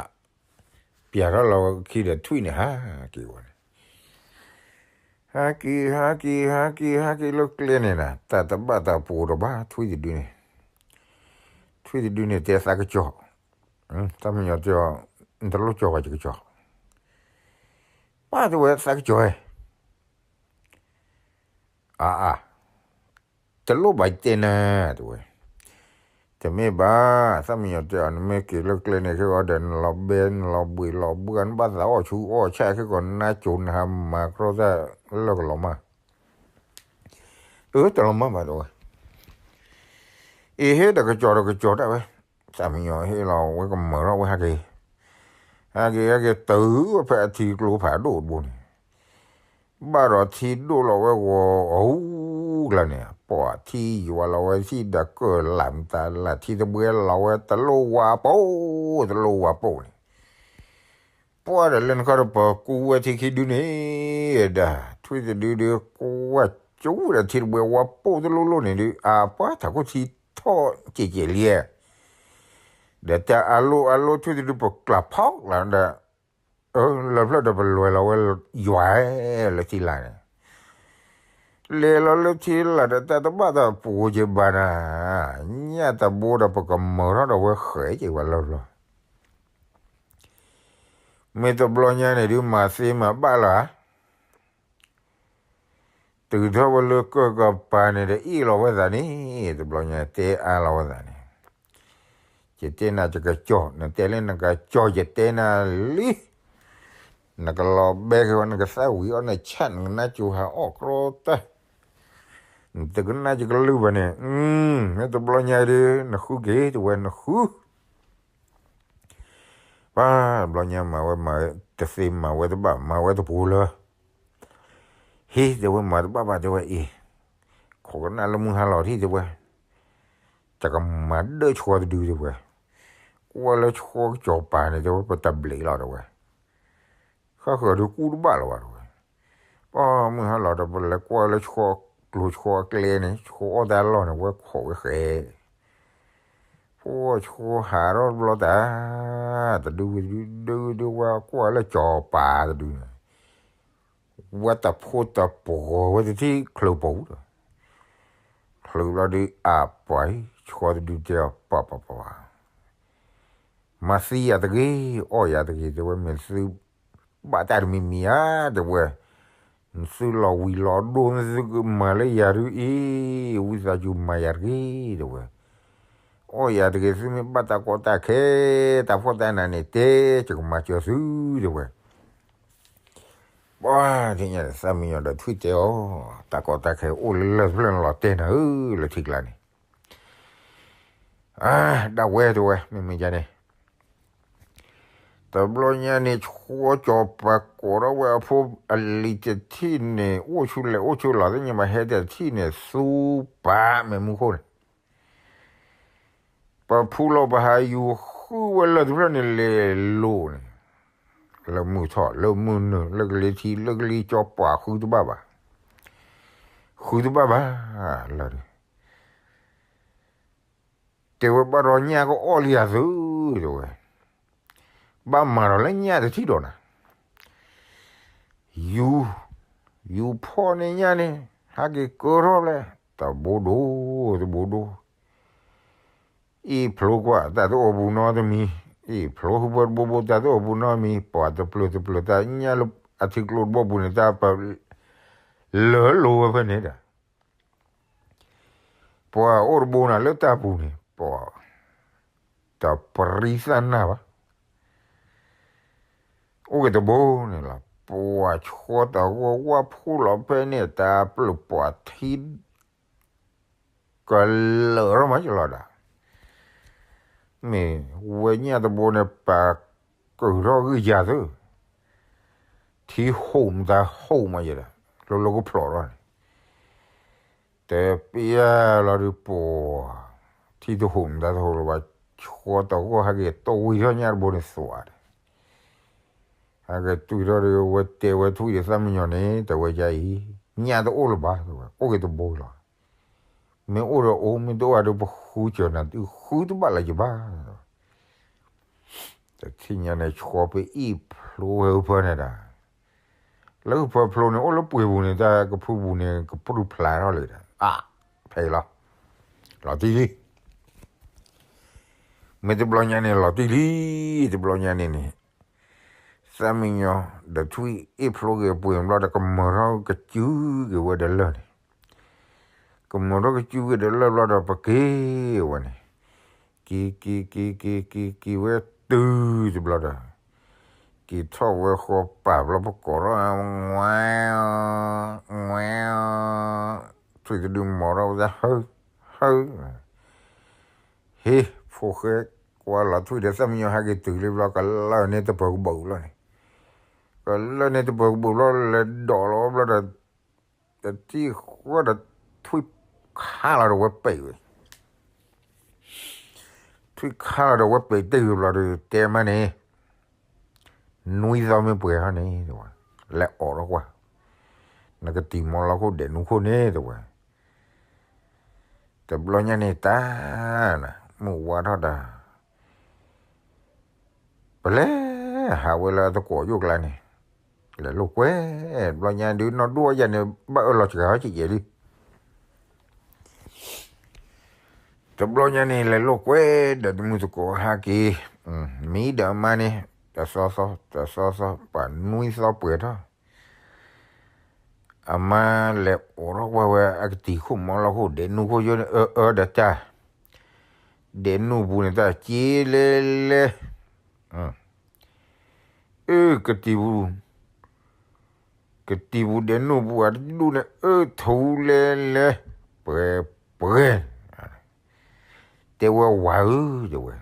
ပျးထီၣ်လီၤဝဲခံဒီးထွံၣ်န့ၣ် ဟးက့ၤဝဲန့ၣ်, ဟးက့ၤ ဟးက့ၤ ဟးက့ၤ ဟးက့ၤလၢကျဲန့ၣ်နၤ တၢ်တဘၣ်တၢ်ပူၤဒီးဘၣ် ထွံၣ်တဒုန့ၣ်, ထွံၣ်တဒုန့ၣ်တဲသးကစီၤ, သၣ်မံယီၤတဲအီၤ နတလိၣ်ကစီၤဘၣ် ယကစီၤ, ပၢ်တဲဝဲသးကစီၤဧၢ အါအါ တလိၣ်ဘၣ်တဲနၤ တဲဝဲ, တမ့ၢ်ဘၣ် သၣ်မံယီၤတဲအီၤ နမ့ၢ်က့ၤလၢကျဲန့ၣ် ခဲဂီၤဒီး နလီၤဘဲ နလီၤဘှံးလီၤဘှံး နဘၣ်သးအီၣ်ဆူအီၣ်ဆၣ် ခဲဂီၤနါကိၤနဟးမၤကြီတၢ်လၢကလီၤမၢ်, အၢ တလီၤမၢ်ဘၣ် တဲဝဲ, အ့ၣ် ဟ့ၣ်ဒီးကစီၤဒီးကစီၤတၢ်ဝဲ, သၣ်မံယီၤဟ့ၣ်လီၤဝဲကမၢၤထီၣ်ဝဲဟးက့ၤ, ဟးက့ၤ ဟဲက့ၤတုၤဝဲဖဲအထံကျိဖးဒိၣ်တဘိန့ၣ် ဘၣ်ဒီးထံဒိၣ်လီၤဝဲဂီၤအူကျါန့ၣ် ပှၤထံယွၤလီၤဝဲထံဒီးကၢၢ်လၢ်မတၤလၢ် ထံတဘှဲလီၤဝဲတလိၣ်ဝါပိၢ် တလိၣ်ဝါပိၢ်န့ၣ်, ပှၤဒီးလၢနခီဒီးပကူဝဲထံခံဒုန့ၣ်ဒီး ထွံၣ်တဒုဒုး ကွၢ်ကၠူဒီးထံတဘှဲဝါပိၢ်တလိၣ်လိၣ်န့ၣ်ဒုး အပှၤထးခိၣ်ထံထီၣ်ကဲးကဲးလံ, ဒီးတၢ်အလိၣ်အလိၣ်ထွံၣ်တဒုး ပကျးဖီၣ်လၢဒီး လၢဖျၢၣ်ဒီးပလွဲလီၤဝဲယွၤလၢထံလာ်န့ၣ်, လဲၤလီၤလၢထံလာ်ဒီးတၢ်တဘၣ်တၢ်ပူၤက့ၤဘၣ်နၤ, ညၣ်တဘိဒီးပကမၢၤထီၣ်ဒီးဝဲဃဲးက့ၤဝဲလၢဖျၢၣ်, မ့ၢ်တဘျီညါန့ၣ်ဒုး မၤသ့မၤဘၣ်လီၤဧါ. တုၤထီၣ်ဝဲလၢကၢၢ်ကပၤန့ၣ်ဒီး အ့ၣ်လီၤဝဲသးန့ၣ်, တဘျီညါ တဲအါလီၤဝဲသးန့ၣ်, ယတဲနၤယကကၠီၤ, နတဲလၢနကကၠီၤ ယတဲနၤလံ. နကလီၤဘဲက့ၤဝဲ နကသၣ်ဝံၤအီၣ် နဆၣ် နကနၢ်ကၠိဟးအီၣ်ကြီတၢ်, နတကနၣ်ယကလုၢ်ဘၣ်န့ၣ်, မ့ၢ်တဘျီညါဒုး နဃုက့ၤ တဲဝဲ နဃု ပှၤဘျီညါမၤဝဲမၤဝဲတသ့ မၤဝဲတဘၣ် မၤဝဲတပူၤလၢ, ဟ့ၣ် တဲဝဲ မၤတဘၣ်ဘၣ် တဲဝဲ အ့ၣ်, ခိးကနၣ်လၢမုၢ်ဟါလီၤထံၣ် တဲဝဲ, တၢ်ကမၤဒၢၣ်ဆှီတဒု တဲဝဲ, ကွၢ်လၢဆှီကစီၤပၤန့ၣ် တဲဝဲ ပတဘျံးလီၤ တဲဝဲ, ဃၣ်ဃၢၤဒုးကူၣ်တဘၣ်လၢၤဘၣ် တဲဝဲ, ပှၤမုၢ်ဟါလီၤဒီး ပလဲၤကွၢ်လၢဆှီကျိၤဆှီအကျဲန့ၣ် ဆှီအီၣ်တၢ်လီၢ်န့ၣ် ဝဲခိးဝဲဃဲ ပှၤဆှီဟးထီၣ်တဘျီတၢ်, တဒုဝဲဒုဒုဒုဝဲကွၢ်လၢစီၤပၤတဒုန့ၣ်, ဝဲတဖိတပှီၤဝဲတထံၣ်ချုးပူၤဒီး, ချုးဘျီဒုး အပှၤ ဆှီတဒုတဲအီၤ ပှၤပှၤပှၤ မၤသံယၤတဂ့ၤ, အီၣ်ယၤတဂ့ၤ တဲဝဲ, မ့ၢ်သုဘၣ်တၢ်တမံၤမံၤဧါ တဲဝဲ, သုလီၤဝံၤလီၤဒိၣ် သုကမၤလၢယၤဒုးအံၤ, ဝံသးစူၤမၤယၤတဂ့ၤ တဲဝဲ, အီၣ်ယၤတဂ့ၤ သုမ့ၢ်ဘၣ်တၢ်ကီတၢ်ခဲ တၢ်ဖှီၣ်တၢ်နးန့ၣ် တဲယကမၤစၢၤသု တဲဝဲ, ပှၤသ့ၣ်ညါဒီး သၣ်မံယီၤဒီးထွံၣ်တဲအီၤ, တၢ်ကီတၢ်ခဲအိၣ်လၢလၢၢ်တဖျၢၣ်န့ၣ် လီၤတဲာ်နၤဧၢ လၢထံကျါန့ၣ် ဒၣ်ဝဲ တဲဝဲ မ့မ့ၢ်ယၤန့ၣ်, တဘျီညါန့ၣ် ဆှီစီၤပၤကိးထီၣ်ဝဲအဖိအလံၤတထံၣ်န့ၣ် အိၣ်ဆူလဲၣ်အိၣ်ဆူလီၤ သ့ၣ်ညါဘၣ် ဟဲတထံၣ်န့ၣ် သူပာ်မ့ၢ်မူခိၣ်န့ၣ် ပဖူလီၤပဟးယူၤဃုဝဲလၢၢ်တဖျၢၣ်န့ၣ် လဲၤလိၤန့ၣ်, လၢမုၢ်ထီၣ် လၢမုၢ်နုာ် လၢကလံၤထံး လၢကလံၤကၠီ ပှၤဃုတဘၣ်ဘၣ်, ဃုတဘၣ်ဘၣ်, လၢ တဲဝဲ ဘၣ်ဒီးညၣ်ကအီၣ်လံယၤသု, တဲဝဲ, ဘၣ်မၤဒီးလၢညၣ်တထံၣ်ဒီးနၤ, ယူၤ, ယူၤဖီၣ်န့ၢ်ညၣ်န့ၣ် ဟဲက့ၤကၢထီၣ်ဖျဲၣ် တဘိဒိၣ် တဘိဒိၣ်, အ့ၣ်ဖျိကွၢ် တၢ်တအိၣ်ပူၤနီတမံၤ, အ့ၣ်ဖျိ ဟၢဖၢတဘိဘိတၢ်တအိၣ်ပူၤနီတမံၤ, ပှၤတပျၢၤတပျၢၤတၢ်ညၣ်လၢအထံကျိတဘိပူၤန့ၣ် တၢ်ပ လၢလိၤဝဲဖဲန့ၣ်ဒီး ပှၤအိၣ်တဘိနၤလၢတၢ်ပူၤန့ၣ် ပှၤတပရံသၣ်နၢ်ဘၣ်, အိၣ်က့ၤတဘိန့ၣ်လီၤ. ပှၤဆှီတၢ်ဂီၢ်ဝၣ်ဖှိၣ်လီၤဖဲန့ၣ် တၢ်ပျၢၤပှၤထံ ကလၢာ်ထီၣ်မးယလီၤဒၣ်, မ့ၢ်ဝဲညၣ်တဘိန့ၣ် ပာ်ကုာ်ထီၣ်ဂံၢ်ယၤသၢ, ထံဟိးမတၤဟိးမးယဲဒၣ်, လၢလၢကဖျိးထီၣ်န့ၣ် တပျၢ်လီၤဒုးပှၤ, ထံတဟိးမတၤတဟိးလၢၤဘၣ်, ဆှီတၢ်ဂီၢ်ဟဲက့ၤတဝံၤထီၣ်ညၣ်တဘိန့ၣ်သွးဒီး ဟဲက့ၤတွံၢ်ထီၣ်ဒီး ဝဲတဲဝဲထွံၣ်ဒီးသၣ်မံယီၤန့ၣ် တဲဝဲယါအံၤ, ညၣ်တအိၣ်လၢၤဘၣ်, အိၣ်က့ၤတဘိလီၤ. မ့ၢ်အိၣ်ဒီးအိၣ်, မ့ၢ်တအိၣ်ဒီးပဃုစၢၤနၤ, ဃုတဘၣ်လၢၤယဘၣ်. တထံၣ်ညါန့ၣ် ဆှီပအ့ၣ်ဖျိဝဲအုၣ်ဖၢန့ၣ်ဒၣ်, လၢအုၣ်ဖၢဖျိန့ၣ် အိၣ်လၢပှ့ၤပူၤန့ၣ် တၢ်ကဖုပူၤန့ၣ် ကပြုၢ်ဖျါထီၣ်လံဒီး, အါ, ဖဲအံၤလီၤ, လီၤတံၢ်လံ. မ့ၢ်တဘျီညါန့ၣ် လီၤတံၢ်လံ, တဘျီညါန့ၣ်န့ၣ် သၣ်မံယီၤ ဒီးထွံၣ်အ့ၣ်ဖျိက့ၤပှ့ၤဘျီဒီး ကမၢထီၣ်ကစုက့ၤဝဲဒီးလၢၢ်န့ၣ်, ကမၢထီၣ်ကစုက့ၤဒီးလၢၢ်ဘျီဒီး ပက့ၤဝဲန့ၣ်, က့ၤက့ၤက့ၤက့ၤက့ၤက့ၤဝဲတုၤတဘျီဒီး က့ၤထီၣ်ဝဲဃီပာ်ဘျီ ပကိးထီၣ် ဝဲ, ဝဲ, ထွံၣ်တဒုမၤထီၣ်ဝဲဒၣ် ဟၢ, ဟၢ, ဟ့ၣ်, ဖိၣ်ဃဲကွၢ်လီၤထွံၣ်ဒီးသၣ်မံယီၤ ဟဲက့ၤတုၤလံဘျီ ကလၢၢ်န့ၢ်တပၢၤကဘုးလီၤန့ၣ်, ကလၢၢ်န့ၢ်တပၢၤကဘုးဘျီ လဲၤဒိးလီၤဘျီဒီး တထံၣ်ဃီဒီး ထွံၣ်ခါလီၤဒီးဝဲပံးဝဲ, ထွံၣ်ခါလီၤဒီးဝဲပံးတ့ၢ်ဝံၤဘျီဒီး တဲမးန့ၣ်, နွံသီမ့ၢ်ပှဲၤထီၣ်န့ၣ် တဲဝဲ, လဲၤအိးထီၣ်ကွၢ်, နကတံၤမီလီၤခိၣ်ဒဲးနူခိၣ်န့ၣ် တဲဝဲ. တဘျီညါန့ၣ်တၢ်, မုၢ်ဝါထီၣ်တၢ် ပလဲၤဟးဝဲလၢအသကိးယိၣ်ကျါန့ၣ်, လဲၤလိာ်ကွဲ, တဘျီညါဒုး နီၢ်ဒိၣ်ယၤန့ၣ် ဘၣ်အၢၣ်လီၤစှၤဟီၣ်စဲးကဲးလံ. တဘျီညါန့ၣ် လဲၤလိာ်ကွဲဒီးတမုၢ်သကိးဟဲက့ၤ, မံဒီးအမါန့ၣ်, တ အသီသီ တသီသီ ပှၤနွံသီပှဲၤထီၣ် အမါလဲၤအိးထီၣ်ကွၢ်ဝဲအကတံၤခိၣ်မီလီခိၣ် ဒဲးနူၢ်ခိၣ်ယိန့ၣ် အၢ အၢဒီးတၢ် ဒဲးနူၢ်ပူၤန့ၣ် တၢ်စ့လဲလဲ အၢ ကတံၤပူၤ ကတံၤပူၤဒဲးနူၢ်ပူၤအတဒူၣ်န့ၣ် အၢထူလဲလဲ ပှဲၤပှဲၤ တဲဝဲဝၤဧၢ တဲဝဲ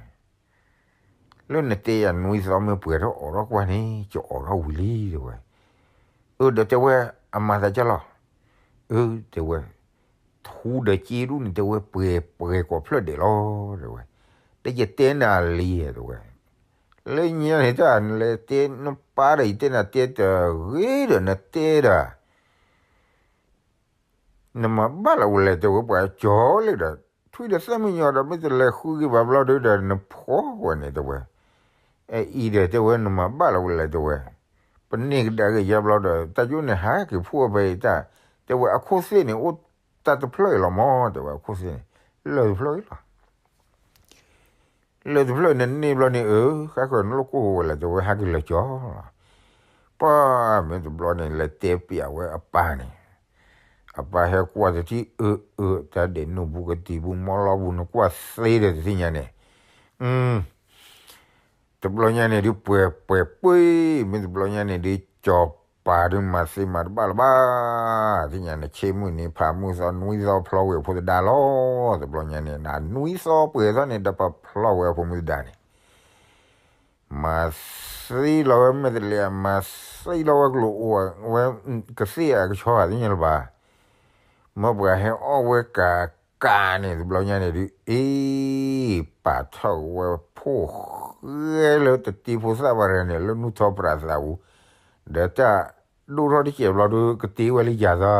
လၢနတဲယၤနွံသီမ့ၢ်ပှဲၤထီၣ်အိးထီၣ်ကွၢ်န့ၣ် ကအိးထီၣ်ဝံၤလံ တဲဝဲ အၢ ဒီးတဲဝဲ အမၤသးကၢ်လီၤ အၢ တဲဝဲ ထူဒီးစ့ဒူၣ်န့ၣ် တဲဝဲပှဲၤပှဲၤကိးဖျၢၣ်ဒဲးလီၤ တဲဝဲ တယတဲနၤလံ တဲဝဲ လၢညါန့ၣ်တၢ်နလဲၤတဲနပၢ်ဒီး ယတဲနၤတဲတဂ့ၤဒီးနတဲဒီး နမၤဘၣ်လီၤဝဲလဲၣ် တဲဝဲ ပှၤကၠီလံဒီး ထွံၣ်ဒီးသၢမံၤညီဒီး မ့ၢ်တလဲၤဃုက့ၤဘၣ်ဘျီဒုဒီး နဖှီဝဲန့ၣ် တဲဝဲ အအံၤဒီး တဲဝဲ နမၤဘၣ်လီၤဝဲလဲၣ် တဲဝဲ ပန့ၢ်ကဒါက့ၤယါဘျီဒီး တၢ်ကၠိန့ၣ်ဟးက့ၤဖှီဖဲအံၤတၢ် တဲဝဲ အခိၣ်သ့ၣ်န့ၣ် အိၣ်တၢ်တဖျၢၣ်အံၤလီၤမး တဲဝဲ အခိၣ်သ့ၣ်န့ၣ် လၢၢ်တဖျၢၣ်အံၤလီၤ လၢၢ်တဖျၢၣ်န့ၣ်န့ၢ်ဘျီန့ၣ် အၢ ဃါဃၢၤနလိၣ်ကိၢ်ဝဲလဲၣ် တဲဝဲ ဟးက့ၤလၢာ်ကၠီလီၤ ပှၤမ့ၢ်တဘျီန့ၣ် လဲၤတဲပျးဝဲအပၢ်န့ၣ် အပၢ်ဟဲကွၢ်တထံၣ် အၢ အၢ တၢ်ဒဲးနူၢ်ပူၤကတံၤပူၤမီလီပူၤ နကွၢ်သ့ဒီးတသ့ၣ်ညါန့ၣ် တဘျီညါန့ၣ်ဒုးပှဲၤပှဲၤပှ့ၤ မ့ၢ်တဘျီညါန့ၣ်ဒုး ကၠီၤပၤဒုးမၤသ့မၤတဘၣ်လၢၤဘၣ် သ့ၣ်ညါန့ၣ် ဆ့မုၢ်နံၤဖးမုၢ်သီနွံသီဖျီဝဲအဖိသဒါလီၤ တဘျီညါန့ၣ် နနွံသီပှဲၤသီန့ၣ် ဒီးပဖျီဝဲအဖိမုၢ်သဒါန့ၣ် မၤသံလီၤဝဲမဲာ်တလဲး မၤသံလီၤဝဲကျိၤအိၣ်ဝဲ ကသ့ၣ်အကဆီသ့ၣ်ညါလၢၤဘၣ် မ့ၢ်ပှၤဟဲအီၣ်ဝဲကးကးန့ၣ် တဘျီညါန့ၣ်ဒုး အ့ ပာ်ထီၣ်ဝဲဖိဃဲလၢတတ့ဖိသၣ်ပှၤတဂၤန့ၣ် လၢနူၢ်ထီၣ်ပြးသးပူၤ ဒီးတၢ်ဒိၣ်ထီၣ်တစဲးဘျီဒုး ကတ့ဝဲလၢယၤသီ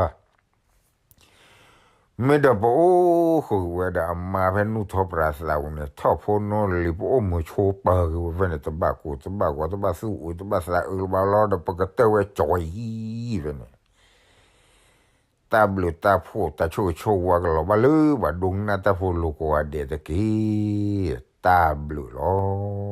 မ့ၢ်ဒီးပအိၣ်ဃုာ်ဝဲဒီးအမါဖဲနူၢ်ထီၣ်ပြးသးပူၤန့ၣ် ထီၣ်ဖိနီၢ်လံၤ ပအိၣ်မုာ်ဆိပၢၤက့ၤဝဲဖဲန့ၣ် တဘၣ်ကိၢ်တဘၣ်ဂီၤ တဘၣ်သူၣ်အုး တဘၣ်သးအုးလၢၤဘၣ်လီၤ ဒီးပကတၢၢ်ဝဲကၠီၤအံၤဖဲန့ၣ် တၢ်ဘျုးတၢ်ဖှိၣ်တၢ်ဆိၣ်ဂ့ၤဆိၣ်ဝါကလီၤဘၣ်လၢပှၤဒိကနၣ်တၢ်ဖိလိၤကိးဂၤဒဲးတက့ၢ်. တၢ်ဘျုးလီၤ.